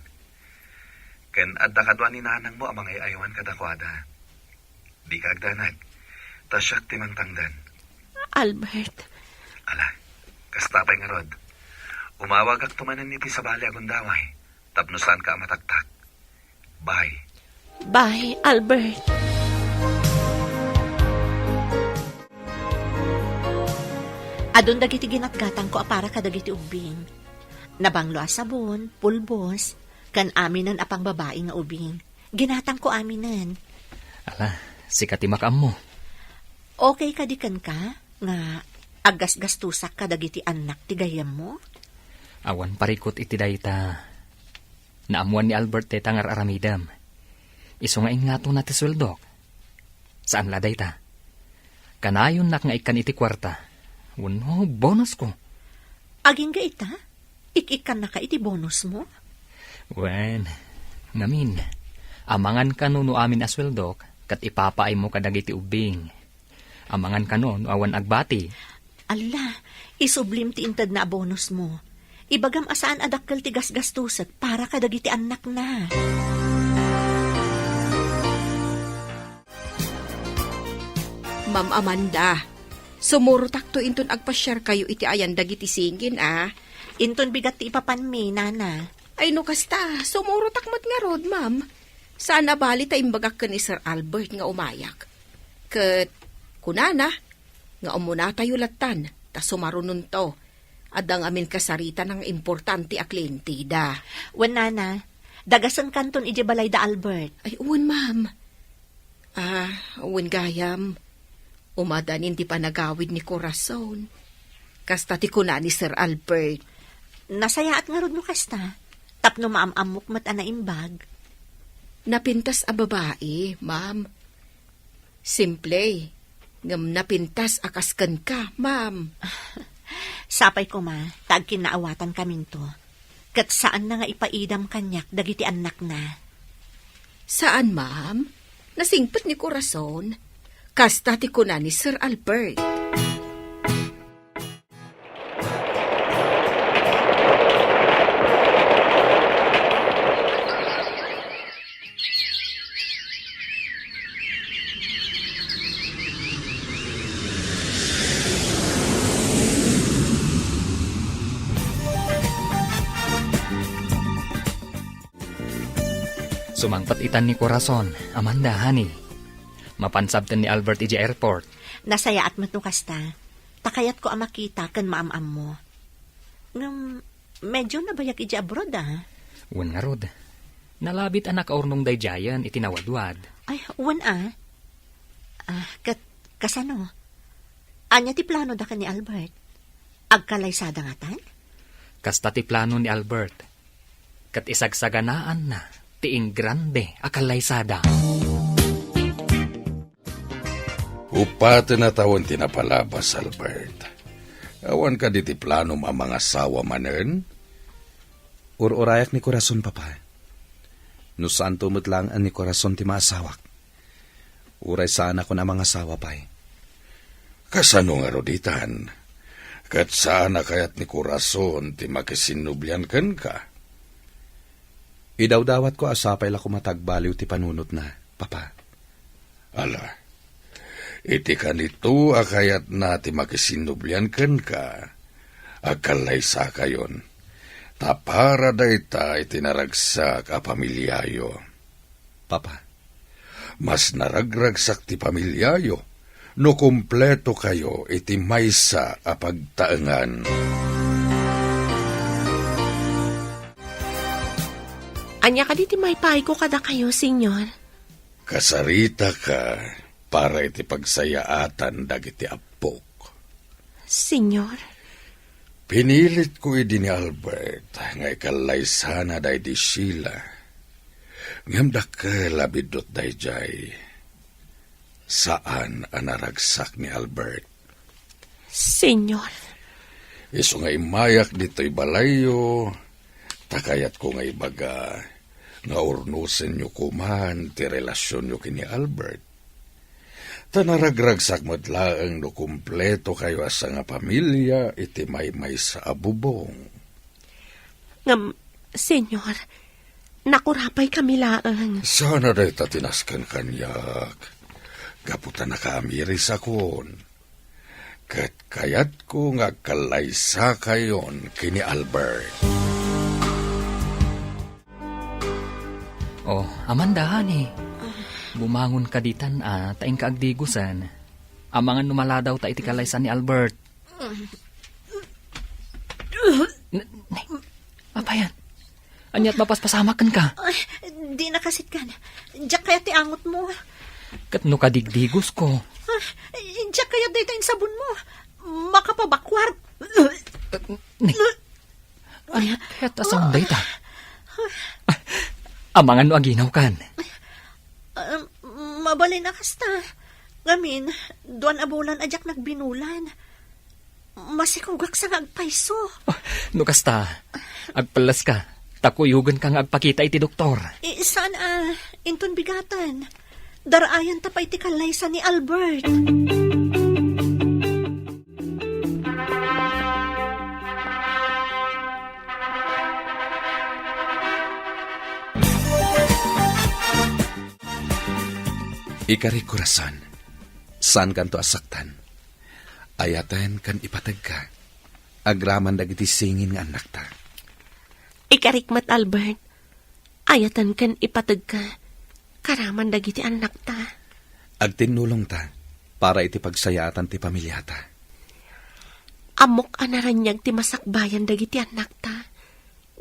Ken adda kadua ni nanangmo a mangay-ayawan kadakuada. Dika agdanag, ta siak ti mangtangdan. Albert. Ala, kasta pay ngarud. Umawagakto manen iti sabali a gundaway, tapno saanka a mataktak. Bye. Bye, Albert. Adun dagiti ginatgatangko a para kadagiti ubbing. Nabanglo a sabon, pulbos, ken aminen a pangbabai nga ubing. Ginatangko aminen. Ala, sika ti makaammo. Okay kadi kenka nga aggasgastusak kadagiti annak ti gayyemmo? Awan parikut iti dayta. Naammuan ni Albert dayta nga ar-aramidem. Isu nga ingatona ti sueldok. Saan la dayta. Kanayonnak nga ikkan iti kuarta. Wenno bonusko. Agingga ita? Ik-ikkannaka iti bonusmo? Wen, ngamin, amangan kano no amin a sueldok, ket ipapaaymo kadagiti ubbing. Amangan kano no awan agbati. Alla, isublim ti intedna a bonusmo. Ibagam a saan a dakkel ti gasgastusek para kadagiti annakna. Ma'am Amanda, sumurotakto inton agpasiarkayo iti ayan dagiti singin, a? Inton bigat ti ipapanmi, nana. Ay, no kasta, sumurotak met ngarud, ma'am. Saan a bali ta imbagak ken ni Sir Albert nga umayak. Ket kunana nga umunatayo lattan, ta sumarunonto. Adda ngamin kasarita nga importante a klienteda. Wen, nana, dagasenkanton idiay balay da Albert. Ay, wen, ma'am. Ah, wen gayam. Umadanin ti panagawid ni Corazon. Kasta ti kuna ni Sir Albert. Nasayaat ngarud no kasta. Tapno maam-ammok met a naimbag. Napintas a babai, ma'am. Simple, ngem napintas a kas kenka, ma'am. Sapay koma, ta agkinnaawatankami. Ket saanna nga ipaidam kaniak dagiti annakna. Saan, ma'am. Nasingpet ni Corazon. Kasta ti kuna ni Sir Albert. Sumangpet itan ni Corazon, Amanda, honey. Mapan sabten ni Albert idiay airport. Nasayaat met no kasta. Ta kayatko a makita ken maam-ammo. Ngem, medyo nabayag idiay abroad, a? Wen ngarud. Nalabit a nakaurnong daydiayen iti nawadwad. Ay, wen, a. Ah, ket kasano? Ania ti planoda ken ni Albert? Agkallaysada ngatan? Kasta ti plano ni Albert. Ket isagsaganaanna ti ingrande a kallaysada. Uppaten a tawen ti napalabas, Albert. Awan kadi ti planom a mangasawa manen? Ur-urayak ni Corazon, Papa. No saanto met laeng a ni Corazon ti maasawak, uray saanakon a mangasawa pay. Kasano ngarud itan? Ket saan a kayat ni Corazon ti makisinnublian kenka? Idawdawatko a sapay la koma ta agbaliw ti panunotna, Papa. Ala, iti kanito a kayatna ti makisinnublian kenka, agkallaysakayon, ta para dayta iti naragsak a pamiliayo. Papa. Mas naragragsak ti pamiliayo no kumpleto kayo iti maysa a pagtaengan. Ania kadi ti maipaayko kadakayo, Señor? Kasaritaka para iti pagsayaatan dagiti appok. Señor? Pinilitko idi ni Albert nga ikallaysana daydi Sheila. Ngem dakkel a biddut daydiay. Saan a naragsak ni Albert. Señor. Isu nga immayak ditoy balayyo, ta kayatko nga ibaga nga urnosenyo koman ti relasionyo ken ni Albert. Ta naragragsak met laeng no kumpleto kayo a sangapamilia iti maymaysa a bubong. Ngem, Senyor, nakurapay kami laeng. Saan a dayta ti nasken kaniak? Gapu ta nakaamirisakon. Ket kayatko nga agkallaysakayon ken ni Albert. Oh, Amanda, honey. Bumangon ka ditan, ah, ta inka agdigusen. Amangan no maladaw ta iti kalaysa ni Albert. N-, n-, Apayan? Ania't mapaspasamak kenka? Ay, di nakasitkan. Diak kayat ti angotmo. Ket no kadigdigosko? Ay, diak kayat dayta insabonmo. Makapabakwar. Ni, ania kayat a saon dayta? Ah, amangan no aginawkan? Ah, mabalin a kasta. Ngamin, duan a bulan a diak nagbinulan. Masikogak sa nga agpayso. Ah, no kasta, agpelleska, ta kuyogenka nga agpakita iti doktor. Eh, saan a, inton bigaten. Daraayanta pay ti kallaysa ni Albert. Ikarik, korason, saankanto a saktan. Ayaten ken ipategka, agraman dagiti singin nga annakta. Ikarik met, Albert. Ayaten ken ipategka, karaman dagiti annakta. Agtinnulongta para iti pagsayaatan ti pamiliata. Ammok a naraniag ti masakbayan dagiti annakta,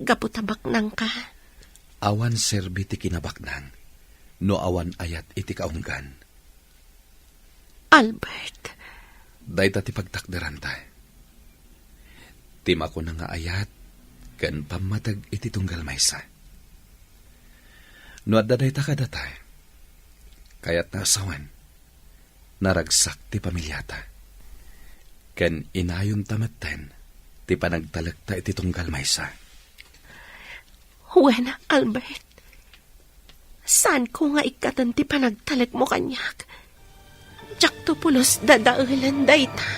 gapu ta baknangka. Awan serbi ti kinabaknang no awan ayat iti kaunggan. Albert. Dayta ti pagtakderanta. Ti makuna nga ayat ken pammateg iti tunggal maysa. No adda dayta kadata, kayatna a sawen, naragsak ti pamiliata. Ken inayonta metten ti panagtalekta iti tunggal maysa. Wen, Albert. Saanko nga ikkaten ti panagtalekmo kaniak. Diakto pulos dadaelen dayta.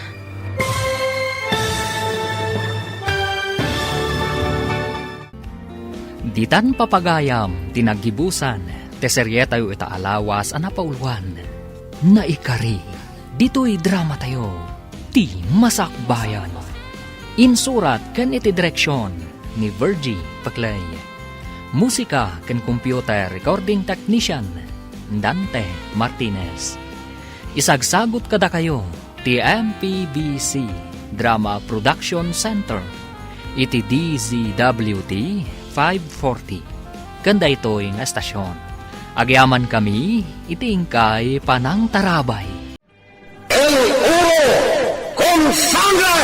Ditan papagayam ti naggibusan ti serietayo ita a lawas a napauluan, Naikari. Ditoy dramatayo, Ti Masakbayan. Insurat ken iti direksion ni Virgie Paclay. Musika ken computer recording technician, Dante Martinez. Isagsagut kadakayo ti M P B C Drama Production Center iti D Z W T five forty. Ken daytoy nga estasion, agyamankami iti inkay panangtarabay. El oro con sangre!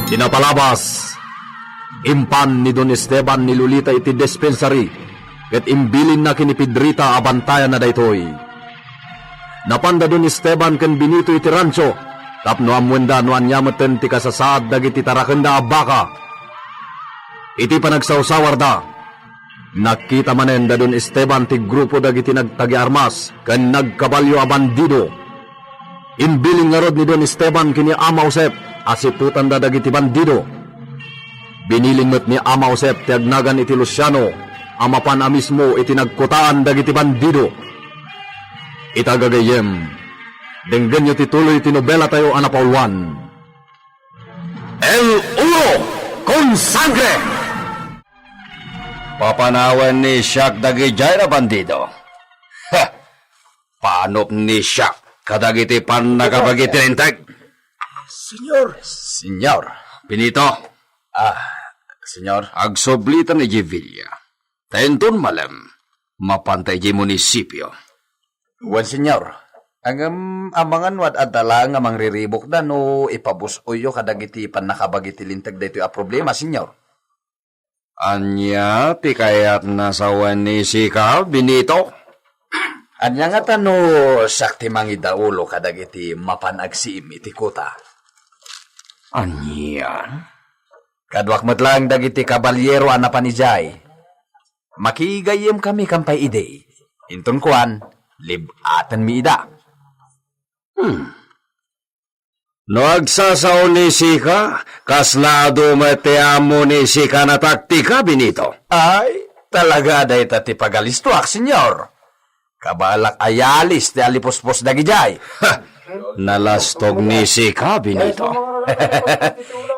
Ti napalabas, impan ni Don Esteban ni Lolita iti dispensary, ket imbilinna ken ni Pedrita a bantayanna daytoy. Napan da Don Esteban ken Benito iti rancho tapno ammoenda no ania metten ti kasasaad dagiti tarakenda a baka. Iti panagsawsawarda, nakita manen da Don Esteban ti grupo dagiti nagtagiarmas ken nagkabalio a bandido. Imbilin ngarud ni Don Esteban ken ni Ama Josep a siputanda dagiti bandido. Binilin met ni Ama Josep ti agnagan iti Luciano a mapan a mismo iti nagkutaan dagiti bandido. Ita gagayyem, denggenyo ti tuloy ti nobelatayo a napauluan. El oro con sangre! Papanawen ni Siak dagidiay a bandido. Ha! Panop ni Siak kadagiti pannakabagi ti linteg. Senyor. Senyor. Benito. Ah, senyor. Agsublita ni Jevilla. Ta inton malem, mapanta idiay munisipio. Wen, senyor. Ngem amangan no ad-adda laeng a mangriribukda no ipabus-oyyo kadagiti pannakabagi ti linteg daytoy a problema, senyor. Ania ti kayatna sawen ni sika, Benito? Ania ngata no siak ti mangidaulo kadagiti mapan agsiim iti kuta? Ania? Kaduak met laeng dagiti kabalyero a napan idiay. Makigayyemkami kan pay idi. Inton kuan, lib-atenmi ida. Hmm. No agsasao ni sika, kasla adu met ti ammo ni sika a taktika, Benito. Ay, talaga dayta ti pagalistoak, Señor. Kabaelak a yalis ti alipuspos dagidiay. Ha! Nalastog ni sika, Benito.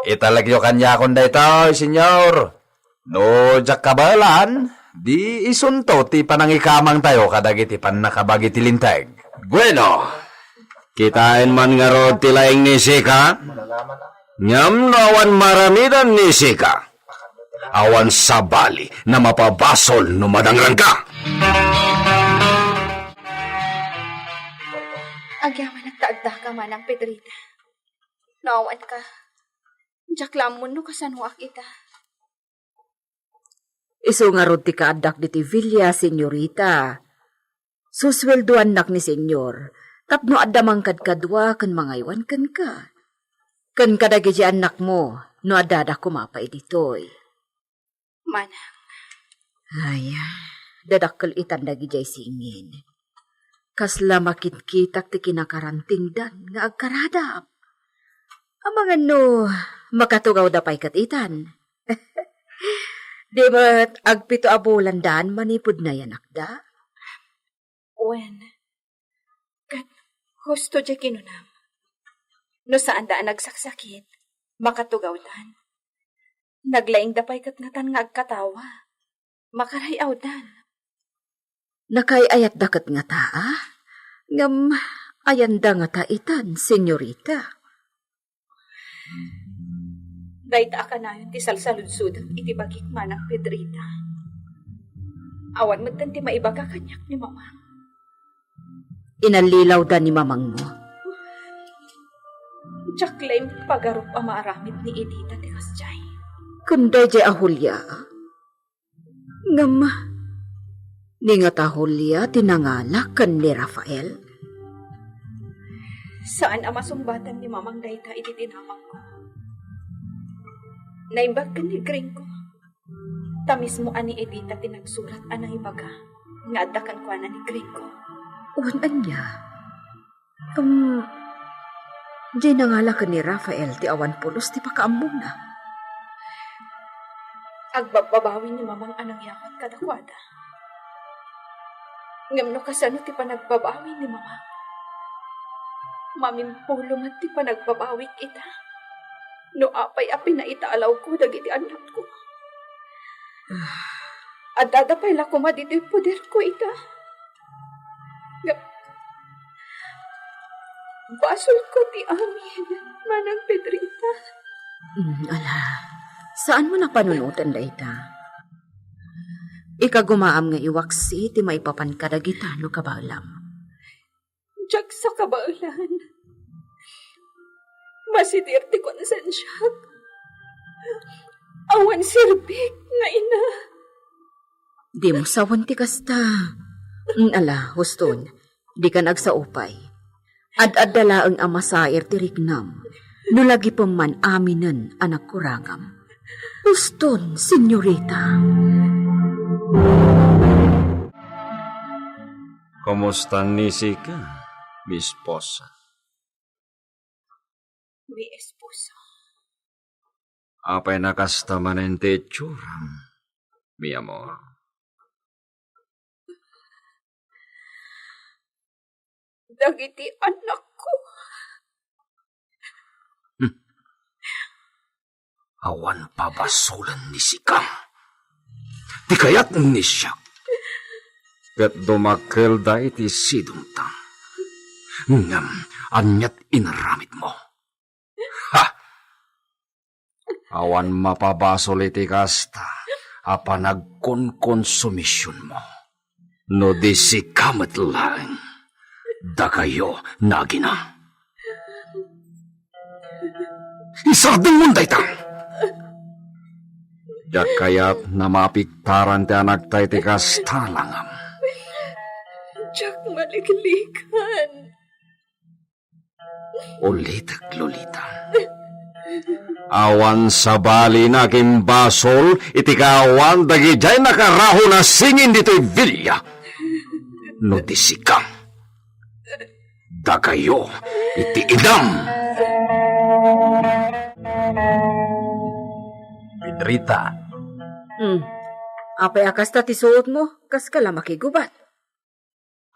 Italekyo kaniakon daytoy, Señor. No diak kabaelan, di isunto ti panangikamangtayo kadagiti pannakabagi ti Linteg. Bueno, kitaen man ngarud ti laing ni sika, ngem no awan maaramidan ni sika, awan sabali a mapabasol no madangrangka. Agyamanak ta addaka, Manang Pedrita. No awanka, diak la ammo no kasanoak ita. Isu ngarud ti kaaddak ditoy villa, señorita. Susueldoannak ni Señor tapno adda mangkadkadua ken mangaywan kenka, ken kadagiti annakmo no addada koma pay ditoy. Manang. Ay, dadakkel itan dagidiay singin. Kasla makitkitak ti kinakarantingdan nga agkaradap. Amangan no makatugawda pay ket itan. Di met agpito a bulandaan manipud nayanakda? Wen, ket husto diay kinunam. No saanda a nagsaksakit, makatugawdan. Naglaingda pay ket ngatan nga agkatawa. Makaray-awdan. Nakaay-ayatda ket ngata, a? Ngem ayanda ngata itan, señorita. Dayta a kanayon ti salsaludsodek iti bagik, Manang Pedrita. Awan metten ti maibaga kaniak ni Mamang. Inallilawda ni mamangmo. Diak la impagarup a maaramid ni Edita ti kasdiay. Ken daydiay a Julia? Ngem, ni ngata Julia ti nangala ken ni Rafael? Saan a masungbatan ni Mamang dayta iti dinamagko. Naimbag ken ni Gringo. Ta mismo a ni Edita ti nagsurat a nangibaga nga adda kenkuana ni Gringo. Wen ania? Ngem, di nangala ken ni Rafael ti awan pulos ti pakaammona. Agbabbabawi ni Mamang a nangyawat kadakuada. Ngem no kasano ti panagbabawi ni Mamang? Mamimpulo met ti panagbabawik ita. No apay a pinaitaalawko dagiti annakko. Addada pay la koma ditoy poderko ita. Ngem, basolko ti amin, Manang Pedrita. Mm, ala, saan mo napanunoten dayta? Ikagumaam nga iwaksi ti maipapan kadagita no kabaelam. Diak sa kabaelan. Masidir ti konsensiak. Awan serbik nga ina. Dimo sawen ti kasta. Mm, ala, huston, dikan agsaupay. Ad-adda laeng a masair ti riknam, no lagipem man aminen a nagkurangam. Huston, senyorita. Kumusta ni sika, mi esposa? Mi esposo. Apay a kasta manen ti itsuram, mi amor? Dagiti annakko. Hmm. Awan pabasolen ni sika. Ti kayat ni siak. Ket dumakkelda iti sidongtan. Ngem aniat inaramidmo? Ha! Awan mapabasol iti kasta a panagkonkonsumisionmo. No di sika met laeng, dakayo nagina. Isardengmon dayta! Diak kayat a mapiktaran ti anakta iti kasta langam. Diak maliklikan. Ulitek, Lolita. Awan sabali a nakimbasol iti kaawan dagidiay nakarahon a singin ditoy villa. No di sika, dakayo iti idam. Pedrita. Hmm. Apay a kasta ti suotmo? Kaska la makigubat.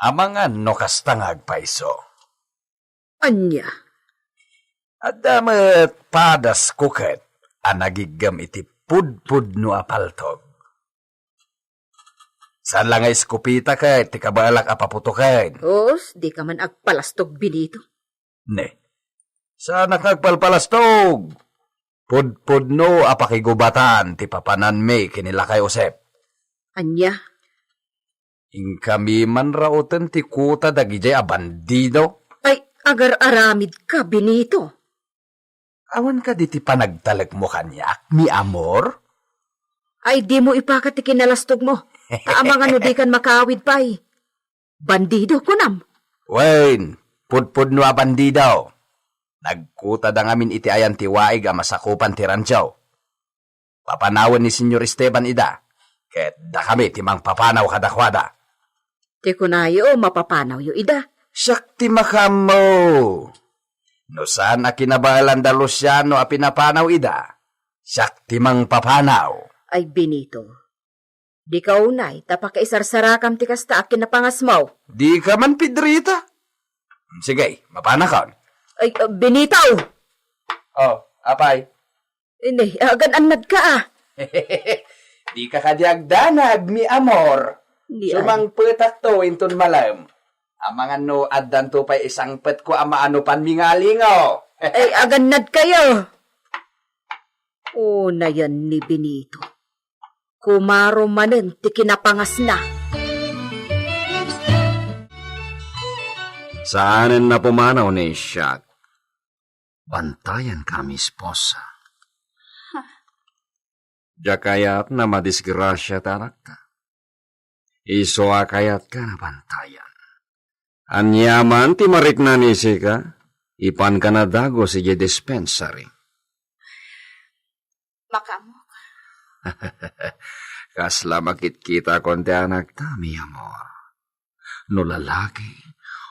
Amangan no kasta nga agpayso. Ania? Adda met padasko ket a nagiggem iti pudpudno a paltog. Saan la nga eskopeta ket ti kabaelak a paputoken. Os, dika man agpalastog, Benito. Ne, saanak nga agpalpalastog. Pudpudno a pakigubatan ti papananmi ken ni lakay Josep. Ania? Inkami man rauten ti kuta dagidiay a bandido. Ay, agar-aramidka, Benito. Awan kadi ti panagtalekmo kaniak, mi amor? Ay, dimo ipakat ti kinalastogmo. Amangan no dikan makaawid pay. Bandido, kunam? Wen, pudpudno a bandido. Nagkutada ngamin iti ayan ti waig a masakupan ti rancho. Papanawen ni Señor Esteban ida, ket dakami ti mangpapanaw kadakuada. Ti kunayo, mapapanawyo ida? Siak ti makaammo. No saan a kinabaelan da Luciano a pinapanaw ida, siak ti mangpapanaw. Ay, Benito, dika unay ta pakaisarsarakam ti kasta a kinapangasmo. Dika man, Pedrita. Sige, mapanakon. Ay, uh, Benito! Oh, apay? Ini, agan-annadka, ah. Dika kadi agdanag, mi amor. Ni ay. Sumangpetakto inton malem. Amangan no addanto pay isangpetko a maano panmingalingo. Ay, agannadkayo. Unayen ni Benito. Kumaro manen ti kinapangasna. Saanen a pumanaw ni Siak. Bantayanka, mi esposa. Diak kayat a madisgrasia ti anakta. Isu a kayatka a bantayan. Aniaman ti marikna ni sika, ipanka a dagus idiay dispensary. Makaammoka. Kasla makitkitakon ti anakta, mi amor. No lalaki,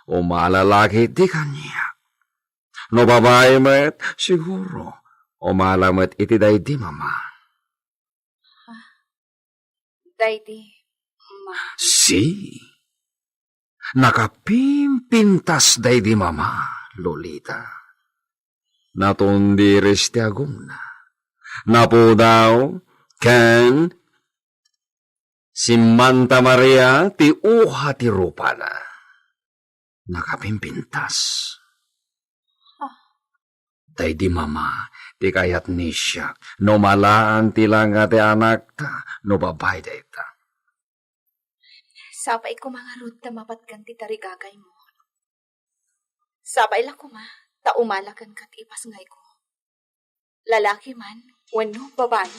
umala la ketdi kaniak. No babai met, siguro, umala met iti daydi mama. Daydi ma- Si, nakapimpintas daydi mama, Lolita. Natundiris ti agongna. Napudaw ken simmanta Maria ti uha ti rupana. Nakapimpintas. Ah. Daydi mama ti kayat ni Siak, no malaan ti langa ti anakta, no babai dayta. Sapay koma ngarud ta mapatgan ti tarigagaymo. Sapay la koma ta umala kenka ti ipasngayko. Lalaki man wenno babai.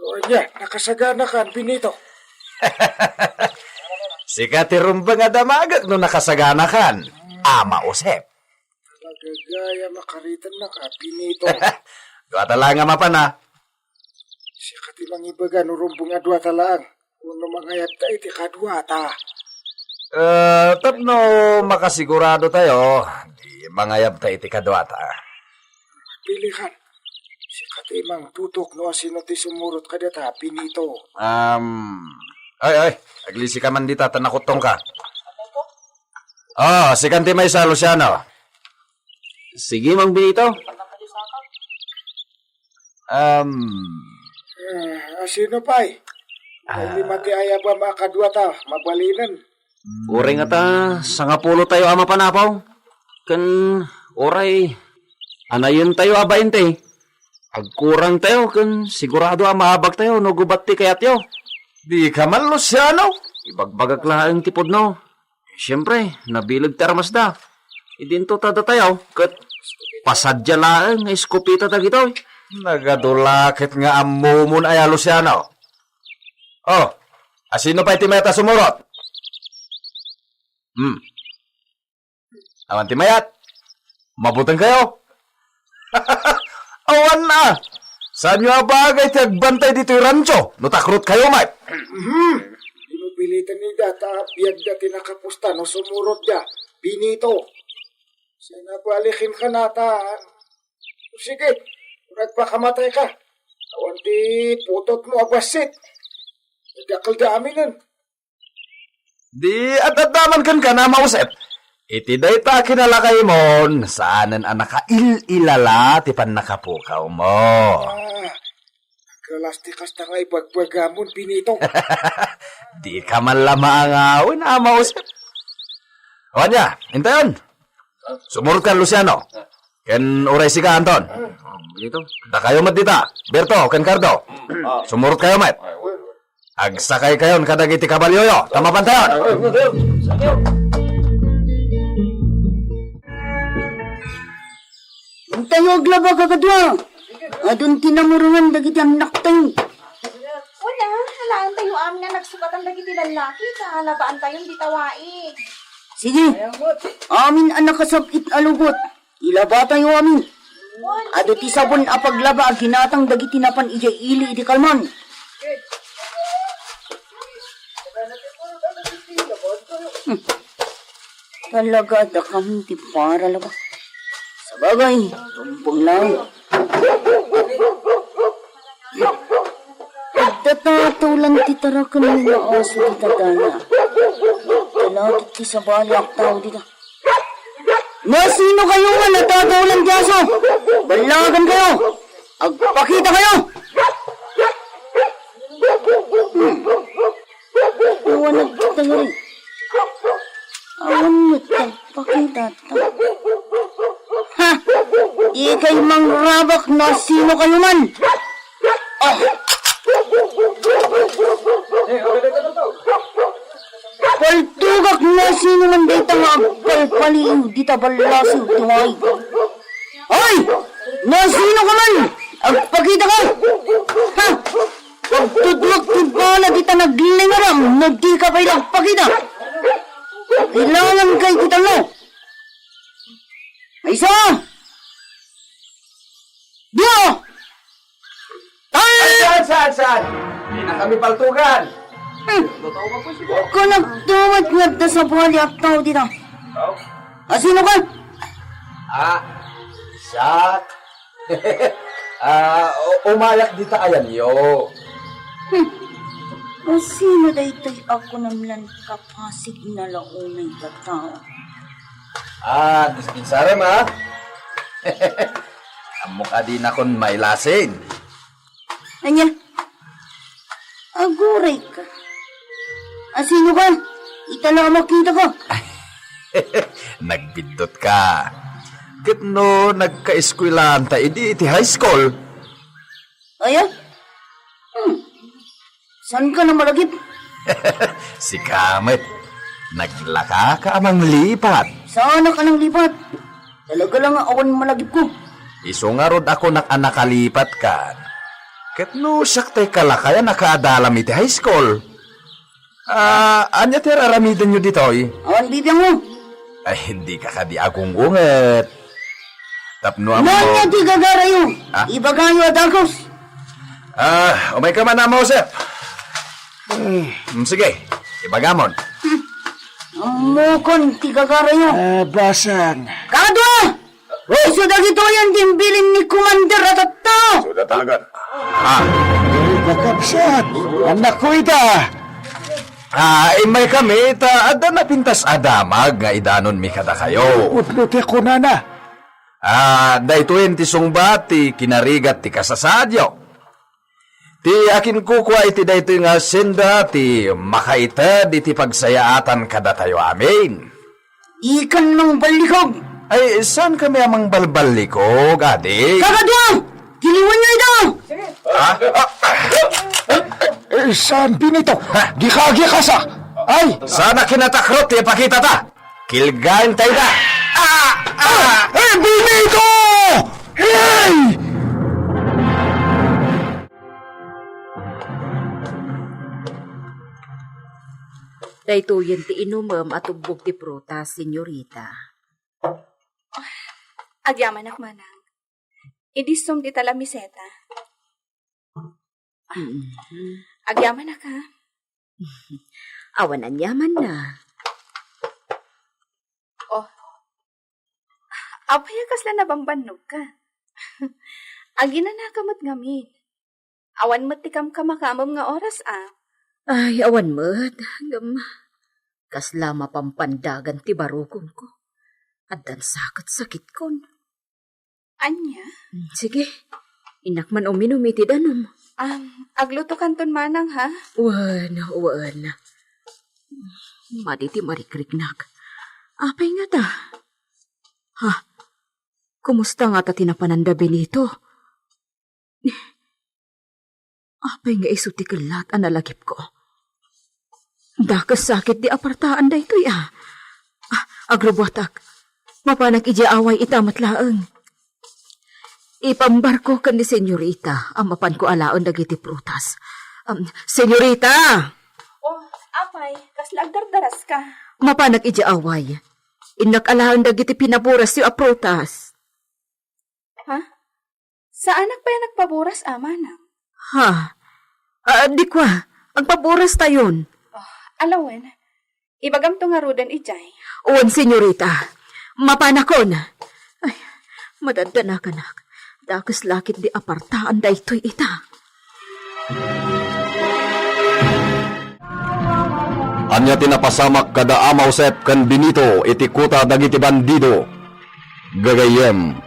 O, ania, nakasaganakan, Benito? Sika ti rumbeng a damagek no nakasaganakan, Ama Josep. Talaga gayam a karitennaka, Benito. Duata laeng a mapan, a. Sika ti mangibaga no rumbeng a duata laeng, wenno mangayabta iti kaduata. Eh, tapno makasigurado tayo, di mangayabta iti kaduata. Pilikan. Sika ti mangtutok no asino ti sumurot kadata, Benito. Um, ay, ay, aglisi ka man dita, ta nakuttongka. Ah, sikan ti maysa, Luciano. Sige, Mang Benito. Um, Eh, asino pay? Ah. Ay, lima ti ayabam a kaduata, mabalinen. Uray ngata, sangapulo tayo a mapan, Apo. Ken uray, anayon tayo a bainte. Agkurang tayo, ken sigurado a maabak tayo no gubat ti kayatyo. Di ka man, Luciano. Ibagbagak laeng ti pudno. Siempre, nabileg ti armasda. Idinto ta datayo, ket pasadia laeng nga eskopeta dagitoy. Nagadu la ket nga ammomon aya, Luciano. Oh, asino pay ti mayat a sumurot? Hmm. Awan ti mayat. Mabuteng kayo. Awan na. Saanyo a bagay ti agbantay ditoy rancho no takrotkayo met? Mhm. Pinupilitan ida ta biagda ti nakapusta no sumurotda, Benito. Saan a baliken ka natan? Sige, nagpakamatay ka. Awan ti putotmo a bassit. Nagdakel da aminen. Di ad-adda man kenka, Ama Josep. Iti dayta a kinalakaymon, saanen a nakail-ilala ti pannakapukawmo. Ah, naglalas ti kasta nga ibagbagamon, Benito. Di ka man la maangawen, Ama Josep. O ania, intayon. Sumurot ka, Luciano. Ken uray sika, Anton. Dakayo met dita, Berto ken Cardo. Sumurot kayo met. Agsakay kayon kadagiti kabalioyo, ta mapantayon. Intayo aglaba, kakadua. Adun ti namurongan dagiti annaktayo. Wala, alaentayo amin nga nagsukatan dagiti lallaki, ta labaantayon dita wai. Sige, amin a nakasab-it a lubot, ilabatayo amin. Adu ti sabon a paglaba a ginatang dagiti napan idiay ili iti kalman. Hmm. Talaga, dakami ti paralaba. Sabagay, tumbong lang. Adda ta tawlan ti taraken nga aso dita daya. Talagip ti sabali a tao dita. Nasino kayo nga natatawlan ti aso? Ballagan kayo! Agpakita kayo! Hmm. Awan nagtangari. Awan met nagpakita ta. Ha! Di kay mangrabak no sino kayo man. Ah! Paltugak no sino man dayta nga agpalpaliiw dita ballasiw ti wai. Hoy! No sino ka man? Agpakita ka! Ha? Pagtudlok ti bala dita naglingaram no di ka pay nagpakita. Kailangan kay kita mo. Maysa! Dua! Ay! Saan, saan, saan? Di na kami paltugan. Hmm. Totoo ba po siguro? Kung nagtumat nga da sa buhali at tao dito. Oh. Asino ka? Ah, siak. Ah, u-, umayak dita ayanyo. Hmm. Asino daytoy ako naman kapasig na launay nga tao? Ah, dispensaram, ah. Ammok a dinakon mailasin. Ania? Aguray ka. Asino ka? Ita la a makita ka. Nagbiddut ka. Ket no nagkaeskuelaan ta idi iti high school? Aya? Hmm. Saan ka na malagip? Sika met. Naglaka ka a manglipat. Saan ka nang lipat? Talaga lang nga awan malagipko. Isu ngarud a kunak a nakalipat ka. Ket no siak tay kalakay a nakaadalam iti high school. Ah, ania ti ar-aramidenyo ditoy? Awan bibiangmo. Ay, dika kadi agungunget. Tapno ammo. Ania ti gagarayo? Ah? Ibagayo a dagus. Ah, umay ka man, Ama Josep. Mm, sige, ibagamon. Hmm. Ammokon ti gagarayo. Ah, basang. Kadua! Isu dagitoyen ti imbilin ni Commander a tattao. Isu datagan. Ah. Ay, kakabsat. Annakko ita. Ah, immay kami, ta adda napintas a damag nga idanonmi kadakayo. Utlo ti kunana. Ah, daytoyen ti sungbat ti kinarigat ti kasasaadyo. Ti akinkukua iti daytoy nga senda ti makaited iti pagsayaatan kadatayo amin. Ikan mangballikog. Ay, saan kami a mangbalballikog, adi? Kakadua! Kiliwanyo ida! Ha? Eh, saan, Benito? Ha? Gika, gika sa! Ay! Saan a kinatakrot ti ipakita ta? Kilgaen ta ida! Ah! Ah! Eh, Benito! Hey! Daytoyen ti inumem a tubbog ti prutas, senyorita. Agyamanak, manang. Idissum dita lamiseta. Mhm. Agyamanak, ha? Awan aniamanna. Oh. Apay a kasla nabambannogka? Aginanaka met ngamin. Awan met ti kamkamakamem nga oras, a. Ay, awan met. Ngem, kasla mapampandagan ti barukongko. Addan sa ket sakitkon. Ania? Mm, sige. Innak man uminum iti danum. Am, aglutokanton manang, ha? Wen, wen. Madi ti marikriknak. Apay ngata? Ha? Kumusta ngata ti napananda Benito? Apay nga isu ti kellat a nalagipko? Dakes sakit di apartaan daytoy, a. Ah, agrubuatak. Mapanak idiay away ita met laeng. Ipambarko ken ni Senyorita a mapanko alaen dagiti prutas. Um, Senyorita! Oh, apay, kasla agdardaraska? Mapanak idiay away. Innak alaen dagiti pinaburasyo a prutas. Ha? Saanak pay a nagpaburas, a, manang? Ha? Ah, di kua, agpaburas tayon. Oh, alawen. Ibagamto ngaruden idiay. Wen, senyorita. Mapanakon. Ay, madandanakanak. Dakes lakit di apartaan daytoy ita. Ania ti napasamak kada Ama Josep ken Benito iti kuta dagiti bandido? Gagayyem,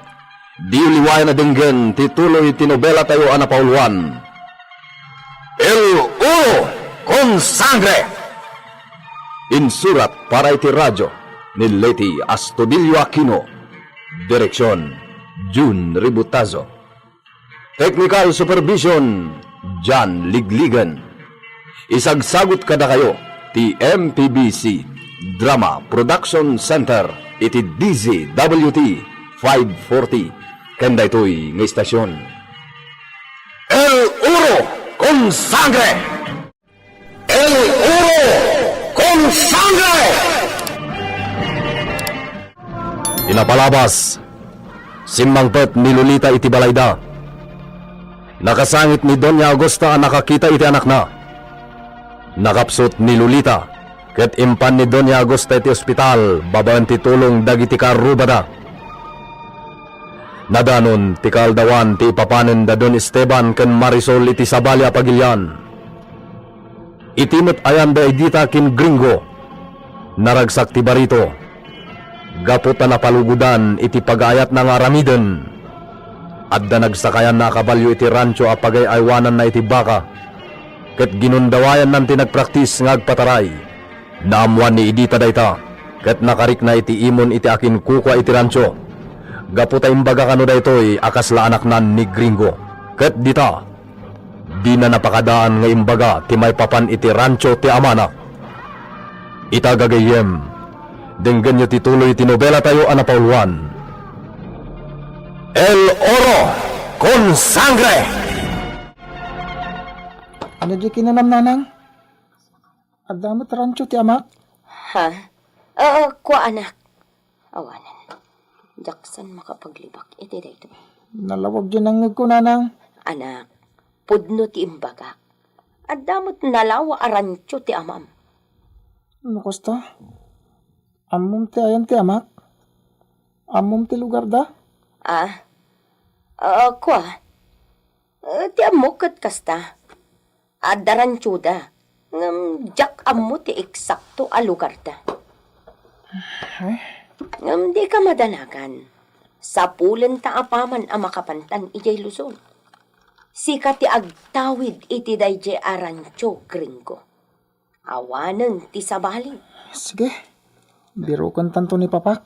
diyo liwayan a denggen ti tuloy ti nobelatayo a napauluan, El Oro con Sangre! Insurat para iti radio ni Leti Astudillo Aquino. Direksion, Jun Ributazo. Technical Supervision, John Ligligan. Isagsagut kadakayo ti M P B C Drama Production Center iti D Z W T five forty ken daytoy nga istasion. El Oro con Sangre! El Oro con Sangre! Inapalabas, simmangpet ni Lolita iti balayda. Nakasangit ni Doña Augusta a nakakita iti anakna. Nakapsut ni Lolita, ket impan ni Doña Augusta iti ospital babaen ti tulong dagiti kaarrubada. Nadanon ti kaaldawan ti ipapanen da Don Esteban ken Marisol iti sabali a pagilian. Iti met ayanda a dita ken Gringo, naragsak ti barito. Gapu ta napalugodan iti pagaayatna nga aramiden, adda nagsakayanna a kabalio iti rancho a pagay-aywananna iti baka, ket ginundawayannan ti nagpraktis nga agpataray. Naammuan ni Edita dayta, ket nakarikna iti imon iti akinkukua iti rancho, gapu ta imbaga kano daytoy a kasla anaknan ni Gringo. Ket dita, dina napakadaan nga imbaga ti maipapan iti rancho ti amana. Ita gagayyem, denggenyo ti tuloy ti nobelatayo a napauluan, El Oro con Sangre! Ano di kinunam, nanang? Adda met rancho ti amak? Ha? Ah, kua, anak. Awanen. Diak san makapaglibak iti daytoy. Nalawag diay nangngegko, nanang. Anak, pudno ti imbagak. Adda met nalawa a rancho ti amam. No kasta, ammom ti ayan ti amak? Ammom ti lugar da? Ah? Ah, kua? Eh, ti ammok ket kasta. Adda ranchoda, ngem diak ammo ti eksakto a lugarda. Ay. Ngem dika madanagan. Sapulenta apaman a makapantan idiay Luzon. Sika ti agtawid iti daydiay a rancho, Gringo. Awanen ti sabali. Sige, birokentanto ni Papak.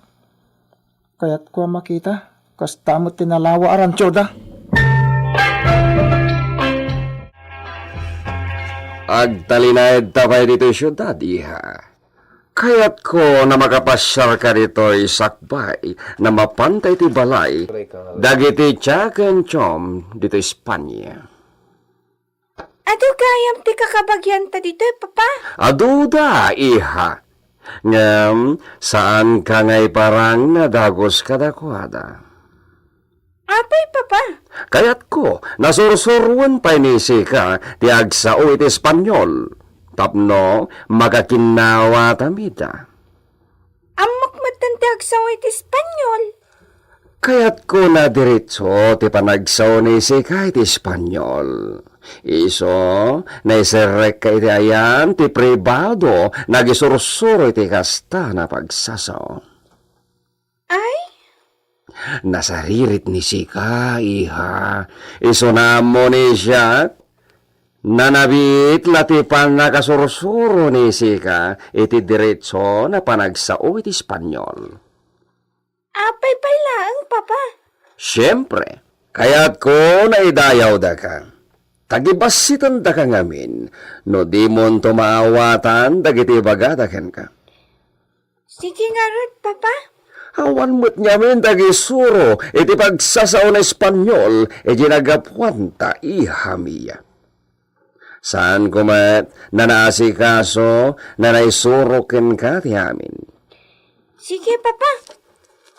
Kayatko a makita, kasta met ti nalawa a ranchoda. Agtalinaedta pay ditoy siudad, iha. Kayatko a makapasiarka ditoy sakbay a mapanta iti balay dagiti Jack and Chom ditoy Espanya. Adu gayam ti kakabagianta ditoy, Papa? Aduda, iha. Ngem, saanka nga iparang a dagus kadakuada. Apay, Papa? Kayatko, nasursuroen pay ni Sika ti agsao iti Espanyol, tapno makakinnawatami ida. Ammok metten ti agsao iti Espanyol. Kayatko nadiretso ti panagsao ni Sika iti Espanyol. Isu, naiserrekka iti ayan ti pribado nga agisursuro iti kasta a pagsasao. Ay? Nasaririt ni Sika, iha. Isu nga ammo ni siak. Nanabiit la ti pannakasursuro ni Sika iti diretso a panagsao iti Espanyol. Apay pay laeng, Papa? Siempre, kayatko nga idayawdaka. Tagibassitendaka ngamin no dimonto maawatan dagiti ibagada kenka. Sige ngarud, Papa. Awan met ngamin ti agisuro iti pagsasao nga Espanyol iti nagapuanta, iha mia. Saanko met nga naasikaso nga naisuro kenka ti amin. Sige, Papa.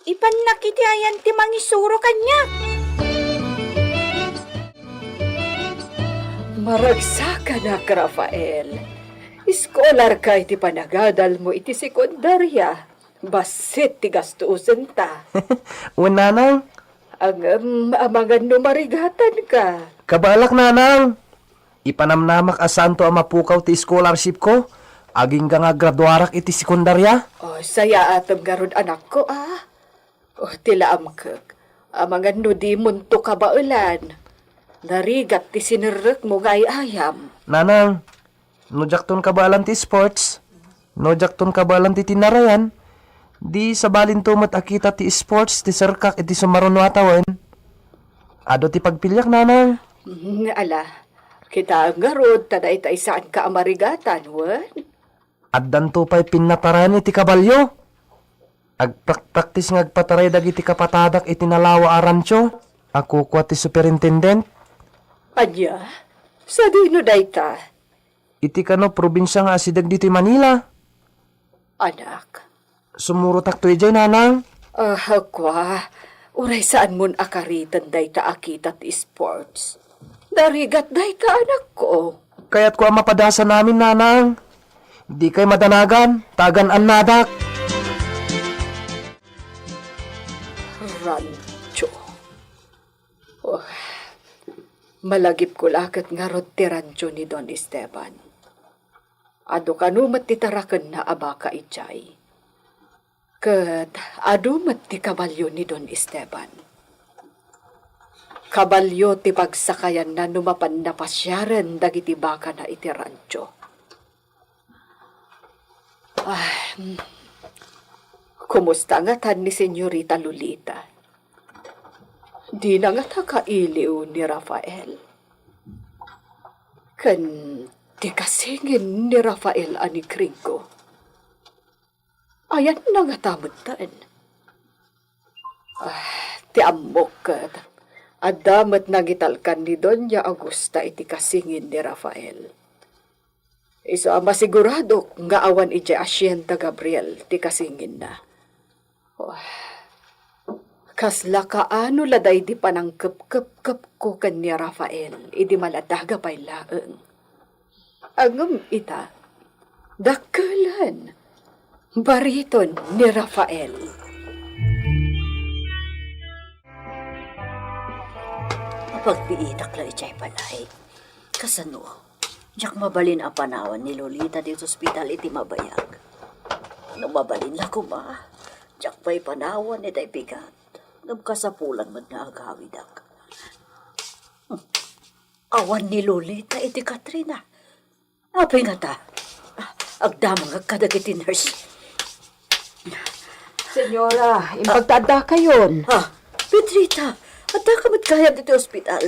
Ipannak iti ayan ti mangisuro kaniak. Maragsakanak, Rafael. Eskolarka iti panagadalmo iti sekundaria. Bassit ti gastusenta. Wen, nanang? Ngem, amangan no marigatanka. Kabaelak, nanang. Ipanamnamak a saanto a mapukaw ti scholarship ko, agingga nga agraduarak iti sekundaria. O, sayaatem ngarud, anakko, a. O, ti laamkek, amangan no dimonto kabaelan. Narigat ti sinerrekmo nga ay-ayam. Nanang, no diakton kabaelan ti sports, no diakton kabaelan ti tinarayan, di sabalinto met a kita ti sports ti serkak iti sumaruno a tawen. Adu ti pagpiliak, nanang. Mm, ala, kitaem ngarud ta dayta saanka a marigatan, wen? Addanto pay pinnatarayan iti kabalio. Agprakpraktis nga agpataray dagiti kapatadak iti nalawa a rancho a kukua ti superintendent. Ania? Sadino dayta? Iti kano probinsia nga asideg ditoy Manila. Anak. Sumurotakto idiay, nanang. Ah, kua, uray saanmon a kariten dayta a kita ti sports. Narigat dayta, anakko. Kayatko a mapadasanamin, nanang. Dikay madanagan, ta agan-annadak. Rancho. Oh, malagipko la ket ngarud ti rancho ni Don Esteban. Adu kano met ti tarakenna a baka idiay. Ket adu met ti kabalio ni Don Esteban. Kabalio ti pagsakayanna no mapanna pasiaren dagiti bakana iti rancho. Ah, hmm. Kumusta ngatan ni Senyorita Lolita? Dina ngata kailiw ni Rafael? Ken ti kasingin ni Rafael a ni Gringo? Ayanna ngata metten? Ah, ti ammok ket, adda met nangitalkan ni Doña Augusta iti kasingin ni Rafael. Isu a masiguradok nga awan idiay Hacienda Gabriel ti kasinginna. Oh, kasla kaano la daydi panangkepkepkepko ken ni Rafael idi maladaga pay laeng. Ngem ita, dakkelen, bariton ni Rafael. Apagbiitak la idiay balay. Kasano? Diak mabalin a panawan ni Lolita ti ospital iti mabayag. No mabalin la koma, diak pay panawan itay bigat. Ngem kasapulan met nga agawidak. Awan ni Lolita iti Katrina. Apay ngata? Ah, agdamagak kadagiti nurse. Senyora, imbag ta addakayon. Ah, Pedrita, addaka met gayam iti ospital.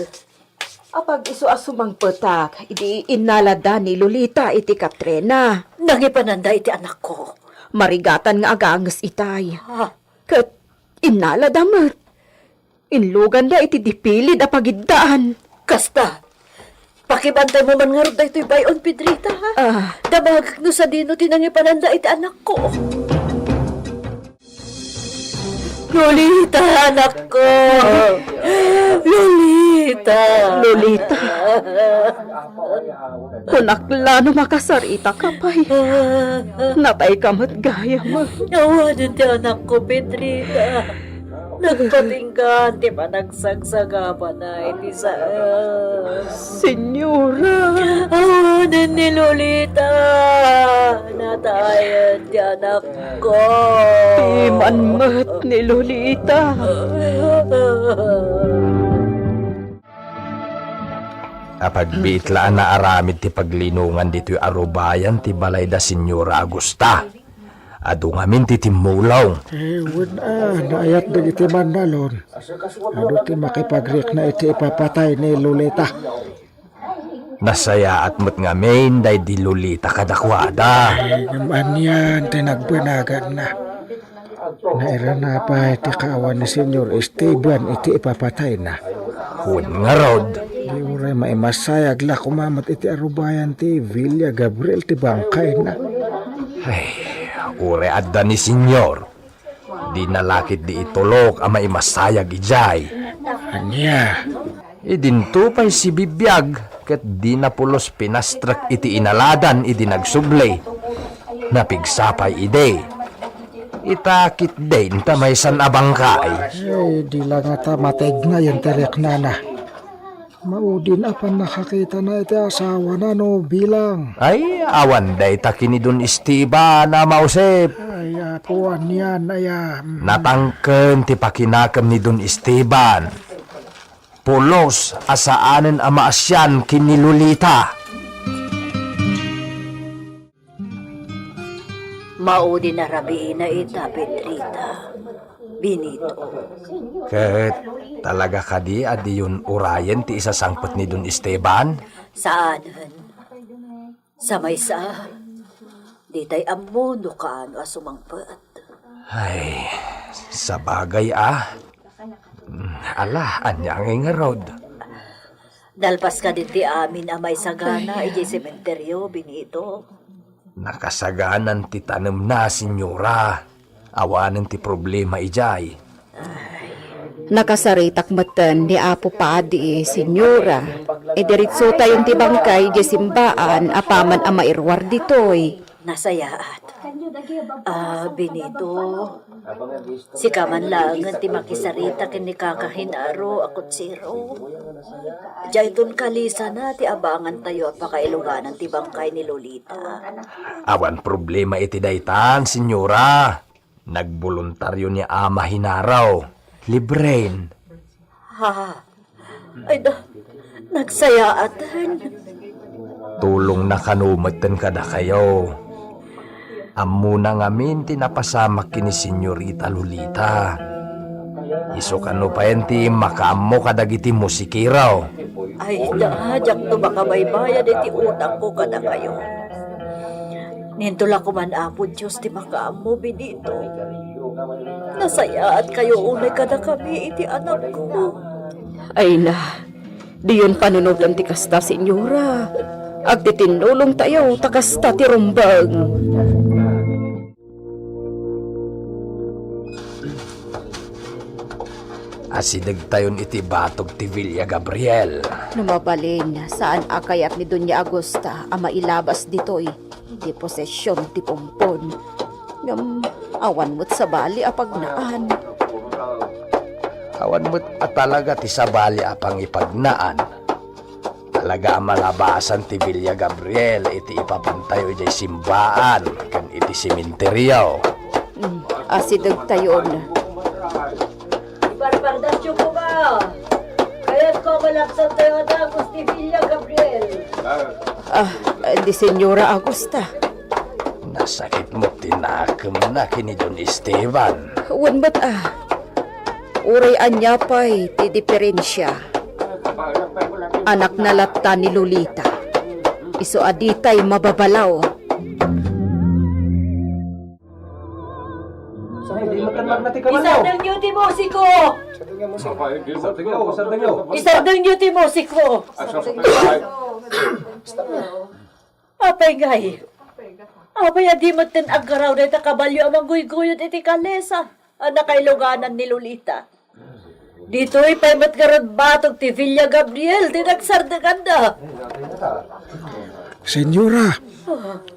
Apag-isu a sumangpetak, idi innalada ni Lolita iti Katrina. Nangipananda iti anakko. Marigatan nga aganges itay. Ah. Ket innalada met. Inluganda iti dipilid a pagiddaan. Kasta, pakibantaymo man ngarud daytoy bay-on, Pedrita, ha? Ah. Damagek no sadino ti nangipananda iti anakko. Lolita, anakko! Lolita! Lolita! Kunak la no makasarita ka pay. Natay ka met gayam. Awanen ti anakko, Pedrita. Nagpatinggaan ti panagsagsagabana iti saem. Senyora! Awanen ni Lolita! Natayen ti anakko! Piman met ni Lolita! Apagbiit la a naaramid ti paglinongan ditoy a rubayan ti balay da Senyora Augusta. Adu ngamin ti timmulong. Eh, wen a, naayat dagiti mannalon. Adu ti makipagrikna iti ipapatay ni Lolita. Nasayaat met ngamin daydi Lolita kadakuada. Eh, ngem anian ti nagbanaganna? Nairana pay ti kaawan ni Señor Esteban iti ipapatayna. Wen ngarud, di uray maimasayag la koma met iti arubayan ti Villa Gabriel ti bangkayna. Ay, uray adda ni Señor, dina la ketdi itulok a maimasayag idiay. Ania? Idinto pay sibibiag ket dina pulos pinastrek iti inaladan idi nagsubli. Napigsa pay idi. Ita ketdi inta maysan a bangkay. Ay, di la ngata mategnayen ti riknana. Maudin a pannakakitana iti asawana no bilang. Ay, awan dayta ken ni Don Esteban a mausip. Ay, Apo, anian aya? Mm. Natangken ti pakinakem ni Don Esteban. Pulos a saanen a maasian ken ni Lolita. Maudin a rabiina ita, Pedrita, Benito. Ket talaga kadi a diyon urayen ti isasangpet ni Don Esteban? Saanen. Sa maysa, ditay ammo no kaano a sumangpet. Ay, sabagay a. Ala, ania ngay ngarud? Nalpas kadi ti amin a maisagana idiay sementeryo, Benito? Nakasaganan ti tanemna, Senyora. Awanen ti problema idiay. Nakasaritak metten ni Apo Padi, Senyora. Idiretsotayon ti bangkay idiay simbaan apaman a mairuar ditoy. Nasayaat. Ah, Benito, sika man laengen ti makisarita ken ni Kaka Genaro a kutsero. Diayton kalisana ti abangantayo a pakailuganan ti bangkay ni Lolita. Awan problema iti daytan, Senyora. Nagboluntario ni Ama Genaro. Libren. Ha? Ay da, nagsayaaten. Tulongna kano metten kadakayo. Ammona ngamin ti napasamak ken ni Senyorita Lolita. Isu kano payen ti makaammo kadagiti musikero. Ay da, diakto makabaybayad iti utangko kadakayo. Ninto la koman Apo Dios ti makaammo, Benito. Nasayaatkayo unay kadakami iti anakko. Ay na, diyon panunoten ti kasta, Senyora. Agtitinnulongtayo ta kasta ti rumbeng. Asidegtayon iti batog ti Villa Gabriel. No mabalin, saan a kayat ni Doña Augusta a mailabas ditoy iti posesion ti pumpon. Ngem awan met sabali a pagnaan. Awan met a talaga ti sabali a pangipagnaan. Talaga a malabasan ti Villa Gabriel iti ipapantayo idiay simbaan ken iti sementeryo. Mm, asidegtayon. Ibarbardasyo koma. Kayatko a malabsantayo a dagus ti Villa Gabriel. Ah, di Senyora Augusta. Nasakit met ti nakemna ken ni Don Esteban. Wen met, ah. Uray ania pay ti diferensia? Anakna latta ni Lolita. Isu a ditay mababalaw. Isardengyo ti musiko! Isardengyo, isardengyo. Isardengyo ti musiko! Apay ngay? Apay a di metten aggaraw dayta kabalio a mangguyguyod iti kalesa? a nakailuganan ni Lolita. Ditoy pay met ngarud batog ti Villa Gabriel ti nagsardenganda. Senyora,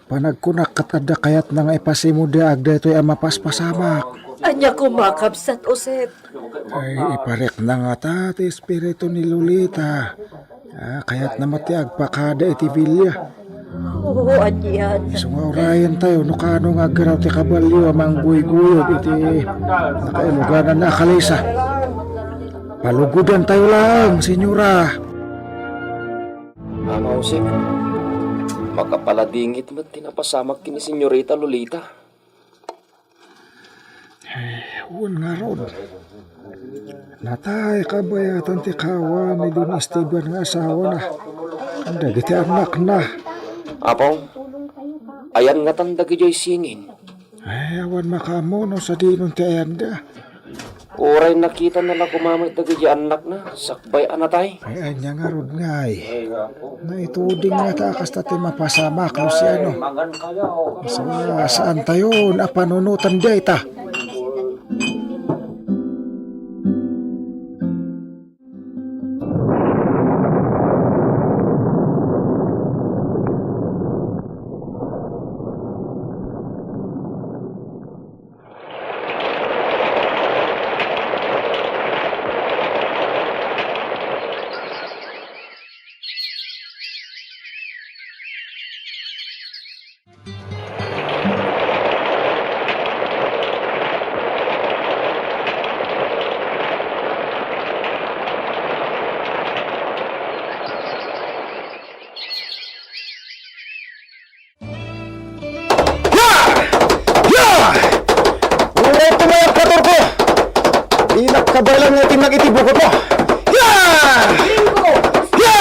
panagkunak ket adda kayatna nga ipasimudiaak daytoy a mapaspasamak. Ania koma, Kabsat Josep? Ay, iparikna ngata ti espiritu ni Lolita. Ah, kayatna met ti agpakada iti villa. Oo, anian. Isu nga urayentayo no kano nga aggaraw ti kabalio a mangguyguyod iti nakailugananna a kalesa. Palugodantayo laeng, senyora. Ama Josep, makapaladingit met ti napasamak ken ni Senyorita Lolita. Ay, wen ngarud. Natay kabayatan ti kawan ni Don Esteban nga asawana. Dagiti annakna. Apo, ayan ngatan dagidiay singin? Ay, awan makaammo no sadino ti ayanda. Uray nakitana la koma met dagidiay annakna, sakbay a natay. Ay, ania ngarud ngay? Naituding ngata a kasta ti mapasamak, Luciano. Sa-, saantayon a panunotan dayta. Ya! Ya! Uray tumayab ka, Turko! Dinak kabaelan nga itinnak iti bukotmo! Ya! Gringo! Ya!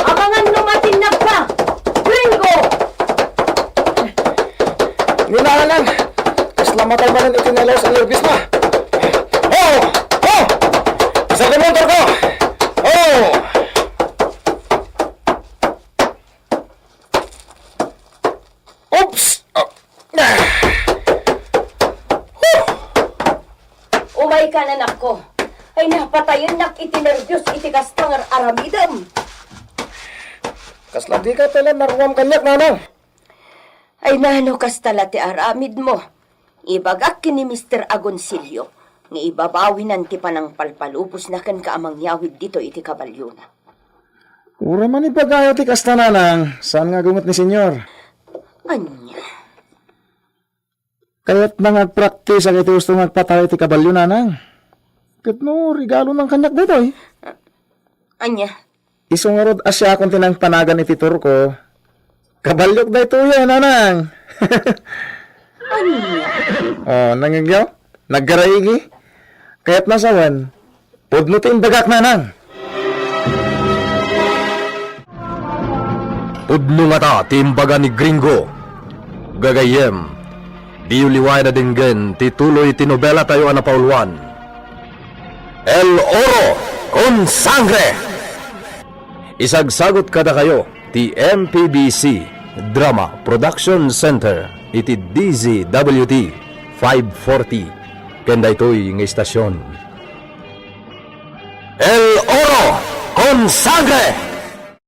Amangan no matinnag ka! Gringo! Ni nanang, kasla matay manen iti nalaus a nerbiosna. Oh! Oh! Isardengmo, Turko! Oh! Oops! Oh. Ah. Huh! Umayka, anakko. Ay, napatayennak iti nerbios iti kasta nga ar-aramidem. Kasla dika pay la naruam kaniak, nanang. Ay, nano kasta la ti aramidmo? Ibagak ken ni Mister Agoncillo nga ibabawinan ti panangpalpalubosna kenka a mangyawid ditoy iti kabalyona. Uray man ibagayo ti kasta, nanang, saan nga agunget ni Senyor. Ania? Kayatna nga agpraktisak iti usto nga agpatayo iti kabalyo, nanang. Ket no, regalonan kaniak daytoy. Ania? Isu ngarud a siakon ti nangpanagan iti Turko. Kabalyok daytoy, nanang. Ania? Oh, nangngegyo? Naggaraigi? Kayatna sawen, pudno ti imbagak, nanang. Pudno ngata ti imbaga ni Gringo. Gagayyem, diyo liwayan a denggen ti tuloy ti nobelatayo a napauluan, El Oro con Sangre. Isagsagut kadakayo ti M P B C Drama Production Center iti D Z W T five forty ken daytoy nga istasion. El Oro con Sangre!